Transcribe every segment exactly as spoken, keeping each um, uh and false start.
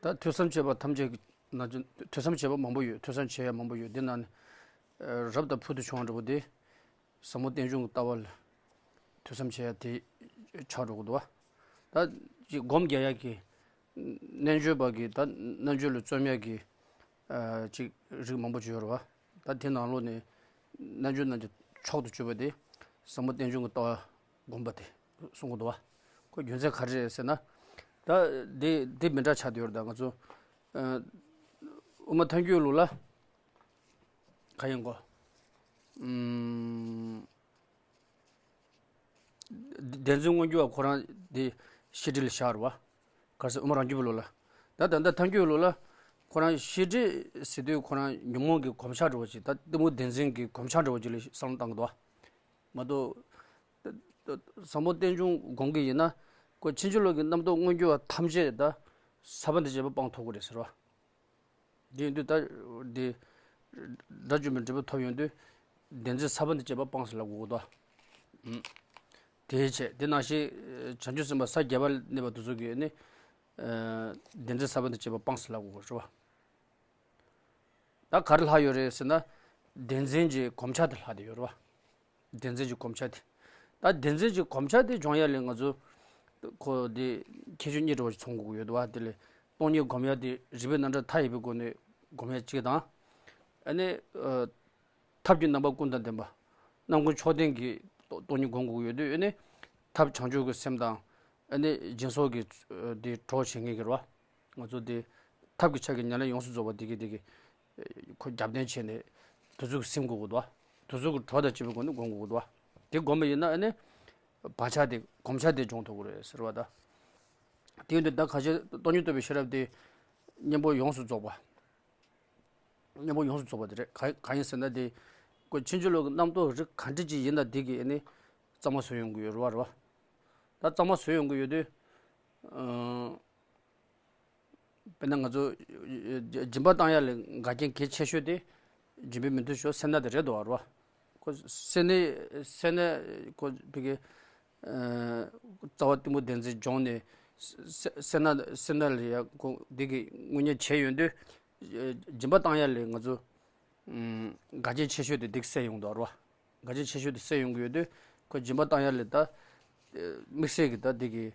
ད་ཐོས་བསམ་བྱས་པ་ཐམས་ཅད་ཀྱི་ནང་ཐོས་བསམ་བྱས་པ་མང་པོ་ཡོད། ཐོས་བསམ་བྱེད་ཡ་མང་པོ་ཡོད། འདི་ནང་ནས་རབ་དང་ཕུལ་དུ་བྱུང་བ་འདྲ་པོ་དེ་ཟབ་མོ་རྟེན་འབྱུང་གི་ལྟ་བ་ལ་ཐོས་བསམ་བྱེད་ཡ་དེ་ཆགས་འགྲོ་གི་འདུག་བ། ད་ཅིག་སྒོམ་རྒྱག་ཡ་གི་རྣལ་འབྱོར་པ་གི་ད་རྣལ་འབྱོར་ལ་བརྩོན་ཡ་གི་ཅིག་རིགས་མང་པོ་ཅིག་ཡོད་རེད་བ། ད་དེ་ནང་ལོགས་ནས་རྣལ་འབྱོར་རྣམས་ཀྱི་མཆོག་ཏུ་གྱུར་པ་དེ་ཟབ་མོ་རྟེན་འབྱུང་གི་ལྟ་བ་སྒོམ་པ་དེ་གསུང་གི་འདུག་བ། ཁོ་རྒྱུ་མཚན་ག་རེ་རེད་ཟེར་ན། ད་འདི་འདི་མི་འདྲ་ཆགས་བསྡད་ཡོད་རེད། ད་ང་ཚོ་ཨ་དབུ་མ་ཐལ་འགྱུར་ལུགས་ལ་ག་ཡིན་གོ། ཨུམ། བདེན་འཛིན་མངོན་གྱུར་བ་ཁོ་རང་དེ་ཤེས་སྒྲིབ་ལ་བཞག་རེད་བ། ག་རེ་ཟེར། དབུ་མ་རང་རྒྱུད་པའི་ལུགས་ལ། ད་ད་ལྟ་ཐལ་འགྱུར་ལུགས་ལ་ཁོ་རང་ཤེས་སྒྲིབ་ཟེར་དུས་ཁོ་རང་ཉོན་མོངས་ཀྱི་གོམས་ཆགས་འདྲ་བོ་ཅིག་ད་གཏི་མུག་བདེན་འཛིན་གྱི་གོམས་ཆགས་འདྲ་བོ་ཅིག་ལ་བསམ་བློ་བཏང་གི་འདུག་བ། མ་གཏོགས་ཟབ་མོ་རྟེན་འབྱུང་སྒོམ་གྱི་ཡིན་ན་ཁོ་ཕྱིན་ཅི་ལོག་གི་རྣམ་རྟོག་མངོན་གྱུར་བ་ཐམས་ཅད་ད་ས་བོན་དང་བཅས་པ་སྤང་ཐུབ་ཀྱི་རེད་ཟེར་བ། དེ་ཡིན་དུས་ད་དེ་དགྲ་བཅོམ་པའི་འབྲས་བུ་ཐོབ་ཡོང་དུས་བདེན་འཛིན་ས་བོན་དང་བཅས་པ་སྤངས་ཟེར་ལབ་དགོས་ཀྱི་འདུག་བ། དེའི་ཆེད་དེ་ནང་བཞིན་བྱང་ཆུབ་སེམས་དཔའ་ས་བརྒྱད་པ་ལ་གནས་པ་དེ་ཚོ་གིས་ནི་བདེན་འཛིན་ས་བོན་དང་བཅས་པ་སྤངས་ཟེར་ལབ་དགོས་ཀྱི་རེད་བ། ད་ག་རེ་ལྷག་ཡོད་རེད་ཟེར་ན། བདེན་འཛིན་གྱི་གོམས་ཆགས་དེ་ལྷག་བསྡད་ཡོད་རེད་བ། བདེན་འཛིན་གྱི་གོམས་ཆགས་དེ། ད་བདེན་འཛིན་གྱི་གོམས་ཆགས་དེ་སྦྱོང་ཡ་ལས་ང་ཚོ་ཁོ་དེ་ཁྱད་ཆོས་གཉིས་འདྲ་བོ་ཞིག་ཚང་དགོས་ཀྱི་ཡོད་བ། དེ་ལས་སྟོང་ཉིད་སྒོམ་ཡ་དེ་རིགས་པའི་རྣམ་གྲངས་མཐའ་ཡས་པའི་སྒོ་ནས་སྒོམ་ཡ་གཅིག་དང་། ཨ་ནི་ཨ་ཐབས་ཀྱི་རྣམ་པ་ཀུན་དང་ལྡན་པ། རྣམ་ཀུན་མཆོག་ལྡན་གྱི་སྟོང་ཉིད་སྒོམ་དགོས་ཀྱི་ཡོད་དུས། ཨ་ནི་ཐབས་བྱང་ཆུབ་ཀྱི་སེམས་དང་། ཨ་ནི་སྦྱིན་སོགས་ཀྱི་དེ་གྲོགས་བྱེད་མཁན་གྱི་རེད་བ། ང་ཚོ་དེ་ཐབས་ཀྱི་ཆ་གི་ཉམས་ལེན་ཡོངས་སུ་རྫོགས་པ་དེ་གི་དེ་གི་ཁོ་རྒྱབ་རྟེན་བྱས་ནས་དེ་ཚོ་གི་སེམས་བསྒོམ་དགོས་འདུག་བ། དེ་ཚོ་གི་གྲོགས་དང་བཅས་པའི་སྒོ་ནས་སྒོམ་དགོས་འདུག་བ། དེ་བསྒོམ་པ་ཡིན་ན་ཨ་ནི་བག་ཆགས་དེ་གོམས་ཆགས་དེ་སྦྱོང་ཐུབ་ཀྱི་རེད་ཟེར་བ་ད། དེ་ཡིན་དུས་ད་ཁ་ཤས་སྟོང་ཉིད་རྟོགས་པའི་ཤེས་རབ་དེ་གཉེན་པོ་ཡོངས་སུ་རྫོགས་པ། གཉེན་པོ་ཡོངས་སུ་རྫོགས་པ་དེ་རེད། ག་གང་ཡིན་ཟེར་ན་དེ་ཁོ་ཕྱིན་ཅི་ལོག་གི་རྣམ་རྟོག་རིགས་ག་འདྲ་ཅིག་ཡིན་ན་དེ་གི་ཨ་ནི་གཙང་མ་བཟོས་ཡོང་གི་ཡོད་རེད་བ། རེད་བ། ད་གཙང་མ་བཟོས་ཡོང་གི་ཡོད་དུས། ཨ། དཔེར་ན་ང་ཚོ་སྦྱིན་པ་བཏང་ཡ་ལ་འགལ་རྐྱེན་གལ་ཆེ་ཤོས་དེ། སྦྱིན་པའི་མི་མཐུན་ཕྱོགས་སེར་སྣ་དེ་རེད་འདུག་བ། རེད་བ། ཁོ་སེར་སྣའི་སེར་སྣ་ཁོ་བི་གི་ཨ་རྩ་བ་གཏི་མུག་བདེན་འཛིན་སྦྱོང་ནས་སེ་སེར་སྣ་སེར་སྣ་ལ་ཡ་ཁོ་འདི་གི་དངོས་གཉེན་བྱས་ཡོང་དུས། སྦྱིན་པ་བཏང་ཡ་ལ་ང་ཚོ་འགལ་རྐྱེན་ཆེ་ཤོས་དེ་འདི་གི་སེལ་ཡོང་འདུག་བ། རེད་བ། འགལ་རྐྱེན་ཆེ་ཤོས་དེ་སེལ་ཡོང་གི་ཡོད་དུས། ཁོ་སྦྱིན་པ་བཏང་ཡ་ལ་ད་དམིགས་བསལ་གྱི་ད་འདི་གི་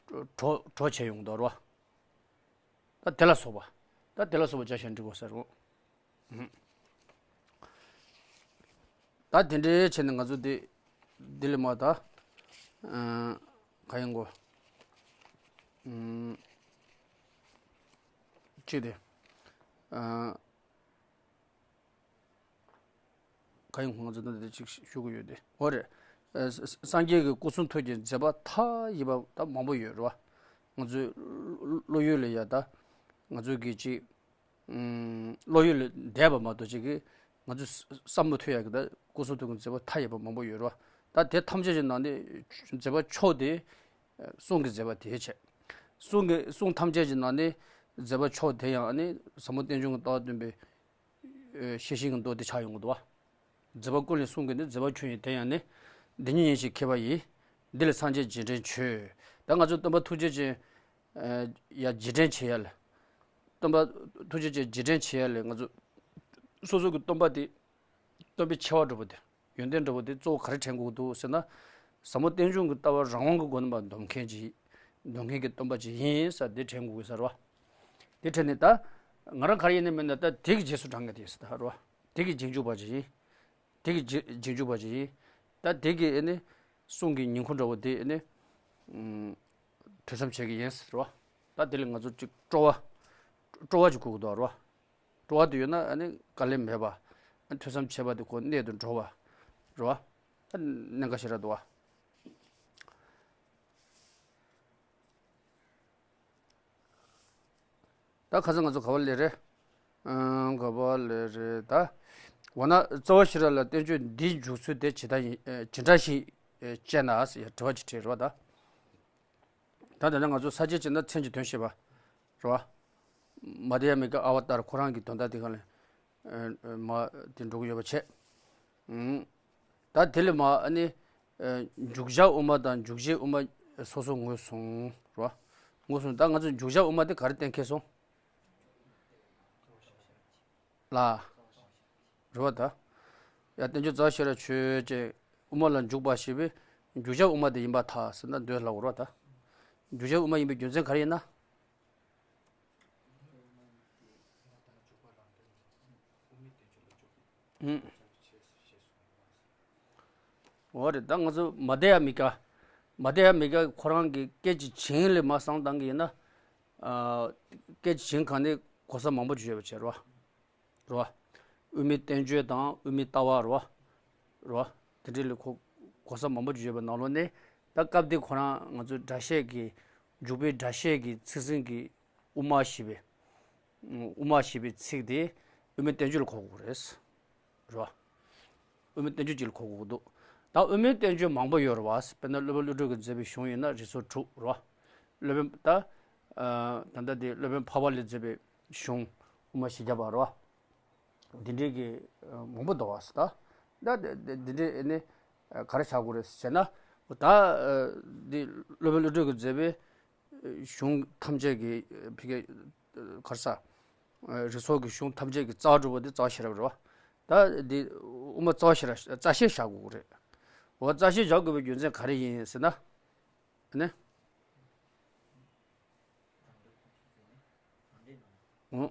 གྲོགས་གྲོགས་བྱས་ཡོང་འདུག་བ། རེད་བ། ད་དེ་ལ་སོགས་པ། ད་དེ་ལ་སོགས་པ་བྱ་ཞིང་འབྲི་དགོས་ཟེར་རོ། ད་དེ་འདྲའི་བྱས་ནས་ང་ཚོ་འདི་འདི་ལས་མ་ད་ག་ཡིན་གོ། ཅི་དེ། ག་ཡིན་གོ། ང་ཚོ་ད་འདི་ཅིག་ཞུ་གི་ཡོད་དེ། འོ་རེད། ཨ་ས་སངས་རྒྱས་ཀྱི་སྐུ་གསུང་ཐུགས་ཀྱི་མཛད་པ་མཐའ་ཡས་པ་ད་མང་པོ་ཡོད་རེད་བ། ང་ཚོའི་བློ་ཡུལ་ལ་ཡ་ད་ང་ཚོ་གི་ཅིག་ཨུམ། བློ་ཡུལ་ལ་འདས་པ་མ་གཏོགས་ཅིག་གིས་ང་ཚོས་བསམ་མི་ཐུབ་ཡག་གི་ད་སྐུ་གསུང་ཐུགས་ཀྱི་མཛད་པ་མཐའ་ཡས་པ་མང་པོ་ཡོད་རེད་བ། ད་དེ་ཐམས་ཅད་ཀྱི་ནང་ནས་མཛད་པ་མཆོག་དེ་གསུང་གི་མཛད་པ་དེའི་ཆེད། གསུང་གི་གསུང་ཐམས་ཅད་ཀྱི་ནང་ནས་མཛད་པ་མཆོག་དེ་ཡང་ཨ་ནི་ཟབ་མོ་རྟེན་འབྱུང་གི་ལྟ་བ་སྟོན་པའི་ཤེར་ཕྱིན་གྱི་མདོ་དེ་ཆགས་ཡོང་གི་འདུག་བ། མཛད་པ་ཀུན་ལས་གསུང་གི་ནི། མཛད་པ་ཆོས་ཉིད་དེ་ཡང་ནི། འདི་ཉིད་ཉིད་ཀྱི་མཁས་པ་ཡིས། འདི་ལས་སངས་རྒྱས་རྗེས་དྲན་བྱོས། ད་ང་ཚོ་སྟོན་པ་ཐུགས་རྗེ་ཅན། ཡ་རྗེས་དྲན་བྱེད་ཡ་ལ། སྟོན་པ་ཐུགས་རྗེ་ཅན་རྗེས་དྲན་བྱེད་ཡ་ལ་ང་ཚོ་སོ་སོ་གི་སྟོན་པ་དེ། སྟོན་པའི་ཆེ་བ་འདྲ་པོ་དེ། ཡོན་ཏན་འདྲ་པོ་དེ་གཙོ་བོ་ག་རེ་དྲན་དགོས་འདུག་ཟེར་ན། ཟབ་མོ་རྟེན་འབྱུང་གི་ལྟ་བ་རང་དབང་གི་སྒོ་ནས་མ་འདོམས་མཁན་ཅིག་འདོམས་མཁན་གྱི་སྟོན་པ་ཅིག་ཡིན་ཟེར་དེ་དྲན་དགོས་ཟེར་བ། དེ་དྲན་ནས་ད། ང་རང་ག་རེ་ཡིན་ནི་མིན་ན་ད་དེ་གི་རྗེས་སུ་འབྲང་མཁན་དེ་ཟེར་ད་རོ། དེ་གི་རྗེས་འཇུག་པ་ཅིག་ཡིན། དེ་གི་རྗེས་རྗེས་འཇུག་པ་ཅིག་ཡིན། ད་དེ་གི་ཨེ་ནི་གསུང་གི་ཉིང་ཁུ་འདྲ་བོ་དེ་ཨེ་ནི་ཐོས་བསམ་བྱེད་ཀྱི་ཡིན་ཟེར་བ། ད་དེ་ལས་ང་ཚོ་ཅིག་སྤྲོ་བ། སྤྲོ་བ་ཅིག་དགོས་ཀྱི་འདུག་རོ། སྤྲོ་བ་དེ་ཡོད་ན་ཨ་ནི་དཀའ་ལས་མེད་པ། ཨ་ནི་ཐོས་བསམ་བྱེད་པ་དེ་ཁོ་གནད་དུ་འགྲོ་བ། རོ། ཨ་ནི་གནད་འགག་ཞེ་དྲག་འདུག་བ། ད་ཁ་སང་ང་ཚོ་ག་བ་ལས་རེད། ཨང་། ག་བ་ལས་རེད་ད། འོ་ན་རྩ་བ་ཤེས་རབ་ལ་བསྟན་བཅོས་འདིའི་འཇུག་ཚུལ་དེ་ཇི་ལྟར་ཡིན། ཇི་འདྲ་ཞིག་དཔྱད་ན་ཟེར་ཡ་དྲི་བ་ཅིག་དྲིས་རེད་བ་ད། ད་དེ་ནས་ང་ཚོ་ས་བཅད་ཅིག་ན་མཚན་གྱི་དོན་བཤད་པ་རེད་བ། མ་དྷྱ་མི་ཀ་ཨ་ཝ་ཏཱ་ར་ཁོ་རང་གི་དོན་དག་དེ་ག་ལས་མ་དེ་འགྲོ་གི་ཡོད་པ་བྱས། ཨང་། ད་དེ་ལས་མ་ཨ་ནི། འཇུག་བྱ་དབུ་མ་དང་འཇུག་བྱེད་དབུ་མ་སོ་སོ་ངོས་བཟུང་རོ། ངོས་བཟུང་ད་ང་ཚོས་འཇུག་བྱ་དབུ་མ་དེ་ག་རེ་གཏན་འཁེལ་སོང་། ལ། རེད་བ་ད། ཡ་བསྟན་བཅོས་རྩ་བ་ཤེས་རབ་ཆོས་ཅན། དབུ་མ་ལ་འཇུག་པ་ཞེས་པའི་འཇུག་བྱ་དབུ་མ་དེ་ཡིན་པར་ཐལ་ཟེར་ན་འདོད་ལབ་དགོས་རེད་བ་ད། འཇུག་བྱ་དབུ་མ་ཡིན་པའི་རྒྱུ་མཚན་ག་རེ་ཡིན་ན། ཨུམ། འོ་རེད་ད། ང་ཚོ་མ་བསྡད་ཡ་མི་དགའ། མ་བསྡད་ཡ་མི་དགའ་ཁོ་རང་གི་སྐད་ཅིག་བྱིངས་ལས་མར་བསམ་བཏང་གི་ཡིན་ན། ཨ། སྐད་ཅིག་བྱིངས་གང་ནས་གོ་ས་མང་པོ་ཅིག་ཡོད་པ་བྱས་རེད་བ། རེད་བ། དབུ་མའི་བསྟན་བཅོས་དང་དབུ་མའི་ལྟ་བ་རེད་བ། རེད་བ། དེ་འདྲའི་ལས་གོ་གོ་ས་མང་པོ་ཅིག་ཡོད་པའི་ནང་ལོགས་ནས། ད་སྐབས་དེ་ཁོ་རང་ང་ཚོའི་སྒྲ་བཤད་ཀྱི། འཇུག་པའི་སྒྲ་བཤད་ཀྱི་ཚིག་ཟིན་གྱི་དབུ་མ་ཞེས་པའི། དབུ་མ་ཞེས་པའི་ཚིག་དེ་དབུ་མའི་བསྟན་བཅོས་ལ་གོ་དགོས་རེད། རེད་བ། དབུ་མའི་བསྟན་བཅོས་གཅིག་ལ་གོ་དགོས་འདུག་ད་དབུ་མའི་བསྟན་བཅོས་མང་པོ་ཡོད་རེད་བ། དཔེར་ན་སློབ་དཔོན་ཀླུ་སྒྲུབ་ཀྱིས་མཛད་པའི་གཞུང་ཡིན་ན་རིགས་ཚོགས་དྲུག་རེད་བ། སློབ་དཔོན་ད། ཨ། ད་ལྟ་དེ་སློབ་དཔོན་འཕགས་པ་ལས་མཛད་པའི་གཞུང་དབུ་མ་བཞི་བརྒྱ་པ་རེད་བ། འདི་འདྲའི་གི་མང་པོ་འདུག་བ། ད་ད་འདི་འདྲའི་ནི་ག་རེ་བྱ་དགོས་རེད་ཟེར་ན། ད་འདི་སློབ་དཔོན་ཀླུ་སྒྲུབ་ཀྱིས་མཛད་པའི་གཞུང་ཐམས་ཅད་ཀྱི་ཕ་གི་ག་རེ་ཟ། རིགས་ཚོགས་ཀྱི་གཞུང་ཐམས་ཅད་ཀྱི་རྩ་བ་གྲུབ་པ་དེ་རྩ་བ་ཤེས་རབ་རེད་བ། ད་འདི་དབུ་མ་རྩ་བ་ཤེས་རབ་རྩ་ཤེས་བཞག་དགོས་རེད། འོ་རྩ་ཤེས་བཞག་དགོས་པའི་རྒྱུ་མཚན་ག་རེ་ཡིན་ཟེར་ན། ཨ་ནི། འོ།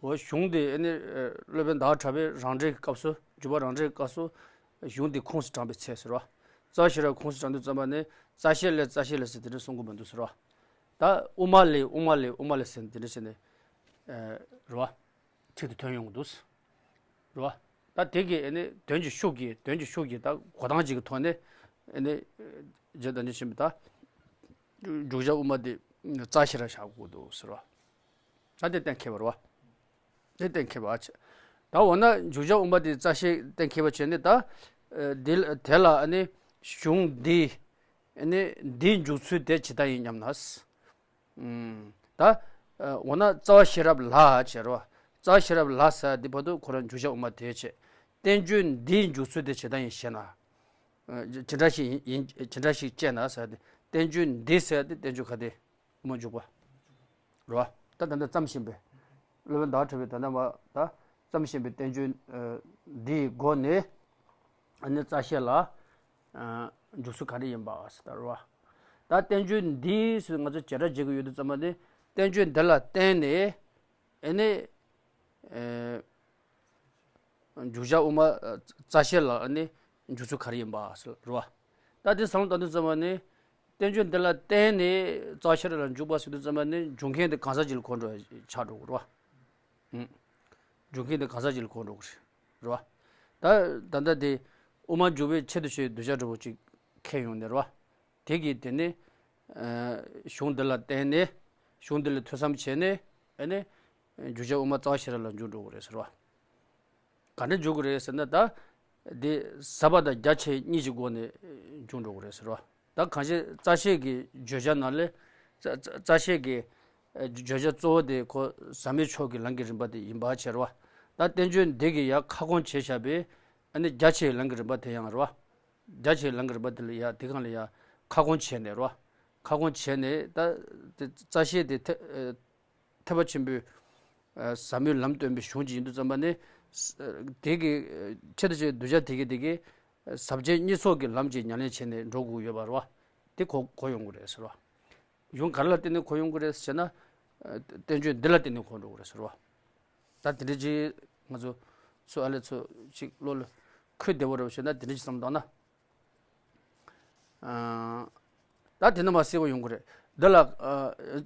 འོ་གཞུང་དེ་ཨ་ནི་སློབ་དཔོན་ཟླ་བ་གྲགས་པས་རང་འགྲེལ་གྱི་སྐབས་སུ། འཇུག་པ་རང་འགྲེལ་གྱི་སྐབས་སུ་གཞུང་དེ་ཁུངས་སུ་དྲངས་པའི་ཚེ་ཟེར་བ། རྩ་ཤེས་རབ་ཁུངས་སུ་དྲངས་དུས་ཙམ་པ་ནི་རྩ་ཤེས་ལས་རྩ་ཤེས་ལས་ཟེར་དེ་འདྲ་གསུང་གི་མི་འདུག་ཟེར་བ། ད་དབུ་མ་ལས་དབུ་མ་ལས་དབུ་མ་ལས་ཟེར་དེ་འདྲ་བྱས་ནས། རེད་བ། ཚིག་དེ་ཐོན་ཡོང་གི་འདུག་རེད་བ། ད་དེ་གི་ཨ་ནི་དོན་གྱི་ཤུགས་ཀྱིས། དོན་གྱི་ཤུགས་ཀྱིས་ད་གོ་སྟངས་ཅིག་གི་ཐོག་ནས་ཨ་ནི་རྗེ་བདག་ཉིད་ཆེན་པོས་ད་འཇུག་བྱ་དབུ་མ་དེ་རྩ་ཤེས་རབ་བཞག་དགོས་འདུག་ཟེར་བ། ད་དེ་གཏན་འཁེལ་བ་རེད་བ། དེ་གཏན་འཁེལ་བ་བྱས། ད་འོ་ན་འཇུག་བྱ་དབུ་མ་དེ་རྩ་ཤེས་གཏན་འཁེལ་བ་བྱས་ནས། ད་འདི་དེ་ལ་ཨ་ནི་གཞུང་འདི་ཨ་ནི་འདིའི་འཇུག་ཚུལ་དེ་ཇི་ལྟར་ཡིན་སྙམ་ན། ད་འོ་ན་རྩ་བ་ཤེས་རབ་ལ་བྱས་རོ། རྩ་བ་ཤེས་རབ་ལ་ཟེར་དེ་བར་དུ་ཁོ་རང་འཇུག་བྱ་དབུ་མ་དེ་བྱས། བསྟན་བཅོས་འདིའི་འཇུག་ཚུལ་དེ་ཇི་ལྟར་ཡིན་ཞེ་ན། ཇི་འདྲ་ཞིག་ཡིན། ཇི་འདྲ་ཞིག་དཔྱད་ན་ཟེར་ཏེ། བསྟན་བཅོས་འདི་ཟེར་ཏེ་བསྟན་བཅོས་ག་དེ་དབུ་མ་འཇུག་པ་རོ། ད་ད་ལྟ་བརྩམས་བཞིན་པའི། སློབ་དཔོན་ཟླ་བ་གྲགས་པས་ད་ལྟ་མ་ད་བརྩམས་བཞིན་པའི་བསྟན་བཅོས་འདིའི་སྒོ་ནས་ཨ་ནི་རྩ་ཤེས་ལ་འཇུག་ཚུལ་ག་རེ་ཡིན་པ་ཟེར་ད་རོ། ད་བསྟན་བཅོས་འདི་ཟེར་ང་ཚོ་བྱེ་བྲག་བྱེད་ཀྱི་ཡོད་དུས་ཙམ་པ་ནི། བསྟན་བཅོས་འདི་ལ་བརྟེན་ནས་ཨ་ནི། འཇུག་བྱ་དབུ་མ་རྩ་ཤེས་ལ་ནི་འཇུག་ཚུལ་ག་རེ་ཡིན་པ་ཟེར་རོ། ད་དེ་བསམ་བློ་བཏང་དུས་ཙམ་པ་ནི། བསྟན་བཅོས་འདི་ལ་བརྟེན་ནས་རྩ་ཤེས་ལ་འཇུག་པ་ཟེར་དུས་ཙམ་པ་ནི་འཇུག་མཁན་དེ་གང་ཟག་ཅིག་ལ་གོ་འགྲོ་ཆགས་འགྲོ་གི་རེད་བ། འཇུག་མཁན་དེ་གང་ཟག་ཅིག་ལ་གོ་འགྲོ་གི་རེད་བ། ད་ད་ལྟ་དེ་དབུ་མ་འཇུག་པའི་ཆེད་དུ་བྱས་གདུལ་བྱ་འབྲས་བུ་ཅིག་ཁེལ་ཡོང་ནས་རེད་བ། དེ་གིས་དེ་ནི་གཞུང་འདི་ལ་བརྟེན་ནས། གཞུང་འདི་ལ་ཐོས་བསམ་བྱས་ནས་ཨ་ནི་འཇུག་བྱ་དབུ་མ་རྩ་བ་ཤེས་རབ་ལ་འཇུག་འགྲོ་གི་རེད་ཟེར་བ། ག་འདྲ་འཇུག་གི་རེད་ཟེར་ན། ད་འདི་ཟབ་པ་དང་རྒྱ་ཆེ་གཉིས་ཀྱི་སྒོ་ནས་འཇུག་འགྲོ་གི་རེད་ཟེར་བ། ད་གང་ཞིག་རྩ་ཤེས་ཀྱི་བརྗོད་བྱ་ནང་ལས། རྩ་རྩ་རྩ་ཤེས་ཀྱི་བརྗོད་བྱ་གཙོ་བོ་དེ་ཁོ་ཟབ་མོའི་ཕྱོགས་ཀྱི་ལམ་གྱི་རིམ་པ་དེ་ཡིན་པ་བྱས་རེད་བ། ད་བསྟན་བཅོས་འདི་གིས་ཡར་ཁ་སྐོང་བྱས་བཞག་པའི་ཨ་ནི་རྒྱ་ཆེའི་ལམ་གྱི་རིམ་པ་དེ་ཡང་རེད་བ། རྒྱ་ཆེའི་ལམ་གྱི་རིམ་པ་དེ་ལ་ཡ་དེ་སྒང་ལ་ཡ་ཁ་སྐོང་བྱས་ནས་རོ། ཁ་སྐོང་བྱས་ནས་ད་དེ་རྩ་ཤེས་དེ་ཐེ་ཐེག་པ་ཆེན་པོའི་ཟབ་མོའི་ལམ་སྟོན་པའི་གཞུང་ཅིག་ཡིན་དུས་ཙམ་པ་ནི། དེ་གི་ཆེད་དུ་བྱས་གདུལ་བྱ་དེ་གི་དེ་གི་ཟབ་རྒྱས་གཉིས་ཚོགས་ཀྱི་ལམ་གྱི་ཉམས་ལེན་བྱས་ནས་འགྲོ་དགོས་ཡོད་པ་རོ། དེ་གོ་གོ་ཡོང་གི་རེད་ཟེར་བ། གཞུང་ག་རེ་ལ་བརྟེན་ནས་གོ་ཡོང་གི་རེད་ཟེར་ན། བསྟན་བཅོས་འདི་ལ་བརྟེན་ནས་གོ་འགྲོ་གི་རེད་ཟེར་བ། ད་དེ་འདྲ་ཅིག་ང་ཚོ་ཚོ་ཨ་ལེ་ཚོ་ཅིག་བློ་ལ་འཁོར་བདེ་བོ་རེད་བྱས་ན། དེ་འདྲ་ཅིག་བསམ་བཏང་ན། ཨ། ད་དེ་ནི་མ་གསལ་བོ་ཡོང་གི་རེད། འདི་ལ་ཨ་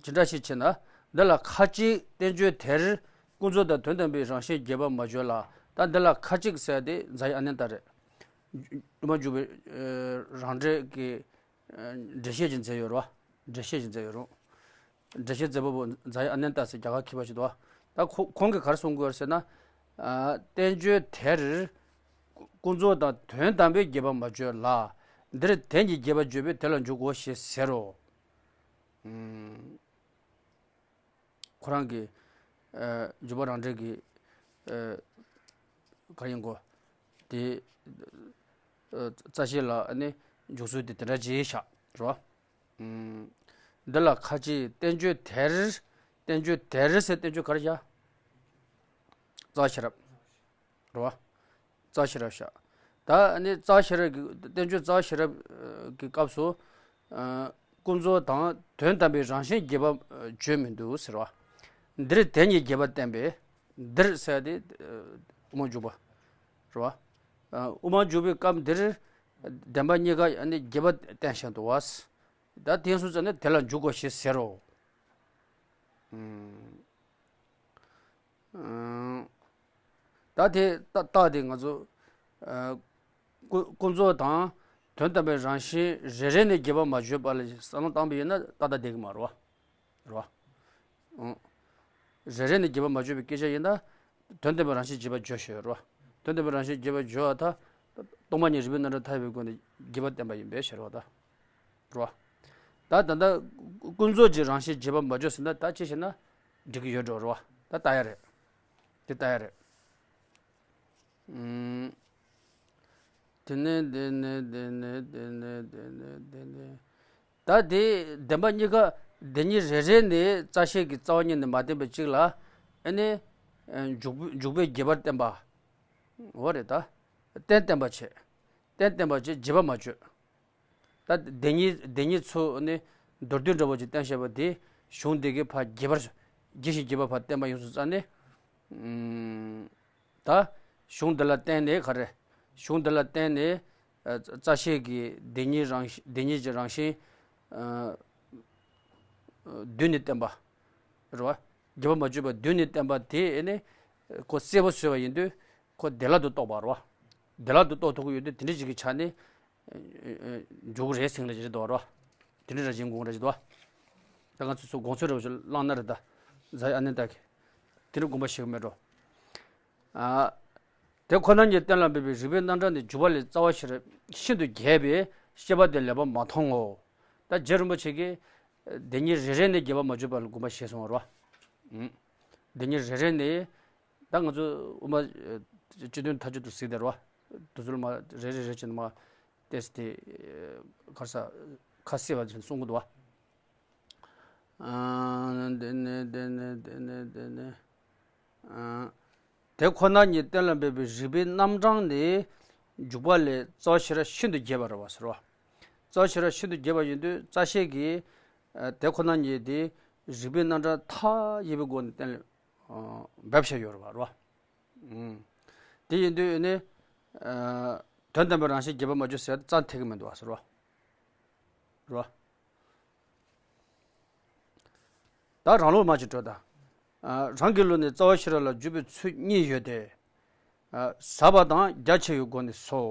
ཇི་འདྲ་ཞིག་བྱས་ན། འདི་ལ་ཁ་ཅིག་བསྟན་བཅོས་དེར་ཀུན་རྫོབ་དང་དོན་དམ་པའི་རང་བཞིན་རྒྱས་པར་མ་བརྗོད་ལ། ད་འདི་ལ་ཁ་ཅིག་ཟེར་དེ་རྫ་ཡི་ཨ་ནན་ཏ་རེད། དབུ་མ་འཇུག་པའི་རང་འགྲེལ་གྱི་འགྲེལ་བཤད་ཅིག་མཛད་ཡོད་རེད་བ། འགྲེལ་བཤད་ཅིག་མཛད་ཡོད་རུང་། འགྲེལ་བཤད་མཛད་པ་པོ་རྫ་ཡི་ཨ་ནན་ཏ་ཟེར་རྒྱ་གར་མཁས་པ་ཞིག་འདུག་བ། ད་ཁོ་ཁོང་གིས་ག་རེ་གསུང་གི་ཡོད་ཟེར་ན། ཨ། བསྟན་བཅོས་དེར་ཀུན་རྫོབ་དང་དོན་དམ་པའི་རྒྱས་པ་མ་བརྗོད་ལ། འདིར་དོན་གྱི་རྒྱས་པ་བརྗོད་པས་དེ་ལ་འཇུག་གོ་ཞེས་ཟེར་རོ། ཨུམ། ཁོ་རང་གིས། ཨ། འཇུག་པ་རང་འགྲེལ་གྱི། ཨ། ག་རེ་ཡིན་གོ། དེ། ཨ། རྩ་ཤེས་ལ་ནི་འཇུག་ཚུལ་དེ་དེ་འདྲ་ཅིག་བཞག་རོ། འདི་ལ་ཁ་ཅིག་བསྟན་བཅོས་དེར། བསྟན་བཅོས་དེར་ཟེར་བསྟན་བཅོས་ག་རེ་བཞག་རྩ་བ་ཤེས་རབ། རེད་བ། རྩ་བ་ཤེས་རབ་བཞག་ད་ནི་རྩ་བ་ཤེས་རབ་ཀྱི་བསྟན་བཅོས་རྩ་བ་ཤེས་རབ་ཀྱི་སྐབས་སུ། ཀུན་རྫོབ་དང་དོན་དམ་པའི་རང་བཞིན་རྒྱས་པ་བརྗོད་མི་འདུག་ཟེར་བ། འདིར་དེ་ཉིད་རྒྱས་པར་བསྟན་པས། འདིར་ཟེར་ཏེ་དབུ་མ་འཇུག་པ་རེད་བ། དབུ་མ་འཇུག་པའི་སྐབས་འདིར་བདེན་པ་གཉིས་ཀ་ནི་རྒྱས་པར་བསྟན་བཞིན་འདུག་བ། ད་དེ་སོང་ཙང་ནི་དེ་ལ་འཇུག་གོ་ཞེས་ཟེར་རོ། ད་དེ་རྟགས་དེ་ང་ཚོ་ཀུན་རྫོབ་དང་དོན་དམ་པའི་རང་བཞིན་རེ་རེ་ནས་རྒྱས་པར་མ་བརྗོད་པ་ལ་བསམ་བློ་བཏང་པ་ཡིན་ན་ཏག་ཏག་བསྡད་ཀྱི་མ་རེད་བ། རེད་བ། རེ་རེ་ནས་རྒྱས་པར་མ་བརྗོད་པའི་སྐད་ཆ་ཡིན་ན། དོན་དམ་པའི་རང་བཞིན་རྒྱས་པར་བརྗོད་ཞེས་རེད་བ། དོན་དམ་པའི་རང་བཞིན་རྒྱས་པར་བརྗོད་པ་ད། སྟོང་པ་ཉིད་རིགས་པའི་རྣམ་གྲངས་མཐའ་ཡས་པའི་སྒོ་ནས་རྒྱས་པར་བསྟན་པ་ཡིན་པས་ཞེས་རེད་བ་ད། རེད་བ། ད་ད་ལྟ་ཀུན་རྫོབ་ཀྱི་རང་བཞིན་རྒྱས་པར་མ་བརྗོད་ཟེར་ན་ད་ཅི་བྱས་ན་འགྲིག་གི་ཡོད་འགྲོ་རེད་བ། ད་ལྟ་ཡ་རེད། དེ་ལྟ་ཡ་རེད། ཨུམ། དེ་ནས་དེ་ནས་དེ་ནས་དེ་ནས་དེ་ནས་དེ་ནས། ད་དེ་བདེན་པ་གཉིས་ཀ་དེ་ཉིད་རེ་རེ་ནས་རྩ་ཤེས་ཀྱི་རྩ་བ་ཉིད་ནས་མ་བསྟན་པའི་གཅིག་ལ། ཨ་ནི། འཇུག་འཇུག་པས་རྒྱས་པར་བསྟན་པ། འོ་རེད་ད། རྟེན་བསྟན་པ་བྱས། རྟེན་བསྟན་པ་བྱས་རྒྱས་པར་མ་བརྗོད། ད་དེ་ཉིད་དེ་ཉིད་ཚུ་ནི་མདོར་བསྡུས་འདྲ་བོ་ཅིག་བསྟན་བཞག་པ་དེ་གཞུང་འདི་གའི་ཕར་རྒྱས་པར་རྒྱས་ཤིང་རྒྱས་པ་ཕར་བསྟན་པ་ཡོངས་སུ་རྩ་ནས། ད་གཞུང་འདི་ལ་བརྟེན་ནས་ག་རེ། གཞུང་འདི་ལ་བརྟེན་ནས་རྩ་ཤེས་ཀྱི་དེ་ཉིད་རང་དེ་ཉིད་ཀྱི་རང་བཞིན་བསྡུས་ནས་བསྟན་པ་རེད་བ། རྒྱས་པར་མ་བརྗོད་པ་བསྡུས་ནས་བསྟན་པ་དེ་ནི་ཁོ་གསལ་པོ་བཟོས་པ་ཡིན་དུས་ཁོ་བདེ་བླག་ཏུ་རྟོགས་པ་རེད་བ། བདེ་བླག་ཏུ་རྟོགས་ཐུབ་ཀྱི་ཡོད་དུས་དེ་འདྲ་ཅིག་གི་ཆ་ནས། འཇུག་རེད་ཟེར་ལ་ཅི་རེད་དོ་རོ། དེ་འདྲ་ར་བཞིན་དགོངས་ར་ཅི་དོ། ད་ང་ཚོ་ཚོ་དགོངས་ཚུལ་ར་བཞིན་བླངས་ན་རེད་ད། ཛའི་ཨ་ནི་ད་གི། དེ་འདྲ་དགོངས་པ་ཞིག་མེད་འགྲོ། ཨ། དེ་ཁོ་ན་ཉིད་གཏན་ལ་འབེབས་པའི་རིགས་པའི་རྣམ་གྲངས་ནི་འཇུག་པ་ལས་རྩ་བ་ཤེས་རབ་ཤིན་ཏུ་རྒྱས་པས་ཤེས་པ་དེ་ལེགས་པར་མ་མཐོང་ངོ་། ད་རྗེ་རིན་པོ་ཆེ་གིས། དེ་ཉིད་རེ་རེ་ནས་རྒྱས་པར་མ་བརྗོད་པ་ལ་དགོངས་པ་བཞེས་སོང་བ་རོ། དེ་ཉིད་རེ་རེ་ནས། ད་ང་ཚོ་དབུ་མ། སྤྱི་དོན་མཐའ་དཔྱོད་དུ་གཟིགས་དེ་རོ། དུ་ཚོད་མ་རེ་རེ་རེ་བྱས་ནས་མ། ཏེས་ཏེ། གར་ས། ཁ་གསལ་བ་ཅན་གསུང་གི་འདུག་བ། དེ་ནས་དེ་ནས་དེ་ནས་དེ་ནས། དེ་ཁོ་ན་ཉིད་གཏན་ལ་འབེབས་པའི་རིགས་པའི་རྣམ་གྲངས་ནི། འཇུག་པ་ལས་རྩ་བ་ཤེས་རབ་ཤིན་ཏུ་རྒྱས་པ་རེད་བ་ཟེར་བ། རྩ་བ་ཤེས་རབ་ཤིན་ཏུ་རྒྱས་པ་ཡིན་དུས་རྩ་ཤེས་ཀྱིས། དེ་ཁོ་ན་ཉིད་དེ་རིགས་པའི་རྣམ་གྲངས་མཐའ་ཡས་པའི་སྒོ་ནས་གཏན་ལ། འབེབས་བྱས་ཡོད་རེད་བ། དེ་ཡིན་དུས་ནི། དོན་དམ་པའི་རང་བཞིན་རྒྱས་པར་མ་བརྗོད་ཟེར་རྩ་ཐེག་གི་མི་འདུག་བ་ཟེར་བ། རེད་བ། ད་རང་ལུགས་མ་ཅིག་སྤྲོད་དང་། རང་གི་ལུགས་ནི་རྩ་བ་ཤེས་རབ་ལ་འཇུག་པའི་ཚུལ་གཉིས་ཡོད་དེ། ཟབ་པ་དང་རྒྱ་ཆེ་བའི་སྒོ་ནས་སོ།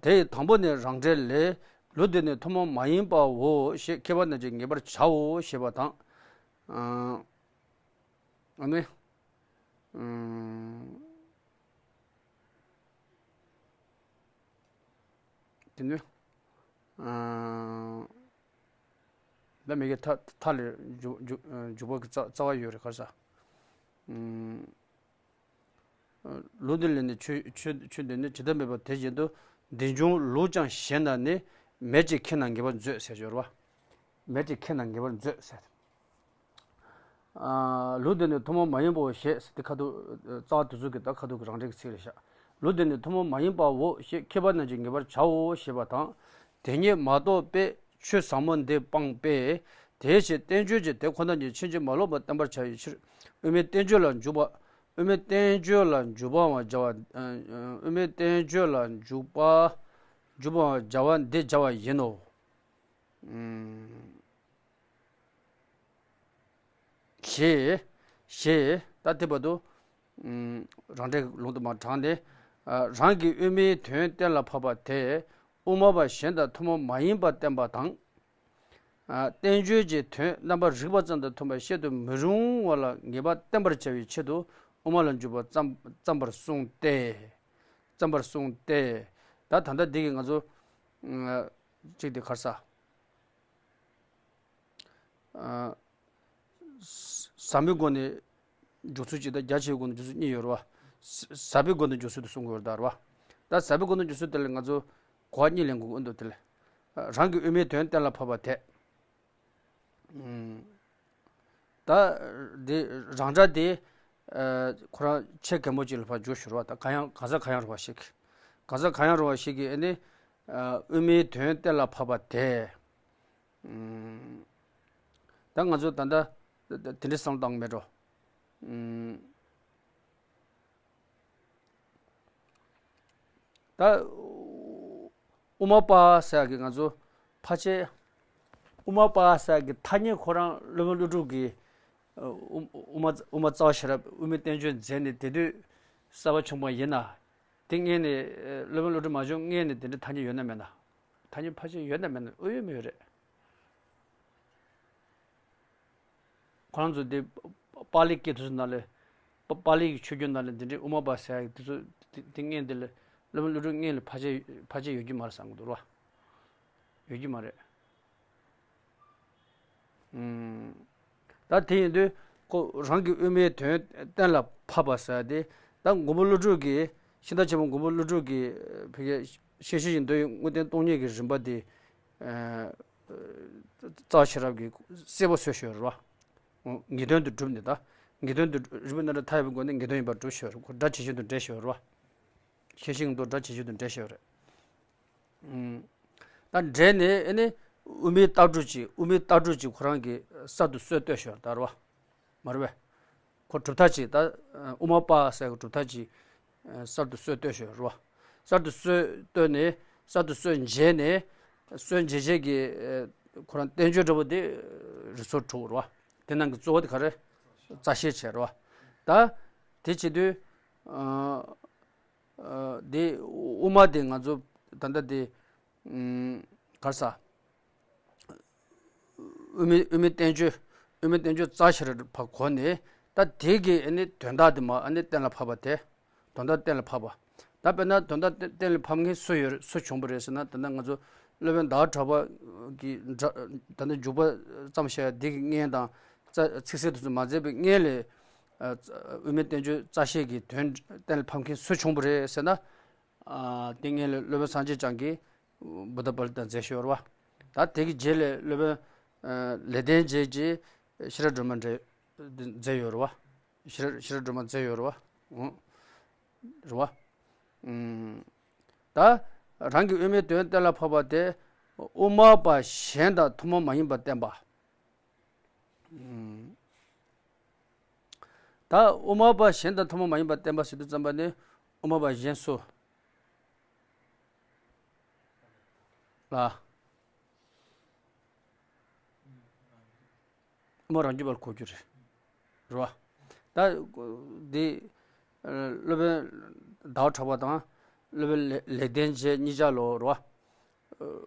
དེ་ཡི་དང་པོ་ནི་རང་འགྲེལ་ལས། ལུགས་འདི་ནི་ཐུན་མོང་མ་ཡིན་པའོ་ཞེས་མཁས་པ་རྣམས་ཀྱིས་ངེས་པར་བྱའོ་ཞེས་པ་དང་། ཨ་ནི། དེ་ནི། ད་མི་གི་མཐའ་མཐའ་ལས་འཇུག་འཇུག་འཇུག་པ་གི་རྩ་རྩ་བ་ཡོད་རེད་ག་རེ་ཟ། ལུགས་འདི་ལས་ནི་ཆོས་ཆོས་ཆོས་འདི་ནི་ཇི་ལྟར་མེད་པ་དེ་བཞིན་དུ་འདི་འབྱུང་ལུགས་ཀྱང་ཞེ་ན་ནི་མེད་ཅེས་མཁས་ན་ངེས་པར་མཛོད་ཟེར་ཡོད་རེད་བ། མེད་ཅེས་མཁས་ན་ངེས་པར་མཛོད་ཟེར། ལུགས་འདི་ནི་ཐུན་མོང་མ་ཡིན་པའོ་ཞེས་དེ་ཁ་ཐུག་རྩ་བ་དེ་ཚོ་གི་ད་ཁ་ཐུག་གི་རང་འགྲེལ་གྱི་ཚིག་རེད་ཤག་ལུགས་འདི་ནི་ཐུན་མོང་མ་ཡིན་པའོ་ཞེས་མཁས་པ་རྣམས་ཀྱིས་ངེས་པར་བྱའོ་ཞེས་པ་དང་། དེ་ཉིད་མ་རྟོགས་པས་ཆོས་ཟབ་མོ་འདི་སྤངས་པས། དེའི་ཕྱིར་བསྟན་བཅོས་ཀྱིས་དེ་ཁོ་ན་ཉིད་ཕྱིན་ཅི་མ་ལོག་པར་བསྟན་པར་བྱ་བའི་ཕྱིར། དབུ་མའི་བསྟན་བཅོས་ལ་འཇུག་པ། དབུ་མའི་བསྟན་བཅོས་ལ་འཇུག་པའམ་སྦྱར་བ། དབུ་མའི་བསྟན་བཅོས་ལ་འཇུག་པ། འཇུག་པའམ་སྦྱར་བ་འདི་སྦྱར་བ་ཡིན་ནོ། ཞེས། ཞེས་ད་དེ་བར་དུ། རང་འགྲེལ་ལུང་དུ་མ་དྲངས་ཏེ། རང་གིས་དབུ་མའི་དོན་གཏན་ལ་ཕབ་པ་དེ་དབུ་མ་པ་གཞན་དང་ཐུན་མོང་མ་ཡིན་པར་བསྟན་པ་དང་། བསྟན་བཅོས་ཀྱི་དོན་རྣམ་པར་རིག་པ་ཙམ་དང་མཐུན་པར་བཤད་དུ་མི་རུང་བ་ལ་ངེས་པ་བསྟན་པར་བྱ་བའི་ཆེད་དུ་དབུ་མ་ལ་འཇུག་པ་བརྩམས་བརྩམས་པར་གསུངས་ཏེ། བརྩམས་པར་གསུངས་ཏེ། ད་ད་ལྟ་འདི་གི་ང་ཚོ། གཅིག་དེ་གར་ས། ཟབ་མོའི་སྒོ་ནས་འཇུག་ཚུལ་གཅིག་དང་རྒྱ་ཆེའི་སྒོ་ནས་འཇུག་ཚུལ་གཉིས་ཡོད་རེད་བ། ཟབ་པའི་སྒོ་ནས་འཇུག་ཚུལ་དུ་གསུང་དགོས་རེད་ད་རེད་བ། ད་ཟབ་པའི་སྒོ་ནས་འཇུག་ཚུལ་དེ་ལ་ང་ཚོ་གོ་བ་གཉིས་ལེན་དགོས་ཀྱི་འདུག་དེ་ལ། རང་གི་དབུ་མའི་དོན་གཏན་ལ་ཕབ་པ་དེ། ད་འདི་རང་སྒྲ་དེ་ཁོ་རང་ཆེ་གེ་མོ་ཅིག་ལ་ཕར་འཇུག་ཞོར་བ་དང་གང་ཡང་གང་ཟག་གང་ཡང་རུང་བ་ཞིག་གང་ཟག་གང་ཡང་རུང་བ་ཞིག་གིས་ཨ་ནི་དབུ་མའི་དོན་གཏན་ལ་ཕབ་པ་དེ། ད་ང་ཚོ་ད་ལྟ་དེ་འདྲའི་བསམ་བློ་བཏང་མེད་འགྲོ། ད་དབུ་མ་པ་ཟེར་གི་ང་ཚོ་ཕལ་ཆེར་དབུ་མ་པ་ཟེར་གི་ཐ་སྙད་ཁོ་རང་སློབ་དཔོན་ཀླུ་སྒྲུབ་ཀྱིས་དབུ་དབུ་མ་དབུ་མ་རྩ་བ་ཤེས་རབ་དབུ་མའི་བསྟན་བཅོས་མཛད་ནས་དེ་དུས་གསར་པ་བྱུང་བ་ཡིན་ན། དེ་སྔོན་ནས་སློབ་དཔོན་ཀླུ་སྒྲུབ་མ་བྱུང་སྔོན་ནས་དེ་འདྲའི་ཐ་སྙད་ཡོད་ན་མེད་ན། ཐ་སྙད་ཕལ་ཆེར་ཡོད་ན་མེད་ན་ཨེ་ཡོད་མེད་ཡོད་རེད། ཁོ་རང་ཚོ་དེ་པཱ་ལི་སྐད་དུ་ནང་ལ་པ་པཱ་ལི་གི་ཆོས་བརྒྱུད་ནང་ལ་འདི་འདྲའི་དབུ་མ་པ་ཟེར་ཡག་དེ་ཚོ་དེ་དེ་སྔོན་དེ་ལ་སློབ་དཔོན་ཀླུ་སྒྲུབ་སྔོན་ལ་ཕལ་ཆེར་ཕལ་ཆེར་ཡོད་ཀྱི་མ་རེད་བསམ་གྱི་འདུག་ར། ཡོད་ཀྱི་མ་རེད། ཨུམ། ད་དེ་ཡིན་དུས་ཁོ་རང་གི་དབུ་མའི་དོན་གཏན་ལ་ཕབ་པ་ཟེར་དེ་ད་མགོན་པོ་ཀླུ་སྒྲུབ་ཀྱིས་ཤིང་རྟ་ཆེན་པོ་མགོན་པོ་ཀླུ་སྒྲུབ་ཀྱིས་བོད་ཀྱི་ཤེས་བྱའི་མདོ་ཡི་དངོས་བསྟན་སྟོང་ཉིད་ཀྱི་རིམ་པ་དེ། རྩ་བ་ཤེས་རབ་ཀྱིས་གསལ་པོ་བཟོས་ཤོར་བ། ངེས་དོན་དུ་གྲུབ་ནས་ད། ངེས་དོན་དུ་རིགས་པའི་རྣམ་གྲངས་མཐའ་ཡས་པའི་སྒོ་ནས་ངེས་དོན་ཡིན་པར་གྲུབ་ཤོར་ཁོ་སྒྲ་ཇི་བཞིན་དུ་འགྲེལ་ཤོར་བ། ཤེས་བྱའི་མདོ་སྒྲ་ཇི་བཞིན་དུ་འགྲེལ་ཤོར་རེད། ད་འགྲེལ་ནས་ཨེ་ནི་དབུ་མའི་ལྟ་གྲུབ་ཅིག་དབུ་མའི་ལྟ་གྲུབ་ཅིག་ཁོ་རང་གིས་གསར་དུ་སྲོལ་གཏོད་ཤོར་ད་རེད་བ། མ་རེད་བས། ཁོ་གྲུབ་མཐའ་ཅིག་ད་དབུ་མ་པ་ཟེར་གི་གྲུབ་མཐའ་ཅིག་གསར་དུ་སྲོལ་གཏོད་ཤོར་རེད་བ། གསར་དུ་སྲོལ་གཏོད་ནས་གསར་དུ་སྲོལ་འབྱེད་ནས་སྲོལ་འབྱེད་བྱེད་ཀྱི་ཁོ་རང་བསྟན་བཅོས་འདྲ་པོ་དེ་རིགས་ཚོགས་དྲུག་རེད་བ། དེ་ནང་གི་གཙོ་བོ་དེ་ག་རེ། རྩ་ཤེས་བྱས་རེད་བ། ད་དེ་བྱེད་དུས་དེ་དབུ་མ་དེ་ང་ཚོ་ད་ལྟ་དེ་ག་རེ་ཟ། དབུ་མའི་དབུ་མའི་བསྟན་བཅོས་དབུ་མའི་བསྟན་བཅོས་རྩ་ཤེས་རབ་ཕར་གོ་ནས་ད་དེ་གི་ཨ་ནི་དོན་དག་དེ་མ་ཨ་ནི་གཏན་ལ་ཕབ་པ་དེ་དོན་དག་གཏན་ལ་ཕབ་པ། ད་དཔེར་ན་དོན་དག་གཏན་གཏན་ལ་ཕབ་མཁན་སུ་ཡོད་སུ་བྱུང་བ་རེད་ཟེར་ན་ད་ལྟ་ང་ཚོ་སློབ་དཔོན་ཟླ་བ་གྲགས་པ་གི་འདྲ་ད་ལྟ་འཇུག་པ་ཙམ་བཤད་དེ་གི་སྔོན་དང་རྩ་ཚིག་གསལ་དེ་ཚོ་མ་མཛད་པའི་སྔོན་ལས་དབུ་མའི་བསྟན་བཅོས་རྩ་ཤེས་ཀྱི་དོན་གཏན་ལ་ཕབ་མཁན་སུ་བྱུང་བ་རེད་ཟེར་ན། དེ་སྔོན་ལས་སློབ་དཔོན་སངས་རྒྱས་བསྐྱངས་ཀྱིས་བུདྡྷ་པཱ་ལི་ཏ་མཛད་ཤོར་བ། ད་དེ་གི་རྗེས་ལས་སློབ་དཔོན་ལེགས་ལྡན་འབྱེད་ཀྱིས་ཤེས་རབ་སྒྲོན་མ་མཛད་ཡོད་རེད་བ། ཤེས་རབ་ཤེས་རབ་སྒྲོན་མ་མཛད་ཡོད་རེད་བ། རེད་བ། ད་རང་གི་དབུ་མའི་དོན་གཏན་ལ་ཕབ་པ་དེ་དབུ་མ་པ་གཞན་དང་ཐུན་མོང་མ་ཡིན་པར་བསྟན་པ། ད་དབུ་མ་པ་གཞན་དང་ཐུན་མོང་མ་ཡིན་པར་བསྟན་པ་ཟེར་དུས་ཙམ་པ་ནི་དབུ་མ་པ་གཞན་སུ་ལ། དབུ་མ་རང་རྒྱུད་པ་ལ་གོ་རྒྱུ་རེད། རེད་བ། ད་འདི་སློབ་དཔོན་ཟླ་བ་གྲགས་པ་དང་སློབ་དཔོན་ལེགས་ལྡན་འབྱེད་གཉིས་ཆ་ལོ་རེད་བ།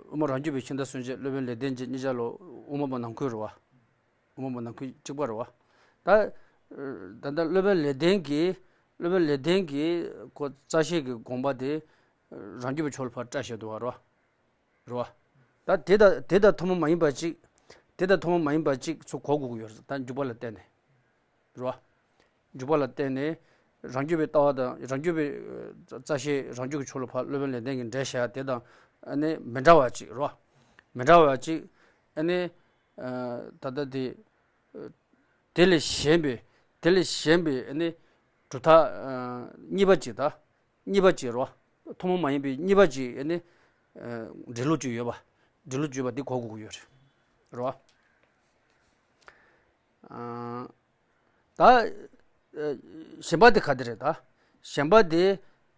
དབུ་མ་རང་རྒྱུད་པའི་ཤིང་རྟ་སུན་འབྱིན་སློབ་དཔོན་ལེགས་ལྡན་འབྱེད་གཉིས་ཆ་ལོ་དབུ་མ་པ་ནང་ཁུལ་རེད་བ། དབུ་མ་པ་ནང་ཁུལ་གཅིག་པ་རེད་བ། ད་ད་ལྟ་སློབ་དཔོན་ལེགས་ལྡན་གྱིས་སློབ་དཔོན་ལེགས་ལྡན་གྱིས་ཁོ་རྩ་ཤེས་ཀྱི་དགོངས་པ་དེ་རང་རྒྱུད་པའི་ཕྱོགས་ལ་ཕར་བཀྲལ་བཞག་འདུག་བ་རེད་བ། རེད་བ། ད་དེ་དང་དེ་དང་ཐུན་མོང་མ་ཡིན་པ་གཅིག་དེ་དང་ཐུན་མོང་མ་ཡིན་པ་གཅིག་ཚུར་གོ་དགོས་ཀྱི་ཡོད་རེད་ད་འཇུག་པ་ལ་བརྟེན་ནས། རེད་བ། འཇུག་པ་ལ་བརྟེན་ནས་རང་རྒྱུད་པའི་ལྟ་བ་དང་རང་རྒྱུད་པའི་རྩ་ཤེས་རང་རྒྱུད་ཀྱི་ཕྱོགས་ལ་ཕར་སློབ་དཔོན་ལེགས་ལྡན་གྱིས་འགྲེལ་བཤད་དེ་དང་ཨ་ནི་མི་འདྲ་བ་ཅིག་རེད་བ། མི་འདྲ་བ་ཅིག་ཨ་ནི་ད་ལྟ་དེ་དེ་ལས་གཞན་པའི་དེ་ལས་གཞན་པའི་ཨ་ནི་གྲུབ་མཐའ་གཉིས་པ་ཅིག་དང་གཉིས་པ་ཅིག་རེད་བ། ཐུན་མོང་མ་ཡིན་པའི་གཉིས་པ་ཅིག་ཨ་ནི་འགྲེལ་ལུགས་ཅིག་ཡོད་པ། འགྲེལ་ལུགས་ཅིག་ཡོད་པ་འདི་གོ་དགོས་ཀྱི་ཡོད་རེད། རེད་བ། ད་གཞན་པ་དེ་ག་དེ་རེད་ད། གཞན་པ་དེ་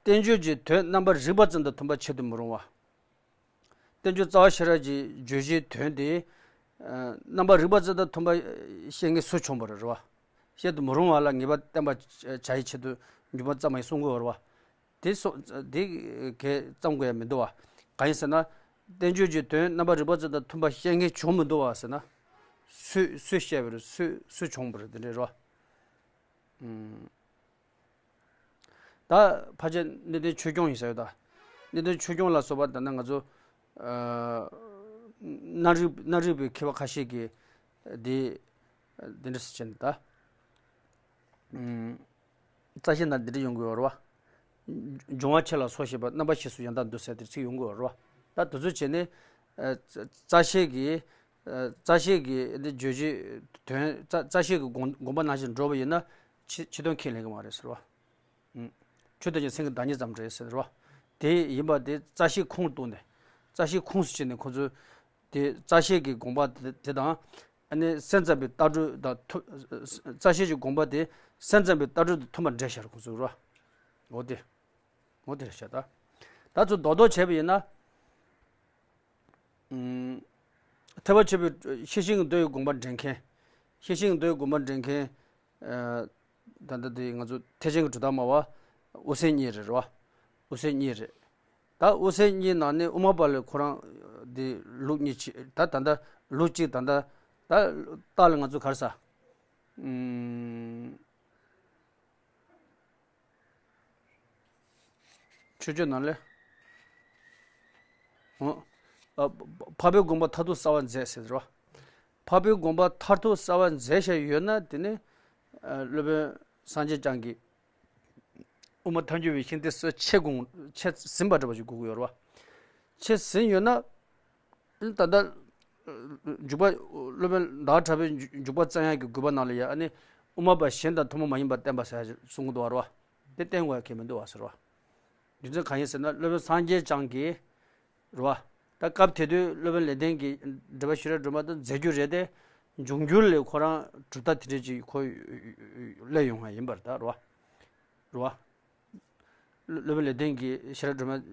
བསྟན་བཅོས་ཀྱི་དོན་རྣམ་པར་རིག་པ་ཙམ་དང་མཐུན་པ་ཆེད་དུ་མི་རུང་བ། བསྟན་བཅོས་རྩ་བ་ཤེས་རབ་ཀྱི་བརྗོད་གཞིའི་དོན་དེ། རྣམ་པར་རིག་པ་ཙམ་དང་མཐུན་པ་བཤད་མཁན་སུ་བྱུང་བ་རེད་རེད་བ། བཤད་དུ་མི་རུང་བ་ལ་ངེས་པ་བསྟན་པ་བྱ་ཡི་ཆེད་དུ་འཇུག་པ་ཙམ་ཡིན་གསུང་གི་ཡོད་རེད་བ། དེ་སོ་དེ་གས་བརྩམ་དགོས་ཡ་མི་འདུག་བ། གང་ཡིན་ཟེར་ན། བསྟན་བཅོས་ཀྱི་དོན་རྣམ་པར་རིག་པ་ཙམ་དང་མཐུན་པ་བཤད་མཁན་བྱུང་མི་འདུག་བ་ཟེར་ན། སུས་སུས་བཤད་པ་རེད་སུས་སུས་བྱུང་བ་རེད་དེ་འདྲ་རེད་བ། ད་ཕལ་ཆེར་གནས་བརྟན་ཆོས་སྐྱོང་ཡིན་ས་ཡོད་ད། གནས་བརྟན་ཆོས་སྐྱོང་ལ་སོགས་པ་ད་ནི་ང་ཚོ་གནའ་རིག་གནའ་རིག་པའི་མཁས་པ་ཁ་ཤས་ཀྱིས་འདི་འདི་འདྲ་ཞིག་བྱས་ནས་ད། རྩ་ཤེ་ན་འདི་འདྲ་ཡོང་གི་ཡོད་རེད་བ། འབྱུང་བ་ཆེ་ལ་སོགས་ཞེས་པ་རྣམ་པ་ཤེས་སུ་ཡང་དག་འདུ་ཟེར་དེ་ཚིག་ཡོང་གི་ཡོད་རེད་བ། ད་དེ་ཚོ་བྱས་ནས་ ཨ་རྩ་ཤེས་ཀྱི་ཨ་རྩ་ཤེས་ཀྱི་འདི་བརྗོད་བྱའི་དོན་རྩ་རྩ་ཤེས་ཀྱི་དགོངས་དགོངས་པ་ནང་བཞིན་འགྲོ་བ་ཡིན་ན་ཕྱི་ཕྱི་དོན་ཁས་ལེན་གྱི་མ་རེད་ཟེར་བ། ཨུམ། ཆོས་ཐམས་ཅད་སེམས་ཀྱི་བདག་ཉིད་ཙམ་རེད་ཟེར་བ། དེ་ཡིན་པ་དེ་རྩ་ཤེས་ཁུངས་གཏུགས་ནས། རྩ་ཤེས་ཁུངས་སུ་བྱས་ནས་ཁོ་ཚོས་དེ་རྩ་ཤེས་ཀྱི་དགོངས་པ་དེ་དེ་དང་། ཨ་ནི་སེམས་ཙམ་པའི་ལྟ་གྲུབ་དང་མཐུན། རྩ་ཤེས་ཀྱི་དགོངས་པ་དེ་སེམས་ཙམ་པའི་ལྟ་གྲུབ་དང་མཐུན་པར་འགྲེལ་བཤད་ཁོ་ཚོས་རོ། འོ་དེ། འོ་དེ་རེད་ཤག་ད། ད་ཚོ་རྡོག་རྡོག་བྱས་པ་ཡིན་ན། ཨུམ། ཐེག་པ་ཆོས་པའི་ཤེས་བཞིན་གྱི་མདོའི་དགོངས་པ་འདྲེན་མཁན། ཤེས་བཞིན་གྱི་མདོའི་དགོངས་པ་འདྲེན་མཁན། ཨ། ད་ལྟ་དེ་ང་ཚོ་ཐེག་ཆེན་གྱི་གྲུབ་མཐའ་སྨྲ་བ་དབུ་སེམས་གཉིས་རེད་རོ། དབུ་སེམས་གཉིས་རེད། ད་དབུ་སེམས་གཉིས་ནང་ནས་དབུ་མ་པ་ལས་ཁོ་རང་དེ་ལུགས་གཉིས་ཆེ་ད་ད་ལྟ་ལུགས་གཅིག་ད་ལྟ་ད་རྟགས་ལ་ང་ཚོ་ག་རེ་ཟ། ཨུམ། མཆོད་བརྗོད་ནང་ལས། འོ། ཨ། འཕགས་པའི་དགོངས་པ་མཐར་ཐུག་གསལ་བར་མཛད་ཟེར་རོ། འཕགས་པའི་དགོངས་པ་མཐར་ཐུག་གསལ་བར་མཛད་བཞག་ཡོད་ན་དེ་ནི། ཨ། སློབ་དཔོན་སངས་རྒྱས་བསྐྱངས་ཀྱིས་དབུ་མ་ཐལ་འགྱུར་བའི་ཤིང་རྟའི་སྲོལ་ཕྱེ་དགོངས་ཕྱེ་ཟིན་པ་འདྲ་བ་ཞིག་དགོས་ཀྱི་ཡོད་རེད་བ། ཕྱེ་ཟིན་ཡོད་ན། ད་ལྟ་འཇུག་པ་སློབ་དཔོན་ཟླ་བ་གྲགས་པའི་འཇུག་པ་རྩལ་དབྱངས་ཀྱི་དགོས་པ་ནང་ལ་ཡང་ཨ་ནི་དབུ་མ་པ་གཞན་དང་ཐུན་མོང་མ་ཡིན་པར་བསྟན་པ་ཟེར་གསུང་གི་འདུག་བ་རེད་བ། དེ་བསྟན་དགོས་ཡ་གལ་མི་འདུག་བ་ཟེར་བ། རྒྱུ་མཚན་གང་ཡིན་ཟེར་ན་སློབ་དཔོན་སངས་རྒྱས་བསྐྱངས་ཀྱིས་རེད་བ། ད་སྐབས་དེ་དུས་སློབ་དཔོན་ལེགས་ལྡན་གྱིས་འགྲེལ་པ་ཤེས་རབ་སྒྲོན་མ་དང་མཛད་རྒྱུ་རེད་དེ། འབྱུང་འགྱུར་ལ་ཁོ་རང་གྲུབ་མཐའ་དེ་འདྲ་ཅིག་ཁོ་སླེབས་ཡོང་བ་ཡིན་པར་ད་རེད་བ། རེད་བ། སློབ་དཔོན་ལེགས་ལྡན་གྱིས་ཤེས་རབ་སྒྲོན་མ་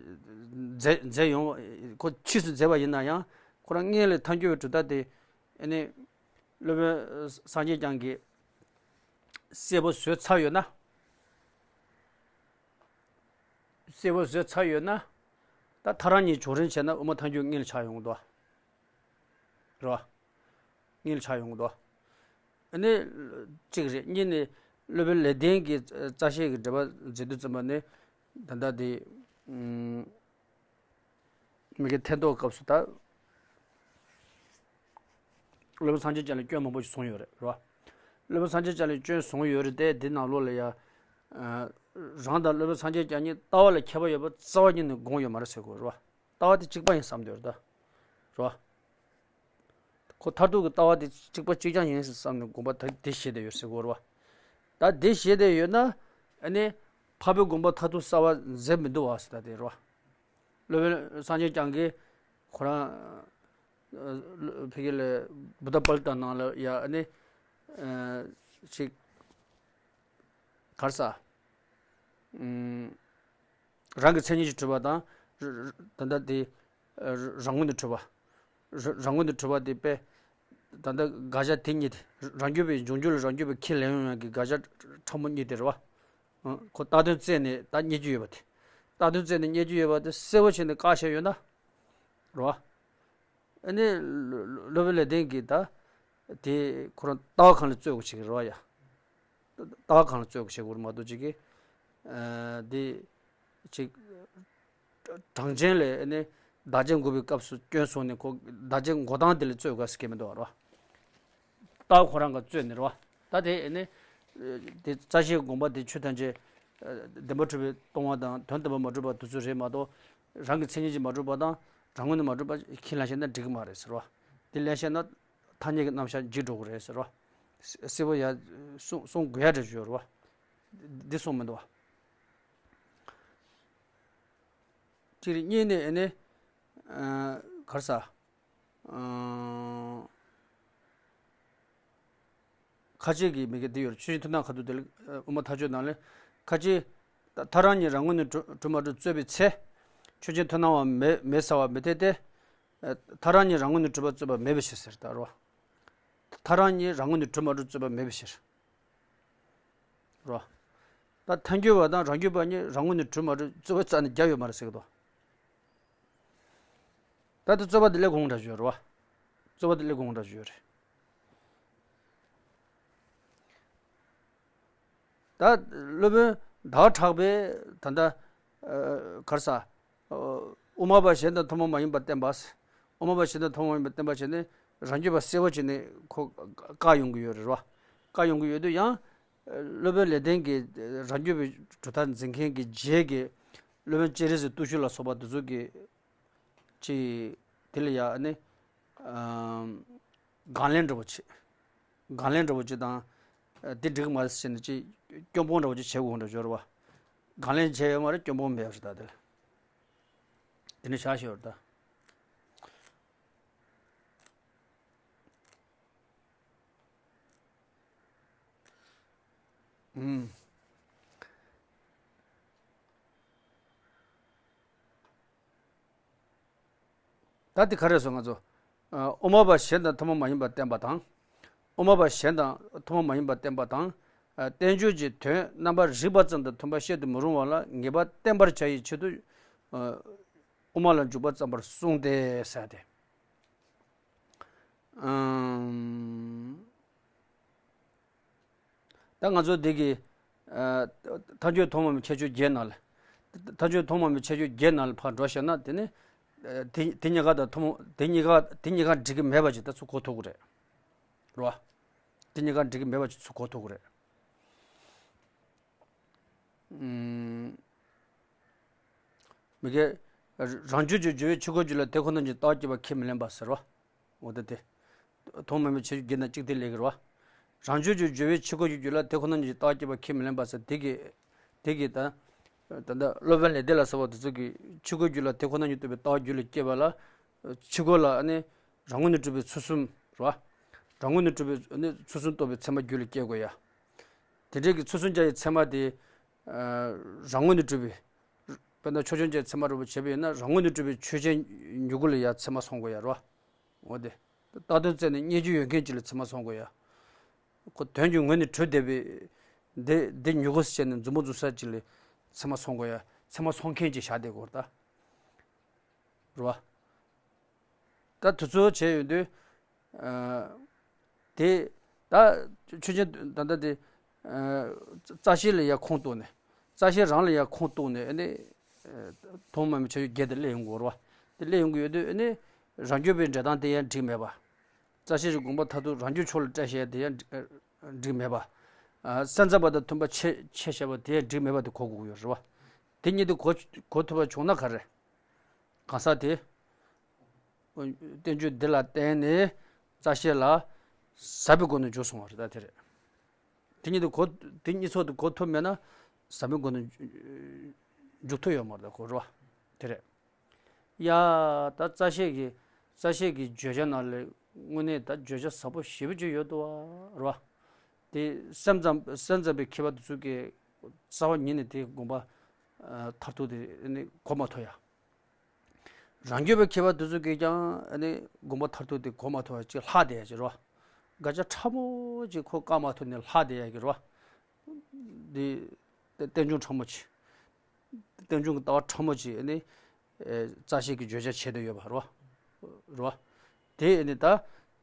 མཛད་མཛད་ཡོང་བ་ཁོ་ཕྱིས་སུ་མཛད་པ་ཡིན་ན་ཡང་ཁོ་རང་སྔོན་ལ་ཐལ་འགྱུར་བའི་གྲུབ་མཐའ་དེ་ཨ་ནི་སློབ་དཔོན་སངས་རྒྱས་བསྐྱངས་ཀྱིས་གསལ་པོ་བཟོས་ཚར་ཡོད་ན། གསལ་པོ་བཟོས་ཚར་ཡོད་ན། ད་ཐལ་རང་གཉིས་བྱུང་རིམ་བྱས་ན་དབུ་མ་ཐལ་འགྱུར་སྔོན་ལ་ཆགས་ཡོང་གི་འདུག་རེད་བ། སྔོན་ལ་ཆགས་ཡོང་གི་འདུག་ཨ་ནི། གཅིག་རེད། གཉིས་ནི། སློབ་དཔོན་ལེགས་ལྡན་གྱིས་རྩ་ཤེས་ཀྱི་འགྲེལ་པ་མཛད་དུས་ཙམ་པ་ནི། ད་ལྟ་དེ། ཨུམ། མི་དགེ་ཐེར་འདོན་སྐབས་སུ་ད། སློབ་དཔོན་སངས་རྒྱས་བསྐྱངས་ལ་སྐྱོན་མང་པོ་ཞིག་གསུངས་ཡོད་རེད་རེད་བ། སློབ་དཔོན་སངས་རྒྱས་བསྐྱངས་ལ་སྐྱོན་བཟུང་ཡོད་རེད་དེ་འདི་ནང་ལོགས་ལ་ཡ། ཨ། རང་དང་སློབ་དཔོན་སངས་རྒྱས་བསྐྱངས་གཉིས་ལྟ་བ་ལ་ཁྱད་པར་ཡོད་པ་རྩ་བ་ཉིད་ནས་དགོངས་ཡོད་མ་རེད་ཟེར་དགོས་རེད་བ། ལྟ་བ་དེ་གཅིག་པ་ཡིན་བསམ་འདོད་རེད་ད། རེད་བ། ཁོ་མཐར་ཐུག་གི་ལྟ་བ་དེ་གཅིག་པ་གཅིག་རྐྱང་ཡིན་བསམ་ནས་དགོངས་པ་ད་དེ་བཞེས་བསྡད་ཡོད་ཟེར་དགོས་རེད་བ། ད་དེ་བཞེས་བསྡད་ཡོད་ན། ཨ་ནི། འཕགས་པའི་དགོངས་པ་མཐར་ཐུག་གསལ་བར་མཛད་མི་འདུག་བ་ཟེར་ད་དེ་རེད་བ། སློབ་དཔོན་སངས་རྒྱས་བསྐྱངས་ཀྱིས་ཁོ་རང་། ཨ། ཕ་གི་ལ་བུདྡྷ་པཱ་ལི་ཏ་ནང་ལ་ཡ་ཨ་ནི། ཨ། ཅིག་ག་རེ་ཟ། ཨུམ། རང་གི་མཚན་ཉིད་ཀྱིས་གྲུབ་པ་དང་། ར་ར་ད་ལྟ་དེ། ཨ། རང་ངོས་ནས་གྲུབ་པ། ར་རང་ངོས་ནས་གྲུབ་པ་དེ་དཔེ། ད་ལྟ་དགག་བྱ་དེ་གཉིས་དེ། རང་རྒྱུད་པའི་འབྱུང་འགྱུར་ལ་རང་རྒྱུད་པའི་ཁས་ལེན་ཡོང་ཡག་གི་དགག་བྱ་ཕྲ་མོ་གཉིས་དེ་རེད་བ། ཨ། ཁོ་རྟགས་དོན་རྩད་ནས་ད་རྙེད་རྒྱུ་ཡོད་པ་དེ། རྟགས་དོན་རྩད་ནས་རྙེད་རྒྱུ་ཡོད་པ་དེ་གསལ་པོ་བྱས་ནས་བཀག་བཞག་ཡོད་ན། རེད་བ། ཨ་ནི། སློབ་དཔོན་ལེགས་ལྡན་གྱིས་ད། དེ་ཁོ་རང་ལྟ་བ་གང་ལ་རྩོད་དགོས་བྱེད་ཀྱི་རེད་བ་ཡ། ལྟ་བ་གང་ལ་རྩོད་དགོས་བྱེད་དགོས་རེད་མ་གཏོགས་ཅིག་གིས། ཨ། དེ། ཅིག་གྲངས་ཅན་ལས་ཨ་ནི། བདག་རྐྱེན་འགོག་པའི་སྐབས་སུ་སྐྱོན་སོང་ནས་ཁོ་བདག་རྐྱེན་འགོག་སྟངས་དེ་ལ་རྩོད་དགོས་ཟེར་གྱི་མི་འདུག་བ་རེད་བ། ལྟ་བ་ཁོ་རང་ག་རྩོད་ནི་རེད་བ། ད་དེ་ཨ་ནི། དེ་རྩ་ཤེའི་དགོངས་པ་དེ་ཆོས་ཐམས་ཅད། བདེན་པར་གྲུབ་པའི་སྟོང་པ་དང་དོན་དམ་པར་མ་གྲུབ་པ་དེ་ཚོ་རེད་མ་གཏོགས། རང་གི་མཚན་ཉིད་ཀྱིས་མ་གྲུབ་པ་དང་རང་ངོས་ནས་མ་གྲུབ་པ་ཁས་ལེན་བྱས་ན་འགྲིག་གི་མ་རེད་ཟེར་བ། དེ་ལེན་བྱས་ན་ཐ་སྙད་ཀྱི་རྣམ་གཞག་འཇིག་འགྲོ་གི་རེད་ཟེར་བ། གསལ་པོ་ཡ་གསུང་གསུང་དགོས་ཡ་འདྲ་ཞིག་ཡོད་རེད་བ། འདི་གསུངས་མི་འདུག་བ། གཅིག་རེད། གཉིས་ནས་ཨ་ནི། ཨ། ག་རེ་ཟ། ཨ། ཁ་ཆེ་གི་མི་གེ་འདི་ཡོད་རེད། ཆོས་ཅན་མཐུན་སྣང་ཁ་ཐུག་དེ་ལ། ཨ། དབུ་མ་ཐལ་འགྱུར་ནང་ལ། ཁ་ཆེ། ཐལ་རང་གཉིས་རང་ངོས་ནས་གྲུབ་གྲུབ་མ་གྲུབ་རྩོད་པའི་ཚེ། ཆོས་ཅན་མཐུན་སྣང་བ་མེད་མེད་ཟེར་བ་མི་འཐད་དེ། ཨ། ཐལ་རང་གཉིས་རང་ངོས་ནས་གྲུབ་པ་རྩོད་པ་མེད་པའི་ཕྱིར་ཟེར་ད་རོ། ཐལ་རང་གཉིས་རང་ངོས་ནས་གྲུབ་མ་གྲུབ་རྩོད་པ་མེད་པའི་ཕྱིར། རོ། ད་ཐལ་འགྱུར་བ་དང་རང་རྒྱུད་པ་གཉིས་རང་ངོས་ནས་གྲུབ་མ་གྲུབ་རྩོད་པ་རྩ་ནས་རྒྱབ་ཡོད་མ་རེད་ཟེར་གི་འདུག་ད་དེ་རྩོད་པ་དེ་ལས་དགོངས་འདྲ་ཞིག་ཡོད་རེད་བ། རྩོད་པ་དེ་ལས་དགོངས་འདྲ་ཞིག་ཡོད་རེད། ད་སློབ་དཔོན་ཟླ་བ་གྲགས་པས་ད་ལྟ། ཨ། ག་རེ་ཟ། ཨ། དབུ་མ་པ་གཞན་དང་ཐུན་མོང་མ་ཡིན་པར་བསྟན་པ། དབུ་མ་པ་གཞན་དང་ཐུན་མོང་མ་ཡིན་པར་བསྟན་པ་བྱས་ནས་རང་རྒྱུད་པ་གསལ་པོ་བྱས་ནས་ཁོ་བཀག་ཡོང་གི་ཡོད་རེད་བ། བཀག་ཡོང་གི་ཡོད་དུས་ཡང་། སློབ་དཔོན་ལེགས་ལྡན་གྱིས་རང་རྒྱུད་པའི་གྲུབ་མཐའ་འཛིན་མཁན་གྱི་རྗེས་ཀྱི་སློབ་དཔོན་སྤྱན་རས་གཟིགས་བརྟུལ་ཞུགས་ལ་སོགས་པ་དེ་ཚོ་གིས་ཅིག་ དེ་ལ་ཡ་ཨ་ནི་ཨམ། དགག་ལན་འདྲ་པོ་བྱེད། དགག་ལན་འདྲ་པོ་བྱེད་དང་། ཨ། དེ་འགྲིག་གི་མ་རེད་ཟེར་ནས་ཅིག་སྐྱོན་སྤོང་འདྲ་པོ་ཅིག་བྱེད་དགོས་འདྲ་སྦྱོར་བ། དགག་ལན་བྱས་ཡོད་མ་རེད། སྐྱོན་སྤོང་མེད་པ་རེད་ད་དེ་ལ། དེ་ནི་བཞག་ཤོར་ད། ཨུམ། ད་དེ་ག་རེ་སོང་ང་ཚོ། ཨ། དབུ་མ་པ་གཞན་དང་ཐུན་མོང་མ་ཡིན་པར་བསྟན་པ་དང་། དབུ་མ་པ་གཞན་དང་ཐུན་མོང་མ་ཡིན་པར་བསྟན་པ་དང་། ཨ། བསྟན་བཅོས་ཀྱི་དོན་རྣམ་པར་རིག་པ་ཙམ་དང་མཐུན་པ་བཤད་དུ་མི་རུང་བ་ལ་ངེས་པར་བསྟན་པར་བྱ་ཡི་ཕྱིར་དུ། ཨ། དབུ་མ་ལ་འཇུག་པ་བརྩམ་པར་གསུངས་ཏེ་ཟེར་ཏེ། ཨམ། ད་ང་ཚོ་འདི་གི། ཨ། མཐའ་དཔྱོད་ཐོག་མ་མའི་ཁྱད་ཆོས་བརྒྱད་ནང་ལ། མཐའ་དཔྱོད་ཐོག་མ་མའི་ཁྱད་ཆོས་བརྒྱད་ནང་ལ་ཕར་འགྲོ་བཤད་ན་དེ་ནི། ཨ། དེ་དེ་གཉིས་ཀ་དང་ཐུན་མོང་དེ་གཉིས་ཀ་དེ་གཉིས་ཀ་འགྲིག་གི་མེད་པ་ཅིག་ད་ཚུར་གོ་ཐུབ་ཀྱི་རེད། རེད་བ། དེ་གཉིས་ཀ་འགྲིག་གི་མེད་པ་ཅིག་ཚུར་གོ་ཐུབ་ཀྱི་རེད། ཨུམ། མི་དགེ། རང་རྒྱུད་ཀྱི་སྦྱོར་བས་ཆོས་སྐུའི་རྒྱུད་ལ་དེ་ཁོ་ན་ཉིད་ཀྱི་ལྟ་བ་སྐྱེད་པ་ཁས་མི་ལེན་པ་ཟེར་བ། འོ་ད་དེ། ཐུན་མོང་མའི་ཁྱད་ཆོས་བརྒྱད་ནང་གཅིག་དེ་ལས་ཀྱི་རེད་བ། རང་རྒྱུད་ཀྱི་སྦྱོར་བས་ཆོས་སྐུའི་རྒྱུད་ལ་དེ་ཁོ་ན་ཉིད་ཀྱི་ལྟ་བ་སྐྱེད་པ་ཁས་མི་ལེན་པ་ཟེར་དེ་གི། དེ་གི་ད། ད་ལྟ་སློབ་དཔོན་ལེགས་ལྡན་ལ་སོགས་པ་དེ་ཚོ་གིས་ཆོས་སྐུའི་རྒྱུད་ལ་དེ་ཁོ་ན་ཉིད་རྟོགས་པའི་ལྟ་བ་རྒྱུད་ལ་སྐྱེས་པ་ལ། ཆོས་སྐུ་ལ་ནི། རང་ངོས་ནས་གྲུབ་པའི་ཚུལ་གསུམ་རེད་བ། རང་ངོས་ནས་གྲུབ་པའི་ནི་ཚུལ་གསུམ་རྟོགས་པའི་ཚད་མ་རྒྱུད་ལ་སྐྱེ་དགོས་ཡ། དེ་འདྲའི་གི་ཚུལ་གསུམ་སྦྱར་བའི་ཚད་མ་དེ། ཨ། རང་ངོས་ནས་གྲུབ་པའི། དཔེར་ན་ཕྱོགས་ཆོས་ཅན་ཚད་མ་རུ་བྱས་པ་ཡིན་ན་རང་ངོས་ནས་གྲུབ་པའི་ཆོས་ཅན་མྱུ་གུ་ལ་ཡ་ཚད་མ་སོང་དགོས་ཡ་རེད་བ། འོ་དེ། བཏགས་དོན་བཙལ་ནས་རྙེད་རྒྱུ་ཡོད་མཁན་ཅིག་ལ་ཚད་མ་སོང་དགོས་ཡ། ཁོ་དོན་གྱི་ངོས་ནས་གྲུབ་བསྡད་པའི། འདི་འདི་མྱུ་གུ་ཟེར་ནས་མཛུབ་མོ་འཛུགས་ས་ཅིག་ལ་ཚད་མ་སོང་དགོས་ཡ། ཚད་མ་སོང་མཁན་ཅིག་བཞག་བསྡད་དགོས་རེད་ད། རེད་བ། ད་དུས་ཚོད་བྱས་ཡོང་དུས། ཨ། དེ། ད་ཆོས་ཅན་ད་ལྟ་དེ། ཨ། རྩ་ཤེ་ལ་ཡ་ཁུངས་གཏུགས་ནས། རྩ་ཤེ་རང་ལ་ཡ་ཁུངས་གཏུགས་ནས་ཨ་ནི། ཨ། ཐུན་མོང་མའི་ཁྱད་ཆོས་བརྒྱད་དེ་སླེབས་ཡོང་གི་ཡོད་རེད་བ། དེ་སླེབས་ཡོང་གི་ཡོད་དུས་ཨ་ནི། རང་རྒྱུད་པའི་འགྲེལ་སྟངས་དེ་ཡང་འགྲིག་མེད་པ། རྩ་ཤེ་གི་དགོངས་པ་མཐར་ཐུག་རང་རྒྱུད་ཕྱོགས་ལ་བཀྲལ་བཤད་དེ་ཡང་འགྲིག་མེད་པ། ཨ། སེམས་ཙམ་པ་དང་མཐུན་པ་ཕྱེ་ཕྱེ་བཤད་པ་དེ་ཡང་འགྲིག་མེད་པ་དེ་གོ་དགོས་ཀྱི་ཡོད་རེད་བ། དེ་གཉིས་དེ་གོ་གོ་ཐུབ་པ་བྱུང་ན་ག་རེ། གང་ཟག་དེ། བསྟན་བཅོས་འདི་ལ་བརྟེན་ནས་རྩ་ཤེ་ལ་ཟབ་པའི་སྒོ་ནས་འཇུག་སོང་བ་རེད་ད་དེ་རེད། དེ་གཉིས་དེ་གོ་དེ་གཉིས་ཚོགས་དེ་གོ་ཐུབ་མེད་ན་ཟབ་པའི་སྒོ་ནས་འཇུག་ཐུབ་ཡོད་མ་རེད་ད་གོ་རེད་བ། དེ་རེད། ཡ། ད་རྩ་ཤེ་གི་རྩ་ཤེ་གི་བརྗོད་བྱ་ནང་ལ་དངོས་གནས་ད་བརྗོད་བྱ་ཟབ་པོ་ཞེ་པོ་ཅིག་ཡོད་འདུག་བ་རེད་བ། དེ་སེམས་ཙམ་སེམས་ཙམ་པའི་མཁས་པ་དེ་ཚོ་གིས་རྩ་བ་ཉིད་ནས་དེ་དགོངས་པ་མཐར་ཐུག་དེ་ནི་གོ་མ་ཐུབ་ཡ། རང་རྒྱུད་པའི་མཁས་པ་དེ་ཚོ་གིས་ཀྱང་ཨ་ནི་དགོངས་པ་མཐར་ཐུག་དེ་གོ་མ་ཐུབ་པ་ཅིག་ལྷག་བསྡད་ཡ་ཅིག་རེད་བ། སྐད་ཆ་ཕྲ་མོ་ཅིག་ཁོ་བཀག་མ་ཐུབ་ནས་ལྷག་བསྡད་ཡ་གི་རེད་བ། འདི་རྟེན་འབྱུང་ཕྲ་མོ་ཅིག་རྟེན་འབྱུང་གི་ལྟ་བ་ཕྲ་མོ་ཅིག་ཨ་ནི། ཨེ། རྩ་ཤེ་གི་བརྗོད་བྱ་བྱེད་དུ་ཡོད་པ་རེད་བ། རེད་བ། དེ་ཨ་ནི་ད་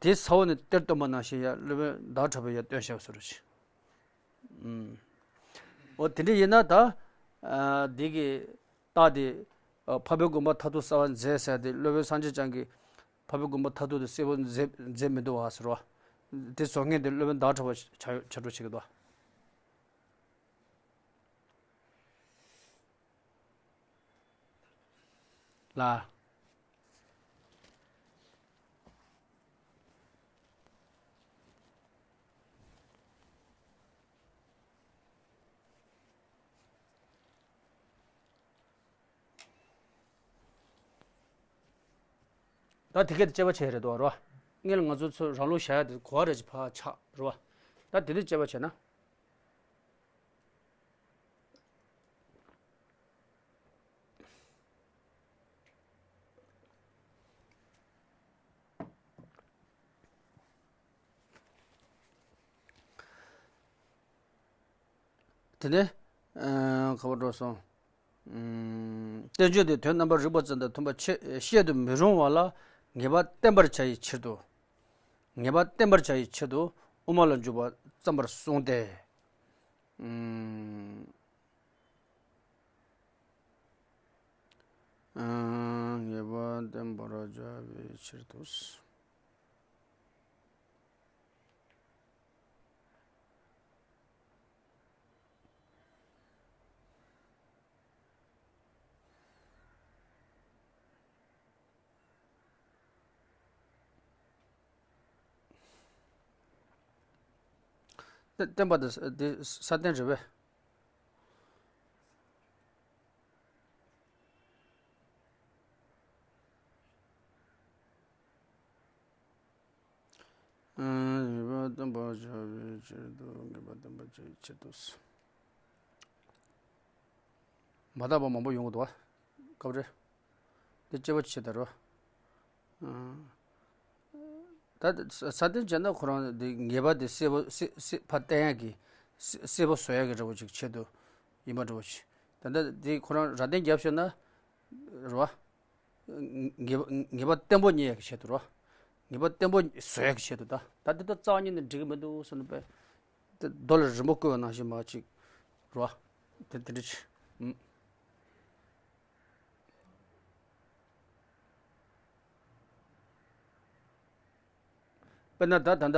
དེ་ས་བོ་ནས་གཏེར་སྟོན་པ་ནང་བཞིན་ཡ་སློབ་དཔོན་ཟླ་གྲགས་པས་ཡ་སྟོན་བཞག་པ་བཟོ་འདྲ་ཅིག་ཨུམ། འོ་དེ་འདྲ་ཡིན་ན་ད། ཨ། འདི་གི་རྟགས་དེ། ཨ། འཕགས་པའི་དགོངས་པ་མཐར་ཐུག་གསལ་བར་མཛད་ཟེར་ཏེ་སློབ་དཔོན་སངས་རྒྱས་བསྐྱངས་ཀྱིས་འཕགས་པའི་དགོངས་པ་མཐར་ཐུག་དེ་གསལ་པོ་མཛད་མཛད་མི་འདུག་བ་ཟེར་བ། དེ་བཟོ་མཁན་དེ་སློབ་དཔོན་ཟླ་གྲགས་པ་ཆགས་ཆགས་འགྲོ་བྱེད་ཀྱི་འདུག་ལ། ད་དེ་གས་དེ་དཔྱད་པ་བྱས་རེད་དོ་རོ། སྔོན་ལ་ང་ཚོ་ཚོ་རང་ལུགས་བཞག་ཡ་དེ་གོ་བ་རེ་ཅིག་ཕར་ཆག་རོ། ད་དེ་འདྲ་དཔྱད་པ་བྱས་ན། དེ་ནས། ཨ། ག་པར་འགྲོ་སོང་། ཨུམ། བསྟན་བཅོས་དེ་དོན་རྣམ་པར་རིག་པ་ཙམ་དང་མཐུན་པ་ཆེ་བཤད་དུ་མི་རུང་བ་ལ་ངེས་པ་བསྟན་པར་བྱ་ཡི་ཕྱིར་དུ། ངེས་པ་བསྟན་པར་བྱ་ཡི་ཕྱིར་དུ་དབུ་མ་ལ་འཇུག་པ་བརྩམ་པར་གསུངས་ཏེ། ཨུམ། ཨ། ངེས་པ་བསྟན་པར་བྱ་བའི་ཕྱིར་དུ། བསྟན་པ་དེ་དེ་ས་བསྟན་རེད་པས། ངེས་པ་བསྟན་པར་བྱ་བའི་ཕྱིར་དུ། ངེས་པ་བསྟན་པར་བྱ་བའི་ཕྱིར་དུ། མ་དག་པ་མང་པོ་ཡོང་གི་འདུག་བ། སྐབས་རེ། འདི་སྐྱེ་བ་ཆེ་དར་བ། ད་ས་སྟེང་བྱས་ན་ཁོ་རང་འདི་ངེས་པ་དེ་གསལ་པོ་གསལ་གསལ་ཕར་བསྟན་ཡག་གི་གསལ་གསལ་པོ་བཟོ་ཡག་གི་འདྲ་བོ་ཅིག་ཆེད་དུ་ཡིན་པ་འདྲ་བོ་ཞིག་ད་ལྟ་འདི་ཁོ་རང་ར་སྟེང་རྒྱབ་ཤོད་ན་རེད་བ། ངེས་པ་ངེས་པ་བརྟན་པོ་རྙེད་ཡག་གི་ཆེད་དུ་རེད་བ། ངེས་པ་བརྟན་པོ་བཟོ་ཡག་གི་ཆེད་དུ་ད་ད་འདི་ད་རྩ་བ་ཉིད་ནས་འགྲིག་གི་མི་འདུག་བསམ་ནས་པས། དེ་རྡོ་ལ་རི་མོ་བརྐོས་པ་ནང་བཞིན་མ་ཅིག་རེད་བ། དེ་དེ་འདྲ་ཅིག་དཔེར་ན་ད་ད་ལྟ་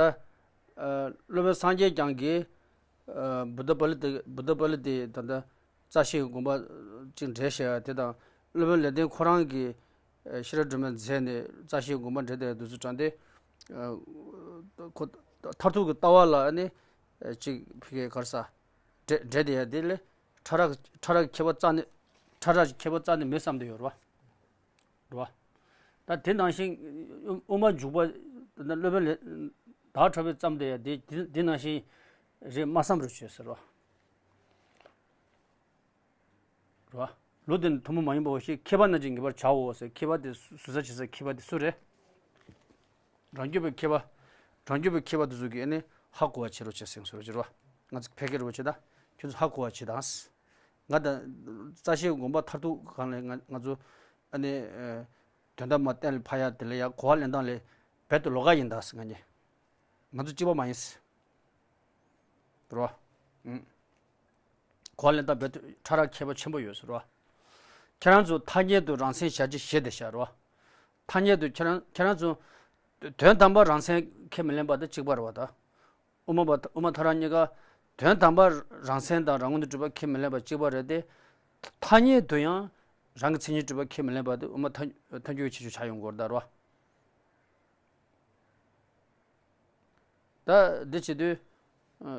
ཨ་སློབ་དཔོན་སངས་རྒྱས་བསྐྱངས་ཀྱིས་ཨ་བུདྡྷ་པཱ་ལི་ཏ་བུདྡྷ་པཱ་ལི་ཏའི་ད་ལྟ་རྩ་ཤེའི་དགོངས་པ་ཅིག་འགྲེལ་བཤད་ཡ་དེ་དང་སློབ་དཔོན་ལེགས་ལྡན་ཁོ་རང་གིས་ཨ་ཤེས་རབ་སྒྲོན་མེ་མཛད་ནས་རྩ་ཤེའི་དགོངས་པ་འགྲེལ་བསྡད་ཡ་དེ་ཚོ་དྲངས་ཏེ་ཨ་ཁོ་མཐར་ཐུག་གི་ལྟ་བ་ལ་ཨ་ནི་ཨ་ཅིག་ཕ་གིའི་ག་རེ་ཟ་འགྲེལ་འགྲེལ་བསྡད་ཡ་དེ་ལས་ཕྲ་རགས་ཕྲ་རགས་ཁྱད་པར་རྩ་ནས་ཕྲ་རགས་ཁྱད་པར་རྩ་ནས་མེད་བསམ་བསྡད་ཡོད་རེད་བ། རེད་བ། ད་དེ་ནང་བཞིན་དབུ་མ་འཇུག་པ་ད་སློབ་དཔོན་ལས་བདག་ཕྲ་བའི་ཙམ་དེ་ཡང་དེ་དེ་དེ་ནང་བཞིན་རེད་མ་བསམ་རུ་བྱས་ཟེར་རོ། རེད་བ། ལུགས་དེ་ནི་ཐུན་མོང་མ་ཡིན་པའོ་ཞེས་མཁས་པ་རྣམས་ཀྱིས་ངེས་པར་བྱའོ་ཟེར། མཁས་པ་དེ་ཟུར་ཟ་བྱེད་ས་མཁས་པ་དེ་སུ་རེད། རང་རྒྱུད་པའི་མཁས་པ། རང་རྒྱུད་པའི་མཁས་པ་དེ་ཚོ་གིས་ཨ་ནི་ཧ་གོ་བ་བྱེད་རོགས་བྱེད་ཟེར་ཟེར་རོ་བྱེད་རོ། ང་ཚོ་ཕལ་སྐད་རོ་བྱེད་ད། ཁྱོད་ཚོ་ཧ་གོ་བ་བྱེད་དང་། ང་དང་། རྩ་ཤེའི་དགོངས་པ་མཐར་ཐུག་སྒང་ལ་ང་ང་ཚོ་ཨ་ནི་ཨ་དོན་དམ་མ་གཏན་ལ་ཕབ་ཡ་དེ་ལ་ཡ་གོ་བ་ལེན་སྟངས་ལས་རྦད་དེ་ལོགས་ཀ་ཡིན་ད་ཟེར་ང་གཉིས། ང་ཚོ་གཅིག་པ་མ་ཡིན་ཟེར། རོ། ཨུམ། གོ་བ་ལེན་སྟངས་རྦད་དེ་ཕྲ་རགས་ཁྱད་པར་ཆེན་པོ་ཡོད་ཟེར་རོ། ཁྱེད་རང་ཚོ་ཐ་སྙད་དུ་རང་མཚན་གཞལ་བྱའི་གཞི་དེ་བཞག་རོ། ཐ་སྙད་དུ་ཁྱེད་རང་ཁྱེད་རང་ཚོ་དོན་དམ་པར་རང་མཚན་ཁས་མི་ལེན་པ་དང་གཅིག་པ་རེད་བ་ད། དབུ་མ་པ་དབུ་མ་ཐལ་རང་གཉིས་ཀ་དོན་དམ་པར་རང་མཚན་དང་རང་ངོས་ནས་གྲུབ་པ་ཁས་མི་ལེན་པ་གཅིག་པ་རེད་དེ། ཐ་སྙད་དུ་ཡང་རང་གི་མཚན་ཉིད་གྲུབ་པ་ཁས་མི་ལེན་པ་དེ་དབུ་མ་ཐལ་ཐལ་འགྱུར་བའི་ཁྱད་ཆོས་ཆགས་ཡོང་གི་ཡོད་རེད་ད་རོ། ད་འདི་བྱེད་དུས།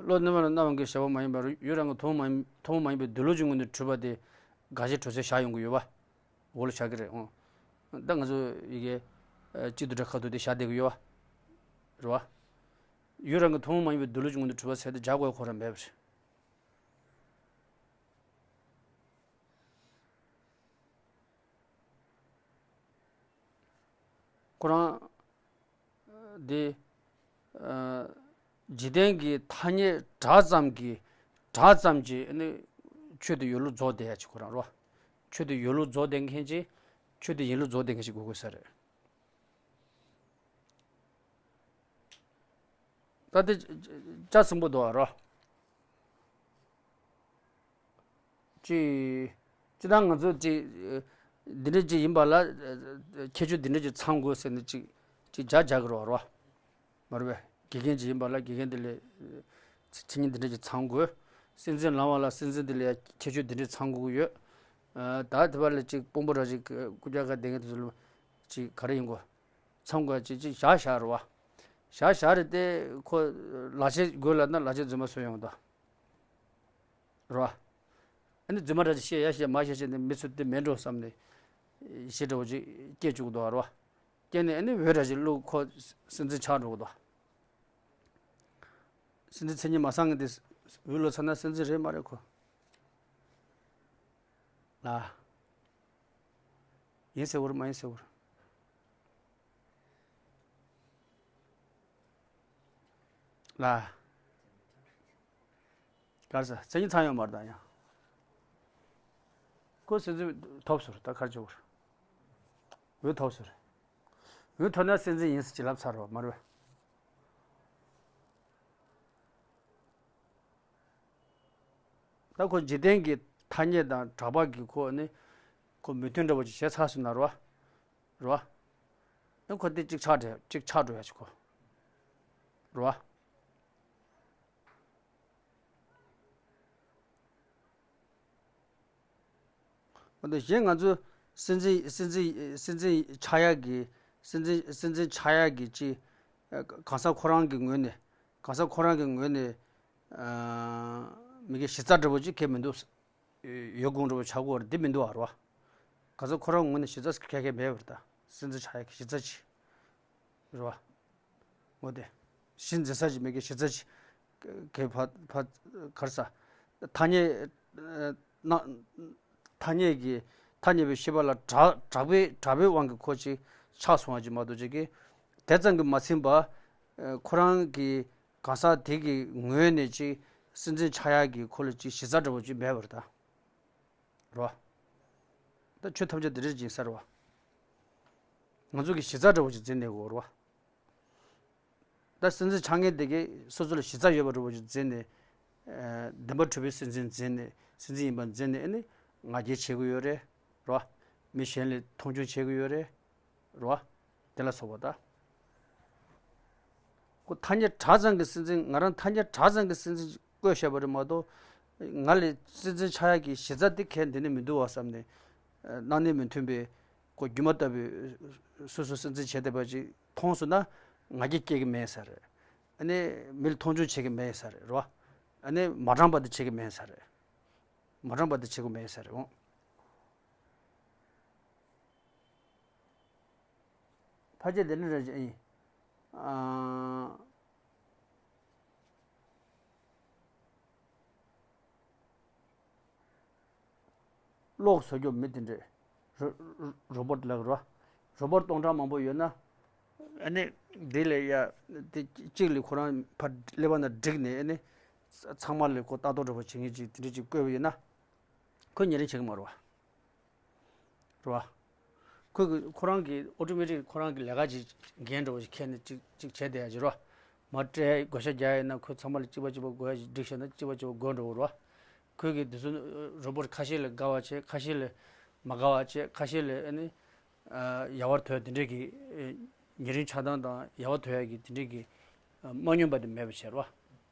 བློ་རྣལ་མ་ལ་རྣ་བ་འགས་བྱ་བ་མ་ཡིན་པར་ཡུལ་རང་གི་ཐུན་མོང་མ་ཡིན་ཐུན་མོང་མ་ཡིན་པའི་འདོད་ལུགས་ཀྱི་ངོས་ནས་གྲུབ་པ་དེ་དགག་བྱའི་གྲུབ་ཚུལ་བཞག་ཡོང་གི་ཡོད་པ། འོག་ལ་བཞག་གི་རེད་འོང་། ད་ང་ཚོ་ཡི་གེ་གཅིག་ཏུ་འདྲ་ཁ་ཐུག་དེ་བཞག་བསྡད་ཀྱི་ཡོད་པ། རེད་བ། ཡུལ་རང་གི་ཐུན་མོང་མ་ཡིན་པའི་འདོད་ལུགས་ཀྱི་ངོས་ནས་གྲུབ་པ་ཟེར་དེ་བཞག་དགོས་ཁོ་རང་མེད་པ་རེད། ཁོ་རང་། འདི། འཇིག་རྟེན་གྱི་ཐ་སྙད་གྲགས་ཙམ་གྱིས་གྲགས་ཙམ་གྱིས་ནི་ཆོས་དེ་ཡོད་ལུགས་རྫོགས་བསྡད་ཡ་ཅིག་ཁོ་རང་རོ། ཆོས་དེ་ཡོད་ལུགས་རྫོགས་བསྡད་མཁན་ཅིག་ཆོས་དེ་ཡིན་ལུགས་རྫོགས་བསྡད་མཁན་ཅིག་དགོས་དགོས་ས་རེད། ད་དེ་ཅ་ཚིམ་པོ་འདུག་ཨ་རོ། ཅི། ཅི་ད་ང་ཚོ་ཅི། འདི་འདྲ་ཅིག་ཡིན་པ་ལ། ཁྱད་ཆོས་འདི་འདྲ་ཅིག་ཚང་དགོས་ཟེར་ནས་ཅིག་ཅིག་བྱ་བྱ་གི་རོགས་རོགས། མ་རེད་པས། དགེ་རྒན་ཅིག་ཡིན་པ་ལ་དགེ་རྒན་འདི་ལས། མཚན་ཉིད་འདི་འདྲ་ཅིག་ཚང་དགོས། སྲིད་འཛིན་ལངས་པ་ལ་སྲིད་འཛིན་འདི་ལས་ཁྱད་ཆོས་འདི་འདྲ་ཚང་དགོས་ཀྱི་ཡོད། ད་དེ་བ་ལ་ཅིག་དཔོན་པོ་ར་ཅིག་སྐུ་རྒྱལ་ཁ་བསྡད་མཁན་དེ་ཚོ་ལ་ཅིག་ག་རེ་ཡིན་དགོས། ཚང་དགོས་ཅིག་ཅིག་བཞག་བཞག་རེད་བ། བཞག་བཞག་རེད་དེ་ཁོ་ལག་ཆས་དགོས་ལབ་ན་ལག་ཆས་རྫུན་མ་བཟོས་ཡོང་ད། རེད་བ། ཨ་ནི་རྫུན་མ་འདྲ་ཅིག་བཤད་ཡ་བཤད་མ་བཤད་བཤད་ནས་མི་ཚོ་དེ་མེད་འགྲོ་བསམ་ནས་གཞས་འདྲ་བོ་ཅིག་སྐྱེ་བཅུག་འདུག་རེད་བ། སྐྱེ་ནས་ཨ་ནི་འོད་འདྲ་ཅིག་བླུགས་ཁོ་སྲིད་འཛིན་ཆགས་འགྲོ་གི་འདུག་སྲིད་འཛིན་མཚན་ཉིད་མ་ཚང་གི་དེ་འོད་བླུགས་ཚར་ན་སྲིད་འཛིན་རེད་མ་རེད་ཁོ། ལ། ཡིན་ཟེར་བོར་མ་ཡིན་ཟེར་བོར། ལ། གར་ས་མཚན་ཉིད་ཚང་ཡོད་མ་རེད་ད་ཡང་། ཁོ་སྲིད་འཛིན་ཐོབ་ཟེར་ད་གར་ཅོར། འོས་ཐོབ་ཟེར། འོས་ཐོབ་ན་སྲིད་འཛིན་ཡིན་ཟེར་ཅི་ལབ་ཚར་བ་མ་རེད། ད་ཁོ་འཇིག་རྟེན་གྱི་ཐ་སྙད་དང་གྲགས་པ་གི་ཁོ་ནི་ཁོ་མོས་མཐུན་འདྲ་བོ་ཅིག་བྱས་ཚར་སོང་ན་རོ། རོ། ཨ་ཁོ་དེ་གཅིག་ཆགས་འདྲ་གཅིག་ཆགས་འགྲོ་ཡ་ཅིག་ཁོ། རོ། འོ་དེ་གཞན་ང་ཚོ་སྲིད་འཛིན་སྲིད་འཛིན་སྲིད་འཛིན་ཆགས་ཡ་གི་སྲིད་འཛིན་སྲིད་འཛིན་ཆགས་ཡ་གི་ཅི། གང་ཟག་ཁོ་རང་གི་ངོས་ནས་གང་ཟག་ཁོ་རང་གི་ངོས་ནས། མི་དགེ་གཞི་རྩ་འདྲ་བོ་ཅིག་གལ་མི་འདུག་ཡོད་དགོངས་འདྲ་བོ་ཆགས་ཀྱི་ཡོད་རེད། འདི་མི་འདུག་ཨ་རོ། ག་ཚོད་ཁོ་རང་ངོས་ནས་གཞི་རྩ་གལ་གལ་མེད་པ་རེད་ད། སྲིད་འཛིན་ཆགས་ཡ་གི་གཞི་རྩ་ཅིག་རེད་བ། འོ་དེ། གཞི་འཛིན་ས་ཅིག་མེད་ཀྱི་གཞི་རྩ་ཅིག་གི་ཕ་ཕ་གར་ས། ཐ་སྙད་ཨ་ན་ཐ་སྙད་ཀྱི་ཐ་སྙད་པའི་ཤེས་པ་ལ་གྲགས་གྲགས་པའི་གྲགས་པའི་དབང་གིས་ཁོ་ཅིག་ཆགས་སོང་བ་ཅིག་མ་གཏོགས་ཅིག་གི་དེ་ཙམ་གྱིས་མ་ཟིན་པ། ཨ་ཁོ་རང་གི་གང་ཟག་དེ་གི་ངོས་ནས་ཅིག་སྲིད་འཛིན་ཆགས་ཡག་གི་ཁོ་ལ་ཅིག་གཞི་རྩ་འདྲ་བོ་ཅིག་མེད་པ་རེད་ད། རེད་བ། ད་ཆོས་ཐམས་ཅད་དེ་འདྲ་ཅིག་ཡིན་ས་རེད་བ། ང་ཚོ་གི་གཞི་རྩ་འདྲ་བོ་ཅིག་འཛིན་ནས་ཡོད་རེད་བ། ད་སྲིད་འཛིན་ཆགས་མཁན་དེ་གས་སོ་སོ་ལ་གཞི་རྩ་ཡོད་པ་འདྲ་བོ་ཅིག་འཛིན་ནས། ཨ་བདེན་པ་གྲུབ་པའི་སྲིད་འཛིན་འཛིན་ནས་སྲིད་འཛིན་ཡིན་པ་འཛིན་ནས་ཨ་ནི་ང་རྒྱལ་བྱེད་ཀྱི་ཡོད་རེད། རེད་བ། མི་གཞན་ལ་མཐོང་ཆུང་བྱེད་ཀྱི་ཡོད་རེད། རེད་བ། དེ་ལ་སོགས་པ་ད། ཁོ་ཐ་སྙད་གྲགས་ཙམ་གྱི་སྲིད་འཛིན། ང་རང་ཐ་སྙད་གྲགས་ཙམ་གྱི་སྲིད་འཛིན་བསྐོས་བཞག་པ་རེད་མ་གཏོགས། ང་ལ་སྲིད་འཛིན་ཆགས་ཡག་གི་གཞི་རྩ་དེ་གས་འདི་ནས་མི་འདུག་བ་བསམ་ནས། སྣང་གནས་མི་མཐུན་པའི་ཁོ་སྒྱུ་མ་ལྟ་བུའི་སོ་སོ་སྲིད་འཛིན་བྱས་བསྡད་པ་ཅིག་མཐོང་སོང་ན་ང་རྒྱལ་སྐྱེ་གི་མེད་ས་རེད། ཨ་ནི་མི་ལ་མཐོང་ཆུང་བྱེད་ཀྱི་མེད་ས་རེད། རེད་བ། ཨ་ནི་མ་དྲང་པ་དེ་བྱེད་ཀྱི་མེད་ས་རེད། མ་དྲང་པ་དེ་བྱེད་ཀྱི་མེད་ས་རེད་འོང་། ཕལ་ཆེར་དེ་འདྲ་རེད་ཅེས་ཡིན། ཨ། གློག་བཟོ་རྒྱུ་མི་དེ་འདྲས། རོ་རོ་རོ་བོ་ཊི་ལབ་རོ། རོ་བོ་ཊི་སྟོང་ཕྲག་མང་པོ་ཡོད་ན། ཨ་ནི་དེ་ལས་ཡ་དེ་གཅིག་ལས་ཁོ་རང་ཕར་ཀླད་པ་ནང་བསྒྲིགས་ནས་ཨ་ནི་ཚང་མ་ལས་ཁོ་ལྟ་རྟོག་འདྲ་པོ་བྱེད་མཁན་ཅིག་དེ་འདྲས་ཅིག་བསྐོས་པ་ཡིན་ན། ཁོས་ཉེ་རིང་བྱེད་ཀྱི་མ་རེད་བ། རེད་བ། ཁོས་གི་ཁོ་རང་གི་ཨོ་ཊོ་མེ་ཊིག་ཁོ་རང་གི་ལས་ཀ་ཅིག་འགན་འདྲ་བོ་ཞིག་འཁྱེར་ནས་ཅིག་ཅིག་བྱས་བསྡད་ཡ་ཅིག་རེད་བ། མར་སྤྲད་བགོ་བཤའ་རྒྱག་ཡ་ཡིན་ན་ཁོས་ཚང་མ་ལ་གཅིག་པ་གཅིག་པ་བགོ་ཡ་ཅིག་བསྒྲིགས་བཞག་ན་གཅིག་པ་གཅིག་པ་བགོ་འགྲོ་གི་རེད་བ། ཁོས་གི་དེ་ཚོ་རོ་བོ་ཊི་ཁ་ཤས་ལ་དགའ་བ་བྱས། ཁ་ཤས་ལ་མ་དགའ་བ་བྱས། ཁ་ཤས་ལ་ཨ་ནི་ཡག་པར་དོད་དེ་འདྲས་ཀྱི་ཉེ་རིང་ཆགས་སྡང་དང་ཡག་པར་དོད་ཡ་གི་དེ་འདྲས་ཀྱི་མ་སྙོམས་པ་དེ་མེད་པ་བྱས་རེད་བ།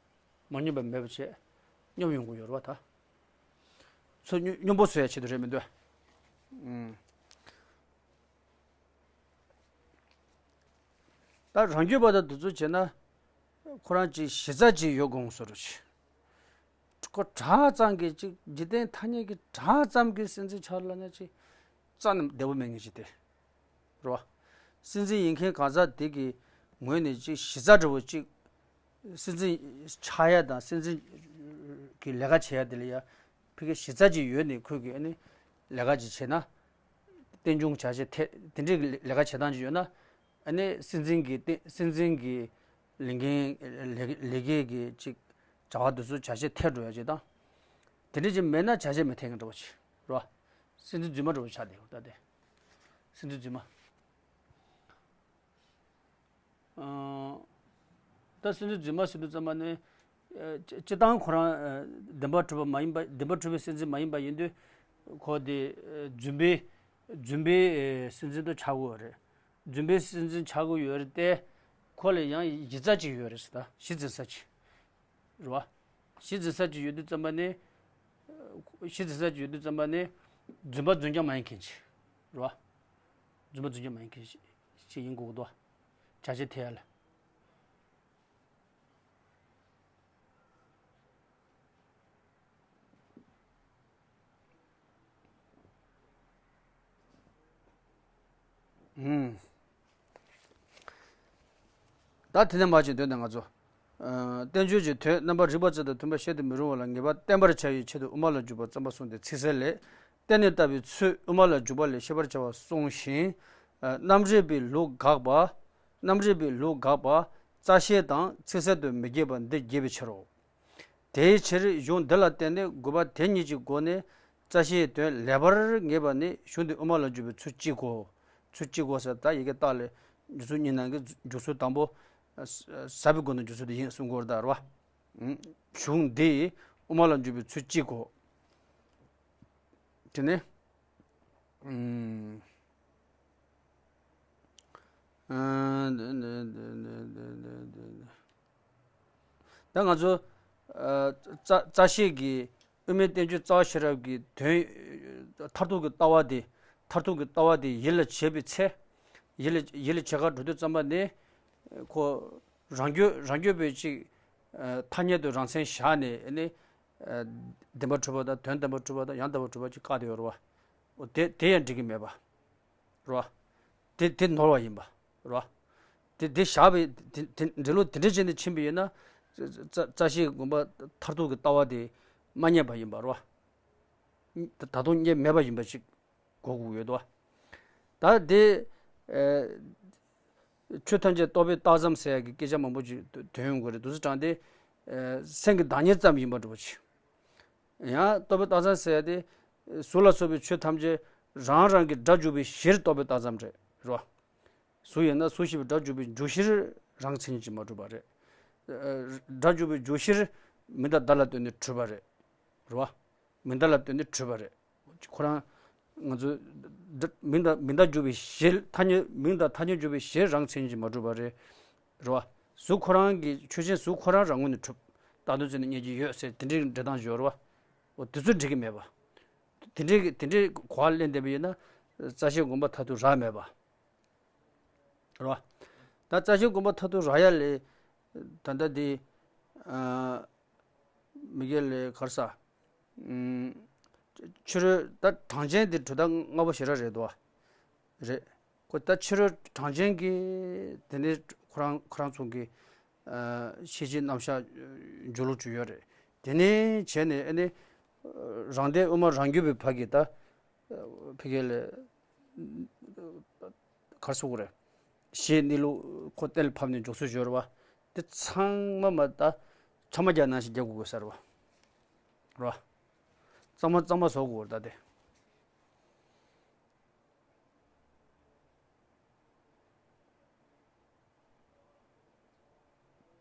མ་སྙོམས་པ་མེད་པ་བྱས། སྙོམས་ཡོང་གི་ཡོད་རེད་བ་ད། ཚུར་སྙོམས་སྙོམས་པོ་བཟོ་ཡ་ཆེད་དུ་རེད་མི་འདུག་ཨུམ། ད་རང་རྒྱུད་པ་དང་དེ་ཚོ་བྱས་ན། ཁོ་རང་ཅིག་གཞི་རྩ་ཅིག་ཡོད་དགོངས་སོ་རུ་ཆེ། ཁོ་གྲགས་ཙམ་གྱི་ཅིག་འཇིག་རྟེན་ཐ་སྙད་ཀྱི་གྲགས་ཙམ་གྱི་སྲིད་འཛིན་ཆགས་ལ་ན་ཅིག་རྩ་ནས་བདེ་པོ་མེད་ངེས་ཅིག་སྟེ། རེད་བ། སྲིད་འཛིན་ཡིན་མཁན་གང་ཟག་དེ་གི་ངོས་ནས་ཅིག་གཞི་རྩ་འདྲ་བོ་ཅིག་སྲིད་འཛིན་ཆགས་ཡ་དང་སྲིད་འཛིན་གྱི་ལས་ཀ་བྱེད་ཡ་དེ་ལ་ཡ་ཕ་གི་གཞི་རྩ་ཅིག་ཡོད་ནས་ཁོས་གི་ཨ་ནི་ལས་ཀ་ཅིག་བྱས་ན། རྟེན་འབྱུང་བྱ་བྱེད་ཐད་དེ་འདྲའི་ལས་ཀ་བྱེད་སྟངས་ཅིག་ཡོད་ན། ཨ་ནི་སྲིད་འཛིན་གྱི་རྟེན་སྲིད་འཛིན་གྱི་ལས་འགན་ལས་ལས་ཀའི་གི་ཅིག་བྱ་བ་དེ་ཚོ་བྱ་བྱེད་ཐད་འགྲོ་ཡ་ཅིག་དང་། དེ་འདྲ་ཅིག་མེད་ན་བྱ་བྱེད་མི་ཐད་མཁན་འདྲ་བོ་ཅིག་རེད་བ། སྲིད་འཛིན་རྫུན་མ་འདྲ་བོ་ཆགས་བསྡད་ཡོད་ད་དེ། སྲིད་འཛིན་རྫུན་མ། ཨ། ད་སྲིད་འཛིན་རྫུན་མ་ཟེར་དུས་ཙམ་པ་ནི། ཨ། སྤྱི་སྤྱི་བཏང་ཁོ་རང་ཨ་བདེན་པ་གྲུབ་པ་མ་ཡིན་པ། བདེན་པ་གྲུབ་པའི་སྲིད་འཛིན་མ་ཡིན་པ་ཡིན་དུས། ཁོ་དེ་ཨ་རྫུན་པའི་རྫུན་པའི་ཨ་སྲིད་འཛིན་དུ་ཆགས་ཀྱི་ཡོད་རེད། རྫུན་པའི་སྲིད་འཛིན་ཆགས་ཀྱི་ཡོད་རེད་དེ། ཁོ་ལ་ཡང་གཞི་རྩ་གཅིག་ཡོད་རེད་ཟེར། ད་གཞི་འཛིན་ས་གཅིག་རེད་བ། གཞི་འཛིན་ས་གཅིག་ཡོད་དུས་ཙམ་པ་ནི། གཞི་འཛིན་ས་གཅིག་ཡོད་དུས་ཙམ་པ་ནི། རྫུན་པ་རྫུན་རྐྱང་མ་ཡིན་མཁན་ཅིག་རེད་བ། རྫུན་པ་རྫུན་རྐྱང་མ་ཡིན་མཁན་ཅིག་ཡིན་དགོས་ཀྱི་འདུག་བྱ་བྱེད་ཐད་ཡ་ལ། ཨུམ། ད་དེ་ནས་མར་ཅིག་འདོན་དང་ང་ཚོ། ཨ། བསྟན་བཅོས་ཀྱི་དོན་རྣམ་པར་རིག་པ་རྩལ་དང་མཐུན་པར་བཤད་དུ་མི་རུང་བ་ལ་ངེས་པར་བསྟན་པར་བྱ་བའི་ཆེད་དུ་དབུ་མ་ལ་འཇུག་པ་རྩོམ་པ་གསུངས་ཏེ། ཚིག་གསལ་ལས། བསྟན་ནས་ལྟ་བའི་ཚུལ་དབུ་མ་ལ་འཇུག་པ་ལས་ཤེས་པར་བྱ་བ་གསུངས་ཤིང་། ཨ། རྣམ་རིག་པའི་ལུགས་དགག་པ། རྣམ་རིག་པའི་ལུགས་དགག་པ། རྩ་ཤེ་དང་ཚིག་གསལ་དུ་མི་འགྱེད་པ་འདི་རྒྱས་པའི་ཕྱིར་རོ། དེའི་ཕྱིར་གཞུང་འདི་ལ་བརྟེན་ནས་དགོས་པ་དེ་གཉིས་ཀྱི་སྒོ་ནས་རྩ་ཤེའི་དོན་ལེགས་པར་ངེས་པ་ནི་གཞུང་འདི་དབུ་མ་ལ་འཇུག་པའི་ཚུལ་གཅིག་གོ། ཚུལ་གཅིག་གོ་ཟེར་ད་ཡི་གེ་བཏགས་ལས་འཇུག་ཚུལ་གཉིས་ནང་གི་འཇུག་ཚུལ་དང་པོ། ཟབ་པའི་སྒོ་ནས་འཇུག་ཚུལ་དེ་ཡིན་གསུང་གི་ཡོད་རེད་ད་རེད་བ། གཞུང་འདི་དབུ་མ་ལ་འཇུག་པའི་ཚུལ་གཅིག་གོ། དེ་ནས། ད་ང་ཚོ། ཨ། རྩ་རྩ་ཤེ་གི་དབུ་མའི་བསྟན་བཅོས་རྩ་བ་ཤེས་རབ་ཀྱི་དོན། མཐར་ཐུག་གི་ལྟ་བ་དེ། མཐར་ཐུག་གི་ལྟ་བ་དེ་ཡིད་ལ་བྱེད་པའི་ཚེ། ཡིད་ལ་ཡིད་ལ་བྱེད་གར་འགྲོ་དུས་ཙམ་པ་ནས། ཁོ་རང་རྒྱུད་རང་རྒྱུད་པའི་ཅིག་ཐ་སྙད་དུ་རང་མཚན་བཞག་ནས་ཨ་ནི་བདེན་པར་གྲུབ་པ་དང་དོན་དམ་པར་གྲུབ་པ་དང་ཡང་དག་པར་གྲུབ་པ་ཅིག་བཀག་བསྡད་ཡོད་རེད་བ། འོ་དེ་དེ་ཡང་འགྲིག་གི་མེད་པ་རེད་བ། དེ་དེ་ནོར་བ་ཡིན་པ་རེད་བ། དེ་དེ་བཞག་པའི་དེ་དེ་འགྲེལ་ལུགས་དེ་འདྲ་བྱས་ནས་ཕྱིན་པ་ཡིན་ན། རྩ་རྩ་ཤེས་དགོངས་པ་མཐར་ཐུག་གི་ལྟ་བ་དེ་མ་རྙེད་པ་ཡིན་པ་རེད་བ། ད་ད་དུང་རྙེད་མེད་པ་ཡིན་པ་ཞིག་གོ་དགོས་ཡོད་དོ། ད་དེ་ཨ་ཆོས་ཐམས་ཅད་རྟོག་པས་བཏགས་ཙམ་ཟེར་ཡ་གི་སྐད་ཆ་མང་པོ་ཅིག་ཐོན་ཡོང་གི་རེད། དུས་ཚོད་དྲངས་ཏེ་ཨ་སེམས་ཀྱི་བདག་ཉིད་ཙམ་ཡིན་པ་འདྲ་པོ་ཅིག་ཡང་རྟོག་པས་བཏགས་ཙམ་ཟེར་ཡ་དེ་གཟུགས་ལ་སོགས་པའི་ཆོས་ཐམས་ཅད་རང་རང་གི་སྒྲ་འཇུག་པའི་གཞིར་རྟོག་པས་བཏགས་ཙམ་རེད་རེད་བ། གཟུགས་ཡིན་ན་གཟུགས་ཞེས་པའི་སྒྲ་འཇུག་པའི་འཇུག་གཞིར་རང་མཚན་ཉིད་ཀྱིས་མ་གྲུབ་པ་རེད། ཨ་སྒྲ་འཇུག་པའི་འཇུག་གཞིར་མིང་དང་བརྡ་ལ་ལྟོས་ནས་གྲུབ་པ་རེད། རེད་བ། མིང་བརྡ་ལ་ལྟོས་ནས་གྲུབ་པ་རེད། ཁོ་རང་ང་ཚོ་སྒྲ་མིང་དང་མིང་བརྡ་འཇུག་པའི་གཞིར་ཐ་སྙད་མིང་དང་ཐ་སྙད་འཇུག་པའི་གཞིར་རང་མཚན་ཉིད་ཀྱིས་མ་གྲུབ་པ་རེད། རེད་བ། གཟུགས་ཁོ་རང་གི་ཆོས་ཅན་གཟུགས་ཁོ་རང་རང་ངོས་ནས་གྲུབ། བཏགས་དོན་བཙལ་ནས་རྙེད་ཀྱི་ཡོད་ཟེར་དེ་འདྲའི་འགྲེལ་སྟངས་ཡོད་རེད་བ། འོ་དེ་ཚོ་འགྲིག་གི་མེད་པ། དེ་འདྲའི་དེ་འདྲའི་གོ་བ་ལེན་བསྡད་པ་ཡིན་ན་རྩ་ཤེས་དགོངས་པ་མཐར་ཐུག་རག་མེད་པ། རེད་བ། ད་རྩ་ཤེས་དགོངས་པ་མཐར་ཐུག་རག་ཡ་ལས་ད་ལྟ་འདི་ཨ་མི་དགེ་ལས་ག་རེ་ཟ། ཨུམ། ཕྱི་རོལ་ད་གྲངས་ཅན་འདི་གྲུབ་མཐའ་ལྔ་པོ་ཞེ་དྲག་རེད་དོ། རེད། ཁོ་ད་ཕྱི་རོལ་གྲངས་ཅན་གྱི་དེ་ནས་ཁོ་རང་ཁོ་རང་ཚོ་གི་ཨ་ཤེས་བྱའི་རྣམ་གཞག་འཇུག་ལུགས་ཅིག་ཡོད་རེད། དེ་ནས་བྱས་ནས་ཨ་ནི་རང་སྡེ་དབུ་མ་རང་རྒྱུད་པའི་བར་གྱི་ད་ཕ་གི་ལས་ག་རེ་ཟེར་དགོས་རེད། ཞེས་གནས་ལུགས་ཁོ་གཏན་ལ་ཕབ་ནས་འཇོག་སྲོལ་ཡོད་རེད་བ། དེ་ཚང་མ་མ་ད་ཆ་མ་རྒྱག་ནང་བཞིན་རྒྱག་དགོས་དགོས་ས་རེད་བ། རེད་བ། གཙང་མ་གཙང་མ་བཟོ་དགོས་རེད་ད་དེ།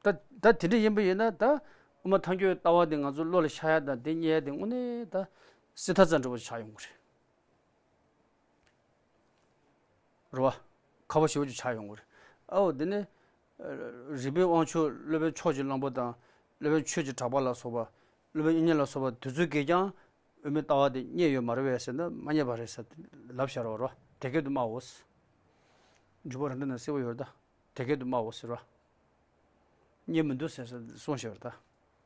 ད་ད་དེ་འདྲ་ཡིན་པ་ཡིན་ན་ད་དབུ་མ་ཐལ་འགྱུར་ལྟ་བ་དེ་ང་ཚོ་བློ་ལ་ཤར་ཡ་དང་དེ་རྙེད་ཡ་དེ་དངོས་གནས་ད་སྲིད་མཐའ་ཙམ་འདྲ་བོ་ཆགས་ཡོང་གི་རེད། རེད་བ། ཁག་པོ་ཞེ་པོ་ཅིག་ཆགས་ཡོང་གི་རེད། ཨའོ་དེ་ནི། རིག་པའི་དབང་ཕྱུག་སློབ་དཔོན་ཕྱོགས་ཀྱི་གླང་པོ་དང་སློབ་དཔོན་ཆོས་ཀྱི་གྲགས་པ་ལ་སོགས་པ། སློབ་དཔོན་དབྱིག་གཉེན་ལ་སོགས་པ་དེ་ཚོ་གིས་ཀྱང་དབུ་མའི་ལྟ་བ་དེ་རྙེད་ཡོད་མ་རེད་པས་ཟེར་ན་མ་རྙེད་པ་རེད་ཟེར་ལབ་བཞག་རོགས་རོ། དེ་སྐད་དུ་སྨྲའོ། འཇུག་པ་རང་འགྲེལ་ན་གསལ་པོ་ཡོད་ད། དེ་སྐད་དུ་སྨྲའོ་ཟེར་རོ། རྙེད་མི་འདུག་ཟེར་གསུངས་བཞག་རེད་ད།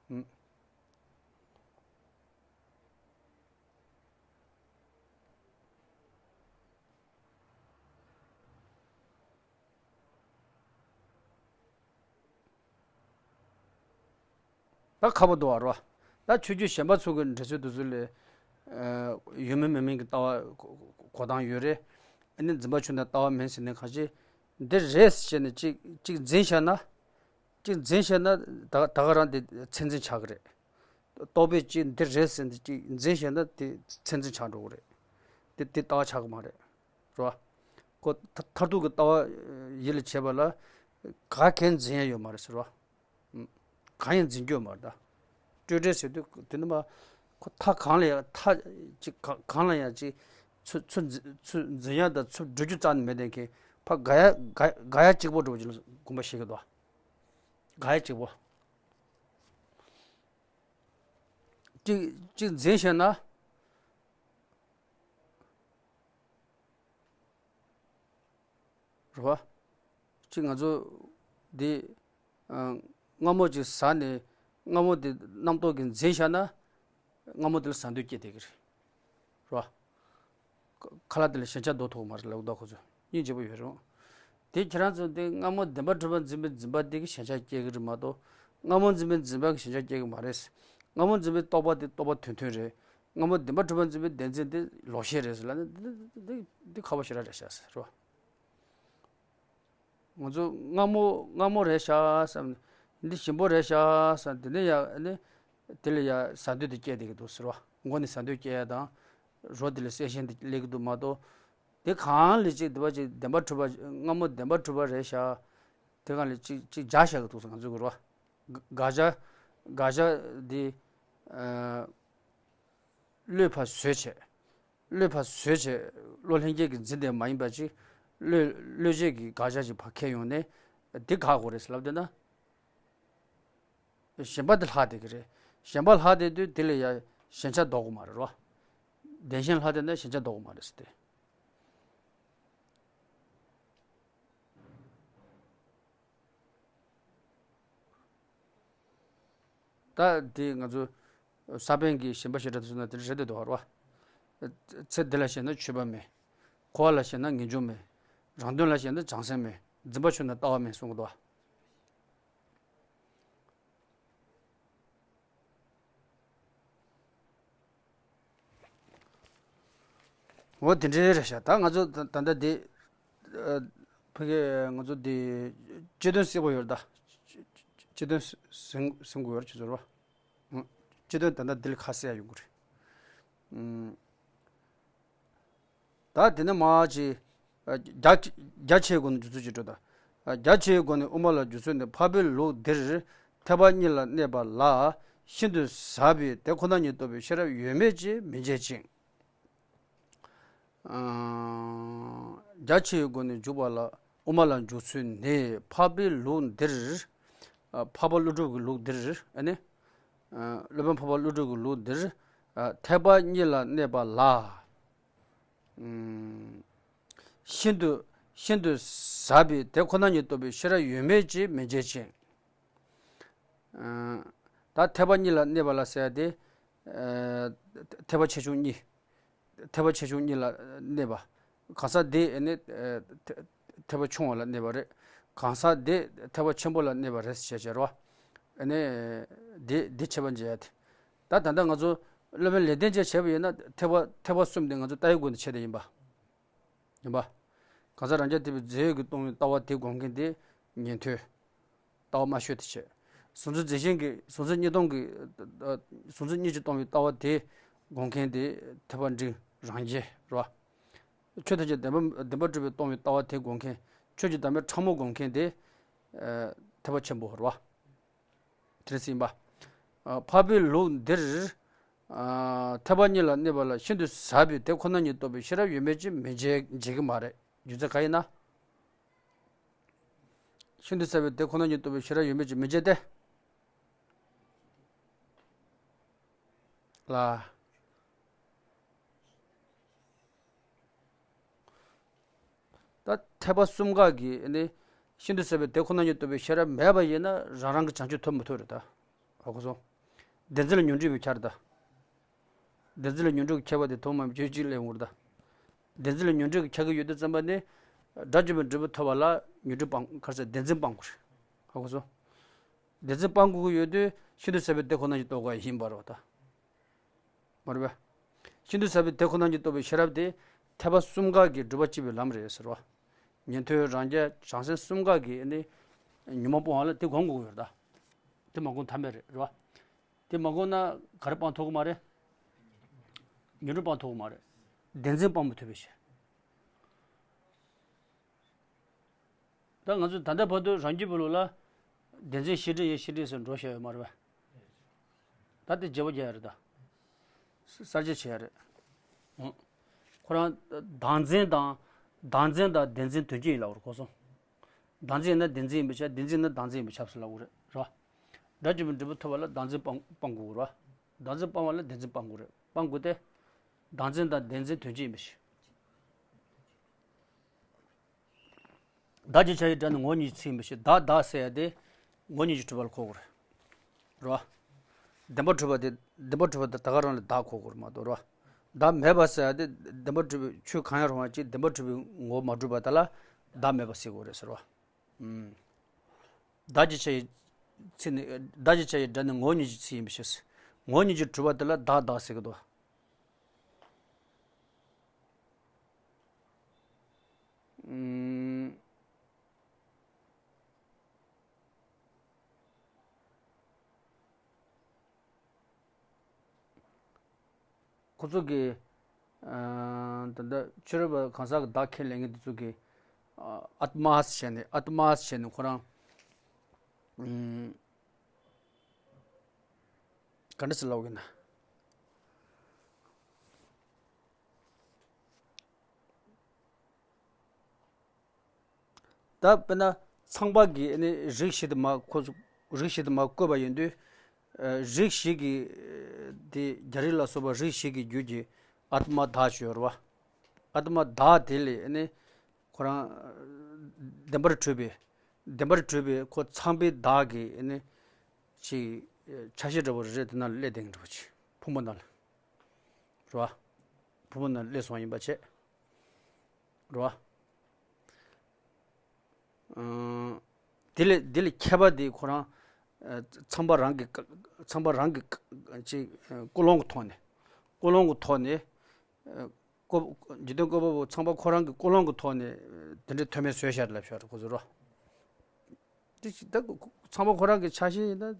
ཨུམ། ད་ཁག་པོ་འདུག་བ་རོ། ད་ཆོས་བརྒྱུད་གཞན་པ་ཚོ་གི་འགྲེལ་ཚུལ་དེ་ཚོ་ལས། ཨ་ཡོད་མིན་མེད་མིན་གྱི་ལྟ་བ་གོ་གོ་གོ་སྟངས་ཡོད་རེད། ཨ་ནི་འཛིན་པ་ཆུང་དང་ལྟ་བ་མིན་ཟེར་ནས་གང་ཅི། འདི་རེད་ཟེར་ནས་གཅིག་གཅིག་འཛིན་བཞག་ན། གཅིག་འཛིན་བཞག་ན་ད་ད་ག་རང་དེ་ཚད་འཛིན་ཆགས་ཀྱི་རེད། རྟོག་པས་གཅིག་འདི་རེད་ཟེར་ནས་གཅིག་འཛིན་བཞག་ན་དེ་ཚད་འཛིན་ཆགས་འགྲོ་གི་རེད། དེ་དེ་ལྟ་བ་ཆགས་ཀྱི་མ་རེད། རེད་བ། ཁོ་མཐར་མཐར་ཐུག་གི་ལྟ་བ་ཡིད་ལ་བྱེད་པ་ལ་ག་གེ་འཛིན་ཡ་ཡོད་མ་རེད་ཟེར་བ། གང་ཡང་འཛིན་རྒྱུ་ཡོད་མ་རེད་ད། སྤྲོས་བྲལ་ཟེར་དུས་དེ་ནི་མ། ཁོ་མཐའ་གང་ལ་ཡང་མཐའ་ཅིག་གང་གང་ལ་ཡང་ཅིག་ཚུར་ཚུར་འཛིན་ཚུར་འཛིན་ཡ་དང་ཚུར་སྒྲུབ་རྒྱུ་རྩ་ནས་མེད་དེ་མཁན་ཕ་ག་ཡ་ག་ག་ཡ་གཅིག་པོ་འགྲོ་བ་ཅིག་ལ་དགོངས་པ་བཞེས་ཀྱི་འདུག་ག་ཡ་གཅིག་པོ། གཅིག་གཅིག་འཛིན་བྱས་ན། རེད་བ། གཅིག་ང་ཚོ་འདི་ཨ་སྔ་མོ་ཅིག་ཟ་ནས་སྔ་མོ་དེ་རྣམ་རྟོག་གིས་འཛིན་བཞག་ན་སྔ་མོ་དེ་ལ་ཟ་འདོད་སྐྱེ་བསྡད་ཀྱི་རེད། རེད་བ། ཁ་ལག་དེ་ལ་ཞེན་ཆགས་ལྡོག་ཐུབ་ཀྱི་མ་རེད་ལབ་ཀྱི་འདུག་ཁོ་ཚོ་སྙིང་རྗེ་པོ་ཡོད་རུང་། དེ་ཁྱེད་རང་ཚོ་འདི་སྔ་མོ་བདེན་པར་གྲུབ་པ་འཛིན་པའི་འཛིན་པ་དེ་གིས་ཞེན་ཆགས་སྐྱེ་གི་རེད་མ་གཏོགས། སྔ་མོ་འཛིན་པའི་འཛིན་པ་གིས་ཞེན་ཆགས་སྐྱེ་གི་མ་རེད། སྔ་མོ་འཛིན་པའི་རྟོག་པ་དེ་རྟོག་པ་དོན་མཐུན་རེད། སྔ་མོ་བདེན་པར་གྲུབ་པ་འཛིན་པའི་བདེན་འཛིན་དེ་ལོག་ཤེས་རེད་ཟེར་ལབ་ན་འདི་འདི་འདི་འདི་ཁག་པོ་ཞེ་དྲག་རེད་ཤག་ཟེར་རོ། ང་ཚོ་སྔ་མོ་སྔ་མོ་རེད་ཤག་བསམ། འདི་ཞིམ་པོ་རེད་ཤག་བསམ། དེ་ནས་ཡ་ནི་དེ་ལ་ཡ་ཟ་འདོད་དེ་སྐྱེས་བསྡད་ཀྱི་འདུག་ཟེར་བ། མགོ་ནས་ཟ་འདོད་སྐྱེ་ཡ་དང་། རོ་དེ་ལ་གསལ་ཞེན་དེ་སླེབས་ཀྱི་འདུག་མ་གཏོགས། དེ་གང་ལས་ཅིག་དེ་བ་ཅིག་བདེན་པར་གྲུབ་པ་སྔ་མོ་བདེན་པར་གྲུབ་པ་རེད་ཤག་དེ་གང་ལས་ཅིག་ཅིག་འཇགས་བཞག་གི་འདུག་ཟེར་ང་ཚོ་གི་རོ། དགག་བྱ་དགག་བྱ་འདི་ཨ་བློས་ཕར་བཟོས་བྱས། བློས་ཕར་བཟོས་བྱས་བློ་ལྷན་སྐྱེས་ཀྱིས་འཛིན་བསྡད་མ་ཡིན་པ་ཅིག་བློས་བློས་བྱས་ཀྱི་དགག་བྱ་ཅིག་ཕར་འཁྱེར་ཡོང་ནས་འདི་དགག་དགོས་རེད་ཟེར་ལབ་བསྡད་ན། ཞེན་པ་དེ་ལྷག་བསྡད་ཀྱི་རེད། ཞེན་པ་ལྷག་བསྡད་དུས་དེ་ལ་ཡ་ཞེན་ཆགས་ལྡོག་གི་མ་རེད་རོ། བདེན་ཞེན་ལྷག་བསྡད་ན་ཞེན་ཆགས་ལྡོག་གི་མ་རེད་ཟེར་ཏེ། ད་དེ་ང་ཚོ་ས་པཎ་གྱི་ཞེན་པ་བཞི་སྒྲ་དེ་ཚོ་ན་དེ་འདྲ་རེད་འདུག་བ། ཚེ་འདི་ལ་ཞེན་ན་ཆོས་པ་མེད། འཁོར་བ་ལ་ཞེན་ན་ངེས་འབྱུང་མེད། རང་དོན་ལ་ཞེན་ན་བྱང་སེམས་མེད། འཛིན་པ་ཆུང་ན་ལྟ་བ་མེད་གསུང་གི་འདུག་བ། འོ་དེ་འདྲའི་རེད་ཤག་ད་ང་ཚོ་ད་ད་ལྟ་དེ་ཨ། ཕ་གི་ང་ཚོ་དེ་སྤྱི་དོན་གསལ་པོ་ཡོད་རེད་ད། སྤྱི་དོན་ཟིན་ཟིན་དགོས་ཡོད་རེད་ཅེས་ཟེར་བ། སྤྱི་དོན་ད་ལྟ་དེ་ལས་ཁ་གསལ་ཡ་ཡོང་གི་རེད། ད་དེ་ནས་མར་ཅིག་རྒྱ་རྒྱ་ཆེའི་སྒོ་ནས་འཇུག་ཚུལ་ཅིག་སྤྲོད་དང་། རྒྱ་ཆེའི་སྒོ་ནས་དབུ་མ་ལ་འཇུག་ཚུལ་ནི། འཕགས་པའི་ལུགས་འདིར་ཐེག་པ་གཉིས་ལ་གནས་པ་ལ་ཤིན་ཏུ་ཟབ་པའི་དེ་ཁོ་ན་ཉིད་རྟོགས་པའི་ཤེས་རབ་ཡོད་མེད་ཅེས་མི་འབྱེད་ཅིང་། རྒྱ་ཆེའི་སྒོ་ནས་འཇུག་པ་ལ་དབུ་མ་ལ་འཇུག་ཚུལ་ནི། འཕགས་པའི་ལུགས་འདིར། འཕགས་པ་ཀླུ་སྒྲུབ་ཀྱི་ལུགས་འདིར། ཨ་ནི། སློབ་དཔོན་འཕགས་པ་ཀླུ་སྒྲུབ་ཀྱི་ལུགས་འདིར། ཐེག་པ་གཉིས་ལ་གནས་པ་ལ། ཤིན་ཏུ་ཤིན་ཏུ་ཟབ་པའི་དེ་ཁོ་ན་ཉིད་རྟོགས་པའི་ཤེས་རབ་ཡོད་མེད་ཅེས་མི་འབྱེད་ཅིང་། ད་ཐེག་པ་གཉིས་ལ་གནས་པ་ལ་ཟེར་ཏེ། ཐེག་པ་ཆེ་ཆུང་གཉིས། ཐེག་པ་ཆེ་ཆུང་གཉིས་ལ་གནས་པ། གང་ཟག་དེ་ནི་ཐེག་པ་ཆུང་བ་ལ་གནས་པ་རེད། གང་ཟག་དེ་ཐེག་པ་ཆེན་པོ་ལ་གནས་པ་རེད་ཟེར་བྱས་རོ། དེ་དེ་ཁྱད་པར་འབྱེད་ཡ་དེ། ད་ད་ལྟ་ང་ཚོ་སློབ་དཔོན་ལེགས་ལྡན་འབྱེད་བྱས་པ་ཡིན་ན་ཐེག་པ་ཐེག་པ་གསུམ་དེ་ང་ཚོ་ལྟ་བའི་སྒོ་ནས་བྱས་ཏེ་ཡིན་པ། ཡིན་པ། གང་ཟག་རང་རྐྱ་ཐེག་པའི་རྫས་ཡོད་ཀྱིས་སྟོང་པའི་ལྟ་བ་དེ་སྒོམ་མཁན་དེ་ཉན་ཐོས། ལྟ་བ་དམའ་ཤོས་དེ་བྱས། གཟུང་འཛིན་རྫས་གཞན་གྱིས་གཟུང་འཛིན་གཉིས་སྟོང་གིས། གཟུང་འཛིན་གཉིས་ཀྱིས་སྟོང་པའི་ལྟ་བ་དེ་སྒོམ་མཁན་དེ་ཐེག་པ་འབྲིང་རང་རྒྱལ་རེད་བ། ཆོས་ཐམས་ཅད་བདེན་པ་བདེན་པར་གྲུབ་པའི་སྟོང་པའི་ལྟ་བ་དེ་སྒོམ་མཁན། ཆོས་ཀྱི་བདག་མེད་ཕྲ་མོ་སྒོམ་མཁན་དེ་ཐེག་པ་ཆེན་པོ་རེད་བ། དེ་རེད་ཟིན་པ། འཕགས་པའི་ལུགས་འདིར། ཐེག་པ་གཉིས་ལ་གནས་པ་ལ་ཤིན་ཏུ་ཟབ་པའི་དེ་ཁོ་ན་ཉིད་རྟོགས་པའི་ཤེས་རབ་ཡོད་མེད་ཅེས་མི་འབྱེད་འབྱེད་ཀྱི་མ་རེད། རྒྱུ་མཚན་གང་ཡིན་ན། ཤིན་ཏུ་ཟབ་པའི་དེ་ཁོ་ན་ཉིད་རྟོགས་པའི་ཤེས་རབ་ཡོད་མེད་ཅེས་མི་འབྱེད་དེ། ལ། ད་ཐེག་པ་གསུམ་ཀ་གི་ནི་ཤིན་ཏུ་ཟབ་པའི་དེ་ཁོ་ན་ཉིད་རྟོགས་པའི་ཤེས་རབ་མེད་པ་ཡིན་ན་རང་རང་གི་བྱང་ཆུབ་ཐོབ་མི་ཐུབ་རེད་ད། ཧ་གོ་སོང་། བདེན་འཛིན་ལ་ཉོན་སྒྲིབ་པའི་ཁྱབ་རེད་ད། བདེན་འཛིན་ལ་ཉོན་སྒྲིབ་ཀྱི་ཁྱབ་པ་དེ་ཐོག་མ་བརྗོད་ཅིག་ལས་འོང་རེད་ད། བདེན་འཛིན་ལ་ཉོན་སྒྲིབ་ཀྱི་ཁྱབ་ཀྱི་ཡོད་དུས་ཙམ་པ་ནི། དགྲ་བཅོམ་པའི་འབྲས་བུ་ཐོབ་པ་ལ་ཉོན་སྒྲིབ་སྤང་གར་ཟེར་བདེན་འཛིན་སྤང་དགོས་རེད། ཧ་གོ་སོང་། བདེན་འཛིན་སྤང་དགོས་ཀྱི་ཡོད་དུས་ཤིན་ཏུ་ཟབ་པའི་དེ་ཁོ་ན་ཉིད་རྟོགས་དགོས་ཡིན་པ་རེད་ད། མ་རེད་པས། ཤིན་ཏུ་ཟབ་པའི་དེ་ཁོ་ན་ཉིད་རྟོགས་པའི་ཤེས་རབ་དེ་ཐེག་པ་གསུམ་ཀ་གི་སྒྲུབ་པ་གཅིག་པའི་ལམ་རེད་ཟེར་བ། ཉན་ཐོས་རང་རྒྱལ་བྱང་སེམས་གསུམ་ཀ་གི་ནི་ཉོན་མོངས་སྤོང་བ་ལ་དེ་སྒོམ་དགོས་ཀྱི་ཡོད་རེད་ད། དེ་མ་སྒོམ་ཐབས་མེད་རེད་རེད་བ། དེ་མ་སྒོམ་ན་ག་རེ་སྤང་ཐུབ་ཀྱི་མ་རེད། ཉོན་སྒྲིབ་སྤང་ཐུབ་ཀྱི་མ་རེད། བདེན་འཛིན་སྤང་མི་ཐུབ་པའི་ཕྱིར། ད་ང་ཚོ་ད་ལྟ་བར་དུ་རང་རྒྱུད་པའི་ལུགས་ལ་བདེན་འཛིན་ཤེས་སྒྲིབ་ཡེ་ཤེས་སྒྲིབ་ཟེར་འགྲོ་བཞག་ཡོད་མ་རེད་པས། ད་དེ་བརྗེ་པོ་རྒྱག་ཡ་རེད་ད། གསར་བརྗེ་བྱེད་ཡ་རེད། འོ། ཁོ་རང་བདག་འཛིན་དང་། བདག་འཛིན་དང་བདེན་འཛིན་དོན་གཅིག་ཡིན་ལབ་པར་གོ་སོང་། བདག་འཛིན་ཡིན་ན་བདེན་འཛིན་ཡིན་པས་ཁྱབ། བདེན་འཛིན་ཡིན་ན་བདག་འཛིན་ཡིན་པས་ཁྱབ་ཟེར་ལབ་དགོས་རེད་རེད་བ། དགྲ་བཅོམ་པའི་འབྲས་བུ་ཐོབ་པ་ལ་བདག་འཛིན་སྤང་སྤང་དགོས་རེད་བ། བདག་འཛིན་སྤང་བ་ལ་བདེན་འཛིན་སྤང་དགོས་རེད། སྤང་དགོས་ཏེ། བདག་འཛིན་དང་བདེན་འཛིན་དོན་གཅིག་ཡིན་པའི་ཕྱིར། བདག་ཅེས་བྱ་བའི་སྒྲ་ནི་ངོ་བོ་ཉིད་ཀྱི་ཚིག་ཡིན་པའི་ཕྱིར། བདག་བདག་ཟེར་ཡ་དེ་ངོ་བོ་ཉིད་ཀྱིས་གྲུབ་པ་ལ་གོ་དགོས་རེད། རེད་བ། བདེན་པར་གྲུབ་པ་དེ་བདེན་པར་གྲུབ་པ་དེ་ད་ག་རང་ལ་བདག་གོ་དགོས་རེད་མ་གཏོགས་རེད་བ། བདག་མེད་པ་ཟེར་ཡ་དེ་བདེན་པར་གྲུབ་པའི་ཆོས་གང་ཡང་རུང་བ་ཅིག་བདེན་པར་གྲུབ་པའི་ངོ་བོ་མ་གྲུབ་པ་དེ་ལ་བདག་མེད་པ་ཟེར་དགོས་རེད་ཟེར་བ། ཨུམ། བདག་ཅེས་བྱ་ཡི་ཚིག་ནི། བདག་ཅེས་བྱ་ཡི་སྒྲ་ནི་ངོ་བོ་ཉིད་ཀྱི་ཚིག་ཡིན་པའི་ཕྱིར། ངོ་བོ་ཉིད་ཀྱིས་གྲུབ་པ་དེ་ལ་བདག་བདག་ཟེར་གི་འདུག་ཨུམ། ཁོ་ཚོ་གི། ཨ། ད་ལྟ་ཕྱི་རོལ་པ་གང་ཟག་གི་བདག་ཁས་ལེན་མཁན་དེ་ཚོ་གི། ཨ། ཨཏྨཱ་ཟེར་ནས། ཨཏྨཱ་ཟེར་ནས་ཁོ་རང་། ཨུམ། ག་འདྲ་ཟེར་ལབ་ཀྱི་ན། ད་དཔེར་ན་ཚངས་པ་གིས་ནི་རིགས་བཞི་དེ་མར་ཁོ་ཚོ་རིགས་བཞི་དེ་མར་བཀོད་པ་ཡིན་དུས། ཨ། རིགས་བཞི་གི། དེ་རྒྱ་རིགས་ལ་སོགས་པ་རིགས་བཞི་གི་རྒྱུད་ཀྱི་ཨཏྨ་བདག་ཅིག་ཡོད་རེད་བ། ཨཏྨ་བདག་དེ་ལས་ནི་ཁོ་རང་བདེན་པར་གྲུབ་པའི། བདེན་པར་གྲུབ་པའི་ཁོ་ཚངས་པའི་བདག་གིས་ནི་ཅིག་ ཆ་ཤས་འདྲ་པོ་རེ་རེ་དེ་ནང་ལ་སླེབས་བསྡད་མཁན་འདྲ་པོ་ཅིག་ཕུང་པོ་ནང་ལ། རེད་བ། ཕུང་པོ་ནང་ལ་སླེབས་སོང་ཡིན་པ་བྱས། རེད་བ། ཨང་། དེ་ལས་དེ་ལས་ཁྱད་པར་དེ་ཁོ་རང་། ཨ། ཚངས་པ་རང་གི་ཀ- ཚངས་པ་རང་གི་ཀ- ཅིག་ཨ། ཀུན་སློང་གི་ཐོག་ནས། ཀུན་སློང་གི་ཐོག་ནས། ཨ། ཀོ- འཇིག་རྟེན་བཀོད་པ་པོ་ཚངས་པ་ཁོ་རང་གི་ཀུན་སློང་གི་ཐོག་ནས་དེ་འདྲའི་མཐོ་དམན་བཟོས་བཞག་ལབ་ཤག་ཁོ་ཚོ་རོ། དེ་ཅི་ད་ཚངས་པ་ཁོ་རང་གི་ཆ་ཤས་ཡིན་ན་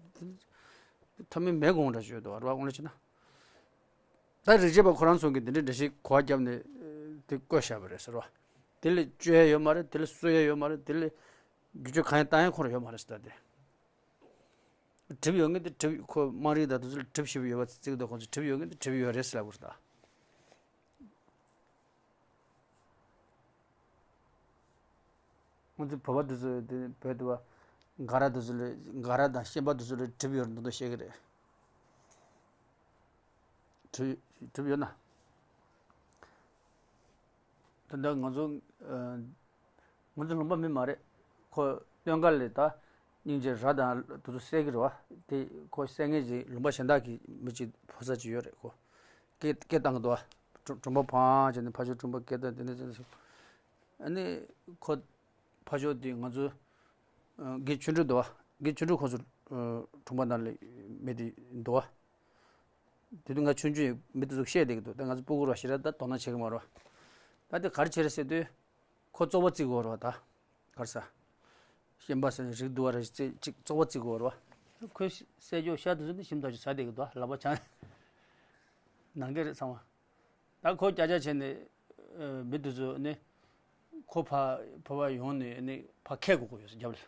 མཐོ་དམན་མེད་དགོངས་འདྲ་བརྗོད་འདུག་བ། རེད་བ། དངོས་གནས་བྱས་ན། ད་རིག་བྱེད་པ་ཁོ་རང་ཚོ་གིས་འདི་འདྲའི་འགྲེལ་བཤད་གོ་བ་བརྒྱབ་ནས་དེ་བཀོད་བཞག་པ་རེད་ཟེར་བ། དེ་ལས་བཅོས་ཡ་ཡོད་མ་རེད། དེ་ལས་བཟོ་ཡ་ཡོད་མ་རེད། དེ་ལས་བསྒྱུར་བཅོས་གང་ཡང་བཏང་ཡ་ཁོ་རང་ཡོད་མ་རེད་ཟེར། ད་དེ། གྲིབ་ཡོད་མཁན་དེ་གྲིབ། ཁོ་དམངས་རིགས་དང་དེ་ཚོ་ལ་གྲིབ་ཞེ་པོ་ཡོད་པ་བརྩི་གི་འདུག་ཁོ་ཚོས་གྲིབ་ཡོད་མཁན་དེ་གྲིབ་ཡོད་རེད་ཟེར་ལབ་དགོས་རེད་ད། ང་ཚོ་བོད་པ་དེ་ཚོ་དེ་བོད་དུ་བ། འགའ་ར་དེ་ཚོ་ལ། འགའ་ར་དང་ཤན་པ་དེ་ཚོ་ལ་གྲིབ་ཡོད་རེད་མདོག་མདོག་བཤད་གི་རེད། གྲིབ་གྲིབ་ཡོད་ན། ད་ལྟ་ང་ཚོ། ཨ། ང་ཚོ་ལུང་པ་མི་མ་རེད། ཁོ་སྟོན་ཁ་ལ་ད་སྙིང་རྗེ་ར་དང་དེ་ཚོ་བསད་ཀྱི་རེད་བ། དེ་ཁོ་བསད་མཁན་ཅིག་ལུང་པ་གཞན་དག་གི་མི་ཅིག་ཕོ་གསར་ཅིག་ཡོད་རེད། ཁོ་སྐད་སྐད་བཏང་གི་འདུག་བ། གྲོ- གྲོམ་པ་བང་བྱས་ནས་ཕར་ཕྱོགས་གྲོམ་པ་སྐད་བཏང་དེ་འདྲ་བྱས་ནས། ཨ་ནི་ཁོ་ཕར་ཕྱོགས་དེ་ང་ཚོ། ཨ། དགེ་ཆོས་སྒྲོན་འདུག་བ། དགེ་ཆོས་སྒྲོན་ཁོ་ཚོ། ཨ། གྲོམ་པ་ནང་ལ་མི་དེ་འདུག་བ། དེ་དུས་ང་ཆུང་ཆུང་ཡིན། མི་དེ་ཚོ་བཤད་བསྡད་ཀྱི་འདུག་ད་ང་ཚོ་སྤུ་གུ་ར་ཞེ་དྲག་ད་དོ་སྣང་བྱེད་ཀྱི་མ་རེད་བ། ད་དེ་ག་རེ་བྱས་རེད་ཟེར་དུས། ཁོ་བཙོག་པ་བརྩི་དགོས་རེད་བ་ད། ག་རེ་ཟ། ཤན་པ་ཟེར་ནས་རིགས་སྡུག་པ་རེ་ཅིག་བཙོག་པ་བརྩི་དགོས་རེད་བ། ཁོས་བསད་ཅོག་ཤ་དེ་ཚོ་འདི་ཞིམ་ཐག་ཆོད་ཟ་བསྡད་ཀྱི་འདུག་ལག་པ་འཆང་། ནང་འདྲེན་རེད་ཚང་མ། ད་ཁོ་ཀྱག་ཀྱག་བྱས་ནས། ཨ། མི་དེ་ཚོ་ནི་ཁོ་ཕ- ཕ་བ་ཡོང་ནས་ནི་ཕ་ཁས་གོ་གོ་ཡོད་ཟེར། རྒྱབ་ལ་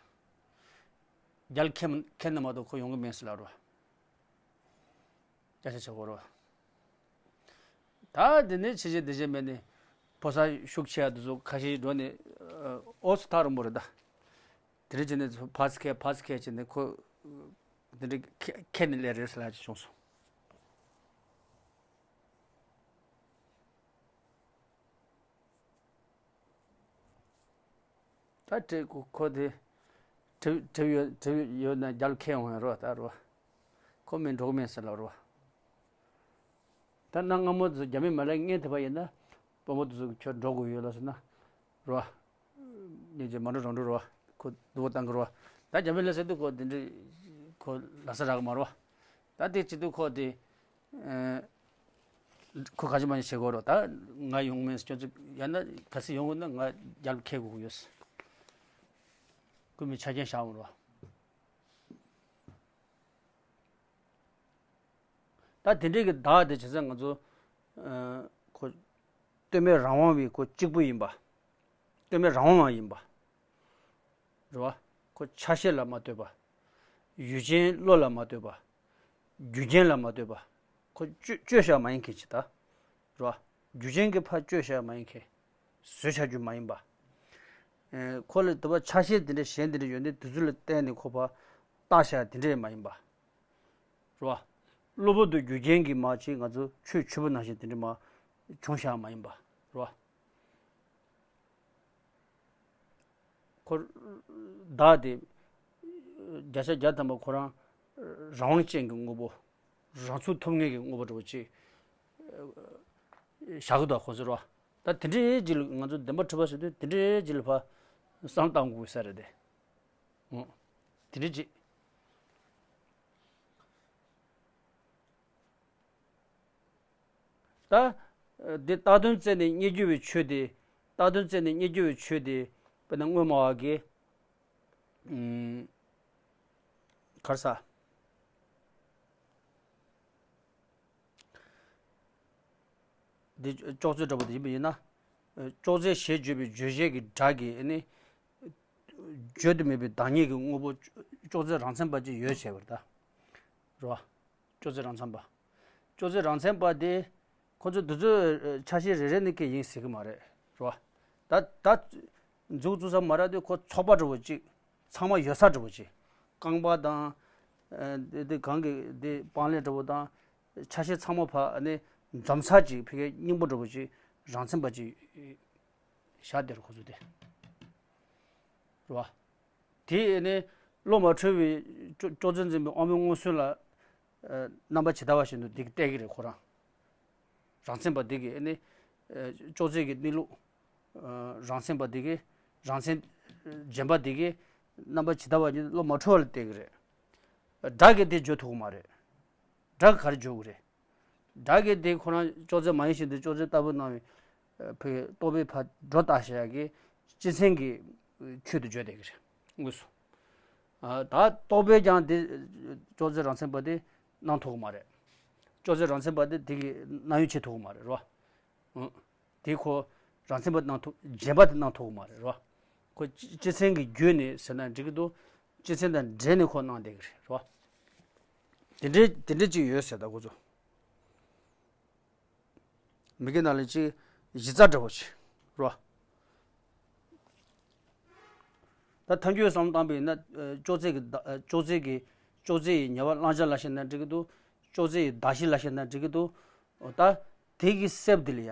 རྒྱབ་ལ་ཁས་ཁས་ན་མ་གཏོགས་ཁོ་ཡོང་གི་མེད་ཟེར་ལབ་རོ། ཀྱག་ཀྱག་བྱེད་གོ་རོ། ད་དེ་ནས་ཕྱི་རྗེས་འདི་རྗེས་མེད་ནས་ཕོ་གསར་ཤུགས་ཆེ་བ་དེ་ཚོ་ཁ་ཤས་འགྲོ་ནས། ཨ། ཨོ་སུ་ཐག་རིང་པོ་རེད་ད། དེ་འདྲ་བྱས་ནས་ཕར་ཁས་ཕར་ཁས་བྱས་ནས་ཁོ་དེ་འདྲ་ཁས་ཁས་ནས་སླེབས་རེད་ཟེར་ལབ་ཅིག་བྱུང་སོང་། ད་གྲིབ་ཁོ་ཁོ་དེ་གྲིབ་གྲིབ་ཡོད་གྲིབ་ཡོད་ན་རྒྱབ་ལ་ཁས་འོང་ཡ་རོ་ད་རོ། ཁོ་མི་འགྲོ་གི་མེད་ཟེར་ལབ་རོ། ད་གནའ་སྔ་མོ་ཚོ་རྒྱ་མི་མ་སླེབས་སྔོན་དེ་བ་ཡིན་ན་དཔོན་པོ་དེ་ཚོ་ཁྱོད་འགྲོ་དགོས་ཡོད་ལ་ཟེར་ན་རོ། སྙིང་རྗེ་མ་འགྲོ་རང་འགྲོ་རོ། ཁོ་སྡུག་པོ་བཏང་གི་རོ། ད་རྒྱ་མི་སླེབས་ཟེར་དུས་ཁོ་དེ་འདྲ་ཁོ་ལ་ས་རག་གི་མ་རོ། ད་དེ་བྱེད་དུས་ཁོ་དེ། ཨ། ཁོ་ག་ཅི་མ་ཅི་བྱེད་དགོས་རོ། ད་ང་ཡོང་མེད་ཁྱོད་ཚོ་ཡང་ན་ག་སྲིད་ཡོང་དགོས་ན་ང་རྒྱབ་ཁས་དགོས་ཀྱི་ཡོད། ཁོ་མི་ཆ་རྐྱེན་བཞག་འོང་རོ། ད་དེ་འདྲའི་གི་བདག་དེ་བྱས་ཙང་ང་ཚོ། ཨ། ཁོ་སྟོད་སྨད་རང་དབང་བའི་ཁོ་གཅིག་པུ་ཡིན་པ། སྟོད་སྨད་རང་དབང་བ་ཡིན་པ། རེད་བ། ཁོ་ཆ་ཤས་ལ་མ་ལྟོས་པ། ཡུལ་ཅན་བློ་ལ་མ་ལྟོས་པ། རྒྱུ་རྐྱེན་ལ་མ་ལྟོས་པ། ཁོ་བཅོས་བཅོས་བཞག་མ་ཡིན་མཁན་ཅིག་ད། རེད་བ། རྒྱུ་རྐྱེན་གྱིས་ཕར་བཅོས་བཞག་མ་ཡིན་མཁན། བཟོས་བཞག་རྒྱུ་མ་ཡིན་པ། ཨེ། ཁོ་ལ་དེ་བ་ཆ་ཤས་དེ་འདྲ་གཞན་དེ་འདྲ་ཡོད་ནའི་དེ་ཚོ་ལ་བརྟེན་ནས་ཁོ་ཕར་བཏགས་བཞག་དེ་འདྲ་ཡང་མ་ཡིན་པ། རེད་བ། གློ་བུར་དུ་རྒྱུ་རྐྱེན་གྱིས་མར་ཅིག་ང་ཚོ་ཆོས་ཆོས་པ་ནང་བཞིན་དེ་འདྲ་མར་བྱུང་བཞག་མ་ཡིན་པ། རེད་བ། ཁོ་བདག་དེ་བརྒྱ་ཆ་བརྒྱ་ཐམ་པ་ཁོ་རང་རང་དབང་ཅན་གྱི་དངོས་པོ། རང་ཚུགས་ཐུབ་མཁན་གྱི་དངོས་པོ་འདྲ་བོ་ཅིག་བཞག་གི་འདུག་ཁོ་ཚོ་རོ། ད་དེ་འདྲའི་རྗེས་ལ་ང་ཚོ་བདེན་པ་འཁྲུལ་པ་ཟེར་དུས་དེ་འདྲའི་རྗེས་ལ་ཕར་བསམ་བློ་བཏང་དགོས་ས་རེད་དེ། འོ། དེ་འདྲའི་རྗེས། ད། འདི་བཏགས་དོན་བཙལ་ནས་རྙེད་རྒྱུ་བའི་ཆོས་དེ། བཏགས་དོན་བཙལ་ནས་རྙེད་རྒྱུ་བའི་ཆོས་དེ། དཔེར་ན་སྔོན་མ་བ་གི། ཨུམ། ག་རེ་ཟ། འདི་ཅོག་ཙེ་འདྲ་པོ་དེ་ཡིན་པ་ཡིན་ན། ཅོག་ཙེ་ཞེས་བརྗོད་པའི་བརྗོད་བྱེད་ཀྱི་སྒྲ་གིས་ནི། བརྗོད་དུ་མེད་པའི་བདག་ཉིད་ཀྱི་དངོས་པོ་ཅོག་ཙེ་རང་མཚན་པ་ཅིག་ཡོད་བྱས་པ་རེད་ད། རེད་བ། ཅོག་ཙེ་རང་མཚན་པ། ཅོག་ཙེ་རང་མཚན་པ་དེ། ཁོ་ཚོ་དེ་ཚོའི་ཆ་ཤས་རེ་རེ་ནི་སྐད་ཡིན་ཟེར་གི་མ་རེད། རེད་བ། ད་ད། མཛུབ་བཙུགས་ས་མ་རག་དུས་ཁོ་ཚོགས་པ་འདྲ་བོ་ཅིག་ཚང་མ་ཡོད་ས་འདྲ་བོ་ཅིག་རྐང་པ་དང་། ཨ། དེ་དེ་གང་གི་དེ་པང་ལེབ་འདྲ་བོ་དང་། ཆ་ཤས་ཚང་མ་ཕར་ནི་འཛོམས་ས་ཅིག་ཕ་གིའི་སྙིང་པོ་འདྲ་བོ་ཅིག་རང་མཚན་པ་ཅིག་བཞག་བསྡད་རེད་ཁོ་ཚོ་དེ། རེད་བ། དེ་ནི་བློ་མ་གྲོས་པའི་ཅོ་ཅོག་ཙེ་འཛིན་པའི་དབང་པོའི་མངོན་སུམ་ལ་ རྣམ་པ་ཇི་ལྟ་བ་བཞིན་དུ་འདི་གི་བལྟས་ཀྱི་རེད་ཁོ་རང་། རང་མཚན་པ་འདི་གི་ཨ་ནི་ཅོག་ཙེ་གི་གནས་ལུགས། རང་མཚན་པ་འདི་གི་རང་མཚན་རྗེན་པ་འདི་གི་རྣམ་པ་ཇི་ལྟ་བ་བཞིན་དུ་བློ་མ་འཁྲུལ་བ་ལ་བལྟས་ཀྱི་རེད། སྒྲ་གིས་དེ་བརྗོད་ཐུབ་ཀྱི་མ་རེད། སྒྲ་གིས་ག་རེ་བརྗོད་ཀྱི་རེད། སྒྲ་གིས་དེ་ཁོ་རང་ཅོག་ཙེ་མ་ཡིན་བཞིན་དུ་ཅོག་ཙེ་ལྟ་བུ་སྣང་བའི་ཕ་གི་རྟོག་པས་ཕར་སྒྲོ་བཏགས་བཞག་གི་སྤྱི་མཚན་གྱི་ཆོས་དུ་བརྗོད་བསྡད་ཀྱི་རེད་དངོས་སུ། ད་རྟོག་པས་ཀྱང་དེ་ཅོག་ཙེ་རང་མཚན་པ་དེ་སྣང་ཐུབ་ཀྱི་མ་རེད། ཅོག་ཙེ་རང་མཚན་པ་དེ་དེ་གི་སྣང་ཡུལ་བྱེད་ཐུབ་ཀྱི་མ་རེད་རོ། དེ་ཁོ་རང་མཚན་པ་སྣང་ཐུབ་རྗེན་པ་དེ་སྣང་ཐུབ་ཀྱི་མ་རེད་རོ། ཁོ་སྤྱི་སྤྱི་མཚན་གྱི་བརྒྱུད་ནས་ཟེར་ན་འགྲིག་གི་འདུག་སྤྱི་མཚན་དང་འབྲེལ་ནས་ཁོ་སྣང་བསྡད་ཀྱི་རེད་རོ། དེ་འདྲའི་དེ་འདྲའི་ཅིག་ཡོད་ཟེར་ད་ཁོ་ཚོ། མི་དགེ་ནང་ལ་ཅིག་གཞི་རྩ་འདྲ་བོ་ཅིག་རོ། ད་ཐལ་འགྱུར་བསམ་བློ་བཏང་པ་ཡིན་ན་ཅོག་ཙེ་གི་བདག་ཅོག་ཙེ་གི་ཅོག་ཙེ་ཡི་ཉེ་བར་བླང་བྱ་ལ་བཤད་ན་འགྲིག་གི་འདུག་ཅོག་ཙེ་ཡི་གདགས་གཞི་ལ་བཤད་ན་འགྲིག་གི་འདུག་ད་དེ་གི་གསེབ་དེ་ལ་ཡ།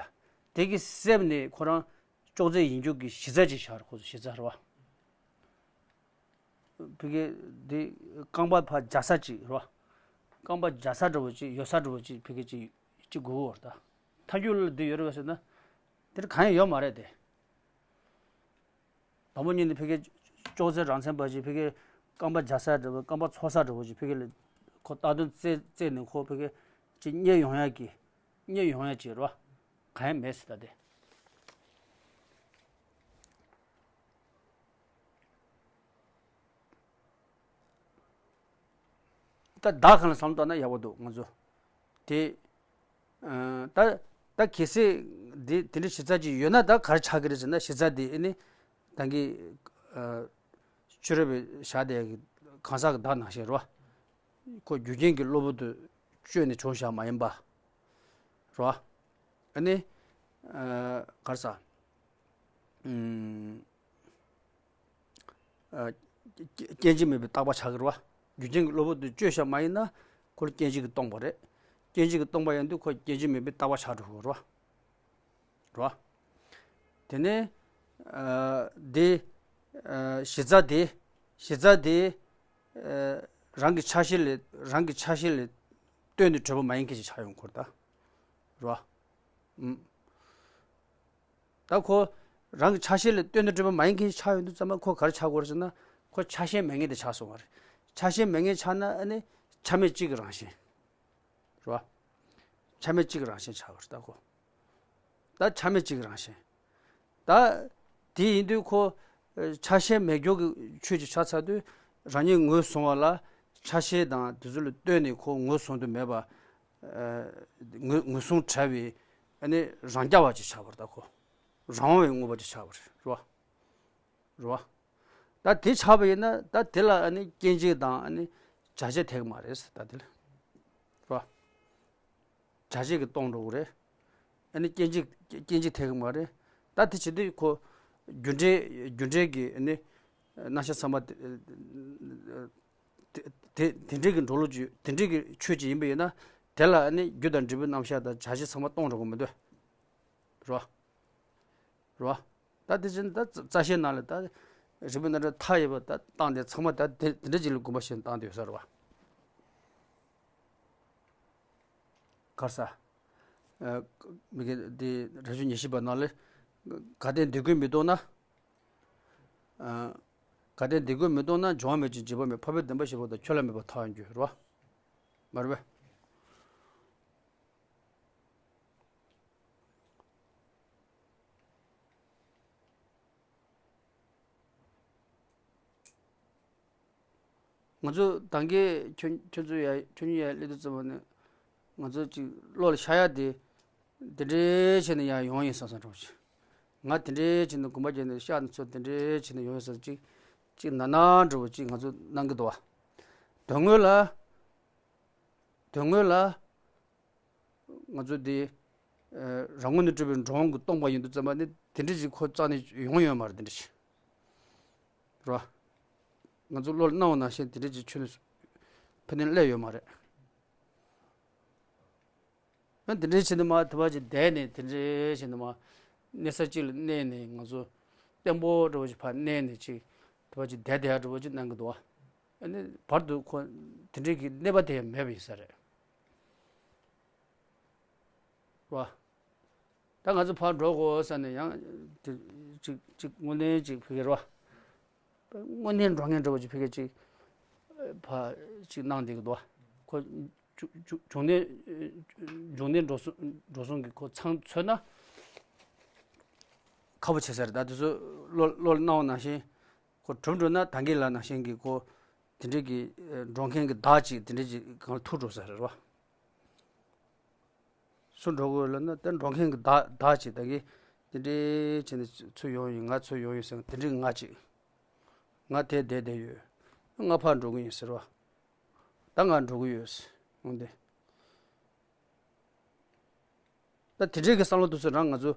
དེ་གི་གསེབ་ནས་ཁོ་རང་ཅོག་ཙེ་ཡིན་རྒྱུ་གི་གཞི་རྩ་ཅིག་ཆགས་རེད་ཁོ་ཚོ་གཞི་རྩ་རེད་བ། ཕ་གི་འདི་རྐང་པ་ཕར་སྦྱར་ས་ཅིག་རེད་བ། རྐང་པ་སྦྱར་ས་འདྲ་བོ་ཅིག་ཡོད་ས་འདྲ་བོ་ཅིག་ཕ་གི་ཅིག་ཅིག་དགོས་ཀྱི་ཡོད་རེད་ད། ཐལ་འགྱུར་ལ་འདི་ཡོད་རེད་བ་ཟེར་ན། དེར་གང་ཡང་ཡོད་མ་རེད་དེ། དང་པོ་ཉིད་ནས་ཕ་གི་ཅོག་ཙེ་རང་མཚན་པ་ཅིག་ཕ་གི་རྐང་པ་སྦྱར་ས་འདྲ་བོ་རྐང་པ་འཚོ་ས་འདྲ་བོ་ཅིག་ཕ་གི་ལ་ཁོ་ལྟ་དོན་རྩེ་རྩེ་ནས་ཁོ་ཕ་གི་ཅིག་རྙེད་ཡོང་ཡ་གི་རྙེད་ཡོང་ཡ་ཅིག་རེད་བ། གང་ཡང་མེད་ཟེར་ད་དེ། ད་བདག་གང་ལ་བསམ་བཏང་ན་ཡག་པོ་འདུག་ང་ཚོ། དེ། ད་ད་གལ་སྲིད་འདི་དེ་འདྲའི་གཞི་རྩ་ཅིག་ཡོད་ན་ད་ག་རེ་ཆགས་ཀྱི་རེད་ཟེར་ན་གཞི་རྩ་དེ་ཨ་ནི་ད་གིན་ཕྱི་རོལ་པའི་བཞག་བསྡད་ཀྱི་གང་ཟག་གི་བདག་ནང་བཞིན་རེད་བ། ཁོ་རྒྱུ་རྐྱེན་གྱི་གློ་བུར་དུ་བཅོས་ནས་བྱུང་བཞག་མ་ཡིན་པ། རེད་བ། ཨ་ནི། ག་རེ་ཟ། སྐྱེ་འཇིག་མེད་པའི་རྟག་པ་ཆགས་ཀྱི་རེད་བ། རྒྱུ་རྐྱེན་གྱི་གློ་བུར་དུ་བཅོས་བཞག་མ་ཡིན་ན་ཁོ་ལ་སྐྱེ་འཇིག་གིས་སྟོང་པ་རེད། སྐྱེ་འཇིག་གིས་སྟོང་པ་ཡིན་དུས་ཁོ་སྐྱེ་འཇིག་མེད་པའི་རྟག་པ་ཆགས་འགྲོ་གི་རེད་བ། རེད་བ། དེ་ནས་འདི་གཞི་རྩ་དེ་གཞི་རྩ་དེ་རང་གི་ཆ་ཤས་ལས་རང་གི་ཆ་ཤས་ལས་ལྟོས་ནས་གྲུབ་པ་མ་ཡིན་མཁན་ཞིག་ཆགས་ཡོང་གི་རེད་ད། རེད་བ། ད་ཁོ་རང་གི་ཆ་ཤས་ལས་ལྟོས་ནས་གྲུབ་པ་མ་ཡིན་མཁན་ཞིག་ཆགས་ཡོང་དུས་ཙམ་པ་ཁོ་ག་རེ་ཆགས་ཀྱི་ཡོད་རེད་ཟེར་ན་ཁོ་ཆ་ཤས་མེད་མཁན་དེ་ཆགས་སོང་བ་རེད། ཆ་ཤས་མེད་མཁན་ཆགས་ན་ཨ་ནི་ཆ་མེད་གཅིག་གི་རང་བཞིན། རེད་བ། ཆ་མེད་གཅིག་གི་རང་བཞིན་ཆགས་པ་རེད་ད་ཁོ། ད་ཆ་མེད་གཅིག་གི་རང་བཞིན། ད་དེ་ཡིན་དུས་ཁོ་ཆ་ཤས་མེད་འགྱུར་གྱི་ཆོས་ཅིག་ཆགས་ཚར་དུས་རང་ཉིད་ངོས་བཟུང་བ་ལ་ཆ་ཤས་དང་དེ་ཚོ་ལ་ལྟོས་ནས་ཁོ་ངོས་བཟུང་དུ་མེད་པ། ངོས་ངོས་བཟུང་བྲལ་བའི་ཨ་ནི་རང་རྐྱ་བ་ཅིག་ཆགས་པ་རེད་ད་ཁོ། རང་དབང་བའི་དངོས་པོ་ཅིག་ཆགས་པ་རེད་རེད་བ། རེད་བ། ད་དེ་ཆགས་པ་ཡིན་ན་ད་དེ་ལ་ཨ་ནི་སྐྱེ་འཇིག་དང་ཨ་ནི་བྱ་བྱེད་ཐེག་མ་རེད་ད་དེ་ལ། རེད་བ། བྱ་བྱེད་ཀྱིས་སྟོང་འགྲོ་གི་རེད། ཨ་ནི་སྐྱེ་འཇིག་སྐྱེ་འཇིག་ཐེག་གི་མ་རེད། ད་དེ་བྱེད་དུས་ཁོ་རྒྱུ་འབྲས་རྒྱུ་འབྲས་ཀྱི་ཨ་ནི་རྣམ་གཞག་ཚང་མ་དེ་དེ་དེ་འདྲའི་གི་འགྲོ་ལུགས་ཀྱི་དེ་འདྲའི་གི་ཆོས་ཅིག་ཡིན་པ་ཡིན་ན་དེ་ལ་ཨ་ནི་རྒྱུ་དང་འབྲས་བུའི་རྣམ་གཞག་དང་བྱ་བྱེད་ཚང་མ་སྟོང་འགྲོ་གི་མི་འདུག་རེད་བ། རེད་བ། ད་དེ་བཞིན་ད་རྩ་ཤེའི་ནང་ལ་ད་རིགས་པའི་རྣམ་གྲངས་མཐའ་ཡས་པ་ད་བཏང་སྟེ་ཚང་མ་ད་དེ་དེ་འདྲ་ཅིག་ལ་དགོངས་པ་བཞེས་བཏང་སྟེ་ཡོད་ས་རེད་བ། ག་རེ་ཟ། མི་དགེ་འདི་རབ་བྱུང་ཉེར་བཞི་པ་ནང་ལས། གལ་ཏེ་འདི་ཀུན་མི་རྟོགས་ན། གལ་ཏེ་འདི་ཀུན་མི་རྟོགས་ན་འབྱུང་བ་མེད་ཅིང་འཇིག་པ་མེད་འཕགས་པའི་བདེན་པ་བཞི་པོ་དང་ཁྱོད་ལ་མེད་པར་ཐལ་བར་འགྱུར་རོ། མ་རེད་པས། ང་ཚོ་ད་གིན་ཁྱོད་ཁྱོད་ཚོ་ཡ་ཁྱོད་གཉིས་ཡ་སླེབས་དུས་ཙམ་པ་ནས་ང་ཚོ་ཅིག་བློ་ལ་ཤར་ཡ་དེ་འདི་འདྲའི་བྱས་ནས་ཡ་ཡོང་ཡིན་བསམ་བསམ་འདྲ་བོ་ཅིག་ང་འདི་འདྲའི་བྱས་ནས་དགོངས་པ་བརྒྱབ་ནས་ཤག་ནས་ཚོ་འདི་འདྲའི་བྱས་ནས་ཡོང་ཡིན་བསམ་ཅིག་ཅིག་ན་ན་འདྲ་བོ་ཅིག་ང་ཚོ་གནང་གི་འདུག་བ། དོན་དངོས་ལ་དོན་དངོས་ལ། ང་ཚོ་འདི། རང་ངོས་ནས་གྲུབ་པའི་འགྲོ་འོང་གི་སྟོང་པ་ཡིན་དུས་ཙམ་པ་ནི་དེ་འདྲ་ཞིག་ཁོ་རྩ་ནས་ཡོང་ཡོད་མ་རེད་དེ་འདྲ་ཞིག་རེད་བ། ང་ཚོ་བློ་ལ་སྣང་བ་ནང་བཞིན་དེ་འདྲ་ཞིག་ཁྱོན་ནས་ཕན་ནས་སླེབས་ཡོད་མ་རེད། ཡང་དེ་འདྲ་བྱས་ནས་མ་དེ་བ་ཅིག་བསྡད་ནས་དེ་འདྲ་བྱས་ནས་མ་གནས་ས་གཅིག་ལ་གནས་ནས་ང་ཚོ་བརྟན་པོ་འདྲ་བོ་ཞིག་ཕར་གནས་ནས་ཅིག་དེ་བ་ཅིག་བསྡད་བསྡད་ཡ་འདྲ་བོ་ཅིག་གནང་གི་འདུག་བ། ཨ་ནི་བར་དུ་ཁོ་དེ་འདྲའི་གི་གནས་པ་དེ་ཡང་མེད་པ་ཡིན་ས་རེད། རེད་བ། ད་ང་ཚོ་ཕར་འགྲོ་དགོས་ས་ནས་ཡང་དེ་ཅིག་ཅིག་དངོས་གནས་ཅིག་ཕ་གི་རེད་བ། དངོས་གནས་འགྲོ་མཁན་འདྲ་བོ་ཅིག་ཕ་གི་ཅིག་ཕར་ཅིག་གནང་བསྡད་ཀྱི་འདུག་བ། ཁོ་འབྱུང་འབྱུང་གནས་འབྱུང་གནས་འགྲོ་སོང་འགྲོ་སོང་གི་ཁོ་ཚང་མཚོན་ན་ཁག་པོ་བྱེད་ས་རེད། ད་དེ་ཚོ་བློ་བློ་སྣང་བ་ནང་བཞིན་ཁོ་གྲུབ་འགྲོ་ན་ད་གིན་ལ་ནང་བཞིན་གྱི་ཁོ་དེ་འདྲས་ཀྱི་འགྲོ་མཁན་གྱི་བདག་ཅིག་དེ་འདྲས་ཅིག་གང་ལ་ཐུག་འགྲོ་ས་རེད་བ། སུ་འགྲོ་དགོས་ལབ་ན་ད་འགྲོ་མཁན་གྱི་བདག་བདག་ཅིག་ད་གིན་དེ་འདྲས་བྱས་ནས་ཚུར་ཡོང་ཡིན་ང་ཚུར་ཡོང་ཡིན་ཟེར་དེ་འདྲས་ང་ཅིག་ང་དེ་བསྡད་བསྡད་ཡོད། ང་ཕར་འགྲོ་གི་ཡིན་ཟེར་བ། ད་ང་འགྲོ་གི་ཡོད་ཟེར་འོང་དེ། ད་དེ་འདྲའི་གི་བསམ་བློ་དེ་ཚོ་རང་ང་ཚོ་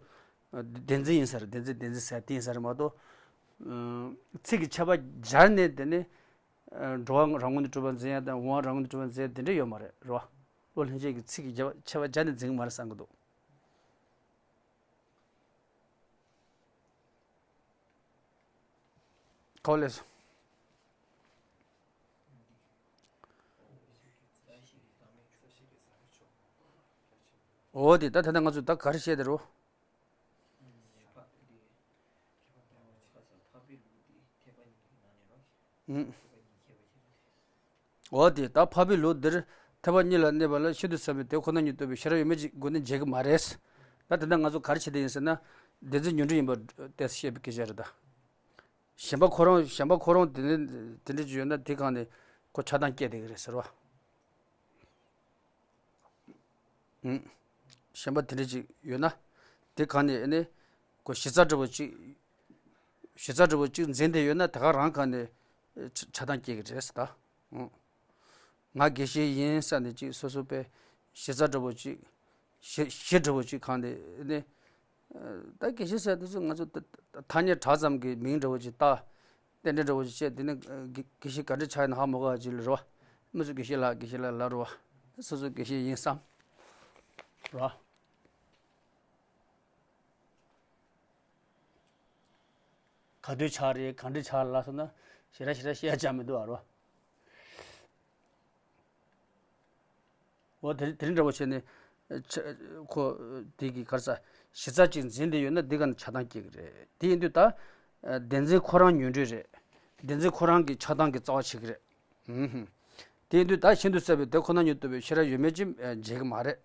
བདེན་འཛིན་ཡིན་ས་རེད། བདེན་འཛིན་བདེན་འཛིན་ཟེར་དེ་ཡིན་ས་རེད་མ་གཏོགས། ཚིག་གི་ཁྱད་པར་སྦྱར་ནས་དེ་ནི་འགྲོ་བ་རང་ངོས་ནས་གྲུབ་པར་འཛིན་ཡ་དང་འོང་བ་རང་ངོས་ནས་གྲུབ་པར་འཛིན་ཡ་དེ་འདྲ་ཡོད་མ་རེད་རོ། བློ་ལྷན་སྐྱེས་ཀྱི་ཚིག་གི་ཁྱད་པར་སྦྱར་ནས་འཛིན་གི་མ་རེད་བསམ་གི་འདུག་ཁོ་ལས་སོ། འོ་དེ་ད་ད་ལྟ་ང་ཚོ་ད་ག་རེ་བཤད་དེ་རོ། འོ་དེ་ད་འཕགས་པའི་ལུགས་འདིར་ཐེག་པ་གཉིས་ལ་གནས་པ་ལ་ཤིན་ཏུ་ཟབ་པའི་དེ་ཁོ་ན་ཉིད་རྟོགས་པའི་ཤེས་རབ་ཡོད་མེད་ཀྱི་སྒོ་ནས་འབྱེད་ཀྱི་མ་རེད། ད་དེ་འདྲ་ང་ཚོ་ག་རེ་བྱེད་དེ་ཡིན་ཟེར་ན། བདེན་འཛིན་ཉོན་སྒྲིབ་ཡིན་པ་ཏོག་ཙམ་བཤད་པའི་སྐད་ཆ་རེད་ད། གཞན་པ་ཁོ་རང་གཞན་པ་ཁོ་རང་དེ་ནི་དེ་འདྲ་ཅིག་ཡོད་ན་དེ་གང་ནས་ཁོ་ཆགས་སྡང་སྐྱེ་བསྡད་ཀྱི་རེད་ཟེར་བ། གཞན་པ་དེ་འདྲ་ཅིག་ཡོད་ན། དེ་གང་ནས་ཨ་ནི་ཁོ་གཞི་རྩ་འདྲ་བོ་ཅིག་གཞི་རྩ་འདྲ་བོ་ཅིག་འཛིན་བསྡད་ཡོད་ན་དེ་ག་རང་གང་ནས་ཆགས་སྡང་སྐྱེ་གི་རེད་ཟེར་ད། ང་དགེ་བཤེས་ཡིན་ས་ནས་ཅིག་སོ་སོ་པའི་གཞི་རྩ་འདྲ་བོ་ཅིག་གཞི་གཞི་འདྲ་བོ་ཅིག་གང་ནས་ཨ་ནི། ད་དགེ་བཤེས་ཟེར་དུས་ང་ཚོ་ཐ་སྙད་གྲགས་ཙམ་གྱི་མིང་འདྲ་བོ་ཅིག་བཏགས། རྟེན་འབྲེལ་འདྲ་བོ་ཅིག་བྱས་དེ་ནི་དགེ་བཤེས་ག་འདྲ་ཆགས་ཡིན་ན་ཧ་མ་གོ་བ་ཅིག་ལ་རོ། མི་ཚོ་དགེ་བཤེས་ལགས་དགེ་བཤེས་ལགས་ལབ་རོ། སོ་སོ་དགེ་བཤེས་ཡིན་བསམ། རོ། ག་དུས་ཆགས་རེད་གང་འདྲ་ཆགས་ལ་སོང་ན་ཞེ་དྲག་ཞེ་དྲག་བཤད་ཡ་ཅང་མི་འདུག་ཨ་རོ། འོ་དེ་དེ་འདྲ་བོ་བྱས་ནས་ཆ་ཁོ་དེ་གི་ག་རེ་ཟ་གཞི་རྩ་ཅིག་འཛིན་བསྡད་ཡོད་ན་འདི་ག་ནས་ཆགས་སྡང་སྐྱེ་གི་རེད། དེ་ཡིན་དུས་ད་བདེན་འཛིན་ཁོ་རང་ཉོན་སྒྲིབ་རེད། བདེན་འཛིན་ཁོ་རང་གི་ཆགས་སྡང་གི་རྩ་བ་བྱེད་ཀྱི་རེད། དེ་ཡིན་དུས་ད་ཤིན་ཏུ་ཟབ་པའི་དེ་ཁོ་ན་ཉིད་རྟོགས་པའི་ཤེས་རབ་ཡོད་མེད་ཅིག་འབྱེད་ཀྱི་མ་རེད།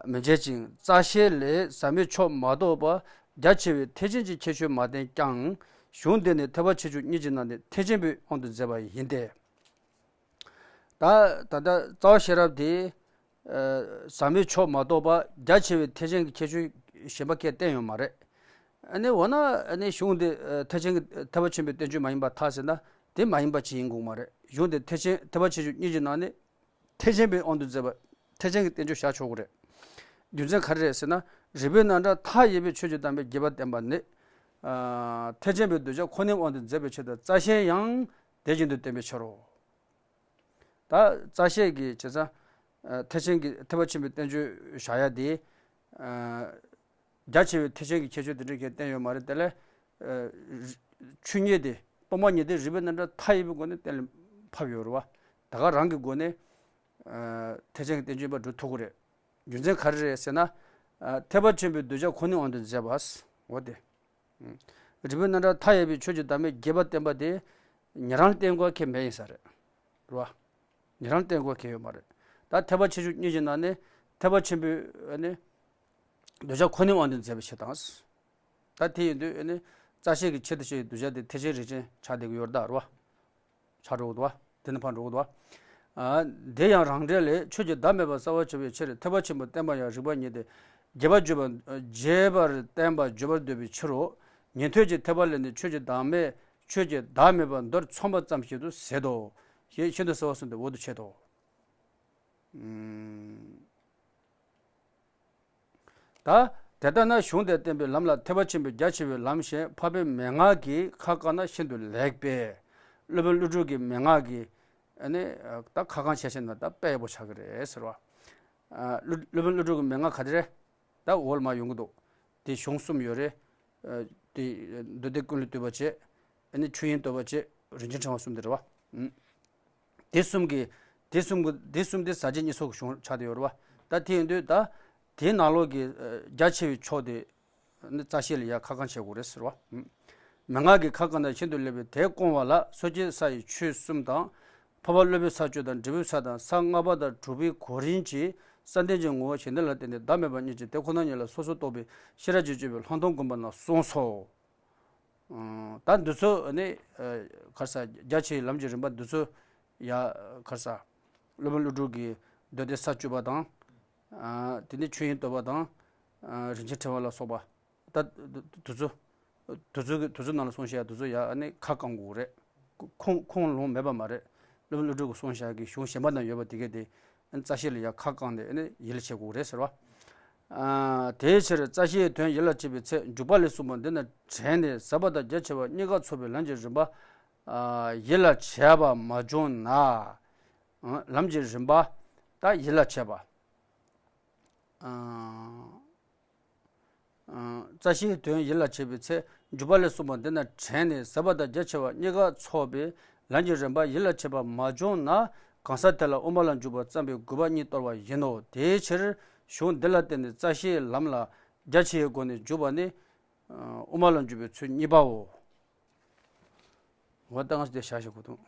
མི་འབྱེད་ཅིང་རྩ་ཤེ་ལས་ཟབ་མོའི་ཕྱོགས་མ་གཏོགས་པ་རྒྱ་ཆེ་བའི་ཐེག་ཆེན་གྱི་ཁྱད་ཆོས་མ་བསྟན་ཀྱང་། གཞུང་འདི་ནི་ཐེག་པ་ཆེ་ཆུང་གཉིས་ཀྱི་ནང་ནས་ཐེག་ཆེན་པོའི་དབང་དུ་མཛད་པ་ཡིན་ཏེ། ད་ད་ལྟ་རྩ་བ་ཤེས་རབ་དེ། ཟབ་མོའི་ཕྱོགས་མ་གཏོགས་པ་རྒྱ་ཆེ་བའི་ཐེག་ཆེན་གྱི་ཁྱད་ཆོས་གཞན་པ་ཁས་བསྟན་ཡོད་མ་རེད། ཨ་ནི་འོ་ན་ཨ་ནི་གཞུང་འདི་ཐེག་ཆེན་གྱི་ཐེག་པ་ཆེན་པོའི་བསྟན་བཅོས་མ་ཡིན་པར་ཐལ་ཟེར་ན་དེ་མ་ཡིན་པ་ཅིག་ཡིན་དགོས་མ་རེད། གཞུང་འདི་ཐེག་ཆེན་ཐེག་པ་ཆེ་ཆུང་གཉིས་ཀྱི་ནང་ནས་ཐེག་ཆེན་པའི་དབང་དུ་མཛད་པ་ཐེག་ཆེན་གྱི་བསྟན་བཅོས་བཞག་ཆོག་གི་རེད། རྒྱུ་མཚན་ག་རེ་རེད་ཟེར་ན། རིགས་པའི་རྣམ་གྲངས་མཐའ་ཡས་པའི་ཆོས་ཀྱི་བདག་མེད་རྒྱས་པར་བསྟན་པ་ནི། ཐེག་ཆེན་པའི་གདུལ་བྱ་ཁོ་ནའི་དབང་དུ་མཛད་པའི་ཕྱིར་དང་རྩ་ཤེས་ཡང་དེ་བཞིན་དུ་བསྟན་པའི་ཕྱིར་རོ། ད་རྩ་ཤེས་ཀྱི་བྱས་ཙང་། ཐེག་ཆེན་གྱི་ཐེག་པ་ཆེན་པོའི་བསྟན་བཅོས་བཞག་ཡ་དེ། རྒྱ་ཆེ་བའི་ཐེག་ཆེན་གྱི་ཁྱད་ཆོས་དེ་འདྲ་གས་བསྟན་ཡོད་མ་རེད་དེ་ལས། ཆོས་ཉིད་དེ་སྟོང་པ་ཉིད་དེ་རིགས་པའི་རྣམ་གྲངས་མཐའ་ཡས་པའི་སྒོ་ནས་གཏན་ལ་ཕབ་ཡོད་རེད་བ། ད་ག་རང་གི་སྒོ་ནས། ཐེག་ཆེན་གྱི་བསྟན་བཅོས་པ་འགྲོ་ཐུབ་ཀྱི་རེད། རྒྱུ་མཚན་ག་རེ་རེད་ཟེར་ན། ཐེག་པ་ཆེན་པོའི་གདུལ་བྱ་ཁོ་ནའི་དབང་དུ་མཛད་པ། འོ་དེ། རིགས་པའི་རྣམ་གྲངས་མཐའ་ཡས་པའི་ཆོས་ཀྱི་བདག་མེད་རྒྱས་པར་བསྟན་པ་དེ། ཉན་རང་བསྟན་དགོས་ཁེ་མེད་ཡིན་ས་རེད། རེད་བ། ཉན་རང་བསྟན་དགོས་ཁེ་ཡོད་མ་རེད། ད་ཐེག་པ་ཆེ་ཆུང་གཉིས་ཀྱི་ནང་ནས་ཐེག་པ་ཆེན་པོའི་ནི། གདུལ་བྱ་ཁོ་ནའི་དབང་དུ་མཛད་པའི་ཕྱིར་དང་། ད་དེ་ཡིན་དུས་ནི། རྩ་ཤེ་གི་ཆེད་དུ་བཤད་པའི་གདུལ་བྱ་དེ་ཐེག་ཆེན་རིགས་ཅན་ཆགས་བསྡད་ཀྱི་ཡོད་རེད་ད་རེད་བ། ཆགས་འགྲོ་གི་འདུག་བ། དེ་ནི་ཕར་འགྲོ་གི་འདུག་བ། དེ་ཡང་རང་འགྲེལ་ལས་ཆོས་ཀྱི་བདག་མེད་པ་གསལ་བར་བྱ་བའི་ཕྱིར་ཐེག་པ་ཆེན་པོ་བསྟན་པ་ཡང་རིགས་པ་ཉིད་དེ། རྒྱས་པར་བརྗོད་པ། རྒྱས་པར་བསྟན་པ་བརྗོད་པར་འདོད་པའི་ཕྱིར་རོ། ཉན་ཐོས་ཀྱི་ཐེག་པ་ལས་ནི་ཆོས་ཀྱི་བདག་མེད་ཆོས་ཀྱི་བདག་མེད་པ་མདོར་མཚོན་པ་ཙམ་ཞིག་ཏུ་ཟད་དོ། ཞེས་ཤིན་ཏུ་གསལ་བར་གསུངས་ཏེ་འོག་ཏུ་འཆད་དོ། ད་དེ་ལྟར་ན་གཞུང་དེས་བསྟན་པའི་ལམ་ལ་ཐེག་པ་ཆེན་པོའི་རྒྱ་ཆེ་བའི་ལམ་ཞེས་འཕགས་པའི་མན་ངག་གིས་ཁ་བཀག་ན་ཤིན་ཏུ་ལེགས་པས། སློབ་དཔོན་ཀླུ་སྒྲུབ་ཀྱི་མན་ངག་གིས་ནི་ད་ཁ་བཀག་བྱས་ཤིང་ན་ད་དཔེ་ཡག་པོ་ཆགས་ཀྱི་རེད་ཟེར་བ། སློབ་དཔོན་ཀླུ་སྒྲུབ་ཀྱི་མན་ངག་ག་དེ་རེད། ད་འོག་ལ་མར་ཡོང་གི་འདུག་དེ་གཞུང་གསུམ་ཡོད་རེད། དེ་མདོ་སྡེ་ཀུན་ལས་བཏུས་པ་བྱས། ཨ་ནི་ཆོས་དབྱིངས་རྟོགས་པ་བཅས་རིན་ཆེན་ཕྲེང་བ་གསུམ་དེ་རེད་བ། དེ་གསུམ་གྱི། དེ་གསུམ་གྱི་དེ་གསུམ་དེ་ཟབ་ཆོས་གཉིས་ཚོགས་ཀྱི་གཞུང་ཆགས་བསྡད་ཡོད་རེད་བ། ད་དེ་ཡིན་དུས་ད། དེའི་ནང་ལོགས་ཀྱི་རྒྱ་ཆེ་བའི་ཕྱོགས་དེ་ནི་རྩ་ཤེ་ལ་ཡ་ཁ་བསྐང་བྱེད་དགོས་རེད་ཟེར་བ། མན་ངག་གི་ཁ་བསྐང་དང་ཤིན་ཏུ་ལེགས་པའི་དེ་སྐོང་བ་ལ། སོ་སྐྱེ་ས་ཡི་ཆོས་གསུམ་དང་། འཕགས་པ་སློབ་པའི་ས་བཅུ་དང་། འབྲས་བུའི་ས་དང་། ས་ལྔ་པ་དང་དྲུག་པའི་གོ་རིམ་གྱིས་བསམ་གཏན་གྱི་ངོ་བོ་གཞན་དོན་ལ་བརྟེན་ཏེ་བདག་མེད་པ་གཉིས་ཀྱི་དེ་ཁོ་ན་ཉིད་ལ་སོ་སོར་རྟོག་པའི་ཤེས་རབ་ཀྱིས་དཔྱོད་པའི་ལྷག་མཐོང་བསྒོམ་པ་རྣམས་གསུངས་སོ། ད་འདི་ཚོ་ནི་ག་རེ་ཟ། རྒྱ་ཆེའི་ལམ་གྱི་རིམ་པ་འདི་ཚོ་ཡ་ག་རེ་ཟ། སློབ་དཔོན་ཀླུ་སྒྲུབ་ཀྱི་མདོ་སྡེ་ས་བཅུ་པ་དང་། དེ་ནས་ཆོས་དབྱིངས་རྟོགས་པ་དང་། རིན་ཆེན་ཕྲེང་བ་ལ་སོགས་པ། ད་དེ་ཚོ་དེ་ཚོ་གི་དེ་ཚོ་ནང་ལ་གསུངས་བཞག་ཡ་དེ་ཚོ་ཡ་ནི་ཁ་བསྐང་དགོས་རེད། ཁུངས་ཁུངས་ལུང་མེད་པ་མ་རེད། སློབ་དཔོན་ཀླུ་སྒྲུབ་ཀྱིས་གསུངས་བཞག་གི་གཞུང་གཞན་པ་ན་ཡོད་པ་དེ་གས་དེ་རྩ་ཤེ་ལ་ཡ་ཁ་བསྐང་སྟེ་ནི་ཡིད་ལ་བྱེད་དགོས་རེད་ཟེར་བ། དེའི་ཕྱིར་རྩ་ཤེའི་དོན་ཡིད་ལ་བྱེད་པའི་ཚེ། འཇུག་པ་ལས་གསུངས་པ་འདི་རྣམས་དྲན་ནས་ཟབ་པ་དང་རྒྱ་ཆེ་བ་གཉིས་ཀ་ཚོགས་པའི་ལམ་གྱི་རིམ་པ་ཡིད་ལ་བྱེད་པ་མ་བྱུང་ན། ལམ་གྱི་རིམ་པ་ད་ཡིད་ལ་བྱེད་པ། རྩ་ཤེའི་དོན་ཡིད་ལ་བྱེད་པའི་ཚེ། འཇུག་པ་ལས་གསུངས་པ་འདི་རྣམས་དྲན་ནས་ཟབ་པ་དང་རྒྱ་ཆེ་བ་གཉིས་ཀ་ཚོགས་པའི་ལམ་གྱི་རིམ་པ་ཡིད་ལ་བྱེད་པ་མ་བྱུང་ན། གང་ཟག་དེ་ལ་དབུ་མ་ལ་འཇུག་པ་བརྩམས་པའི་དགོས་པ་གཉིས་སྟོར་བ་ཡིན་ནོ། དེའི་ཕྱིར་གཞུང་འདི་ལ་བརྟེན་ནས་རྩ་ཤེའི་ལམ་ལ་རྒྱ་ཆེའི་སྒོ་ནས་འཇུག་པ་ནི། དབུ་མ་ལ་འཇུག་པའི་ཚུལ་གཉིས་པའོ། འོ་ད་ང་ཚོ་དེ་བཞག་བཞག་གོ་དང་།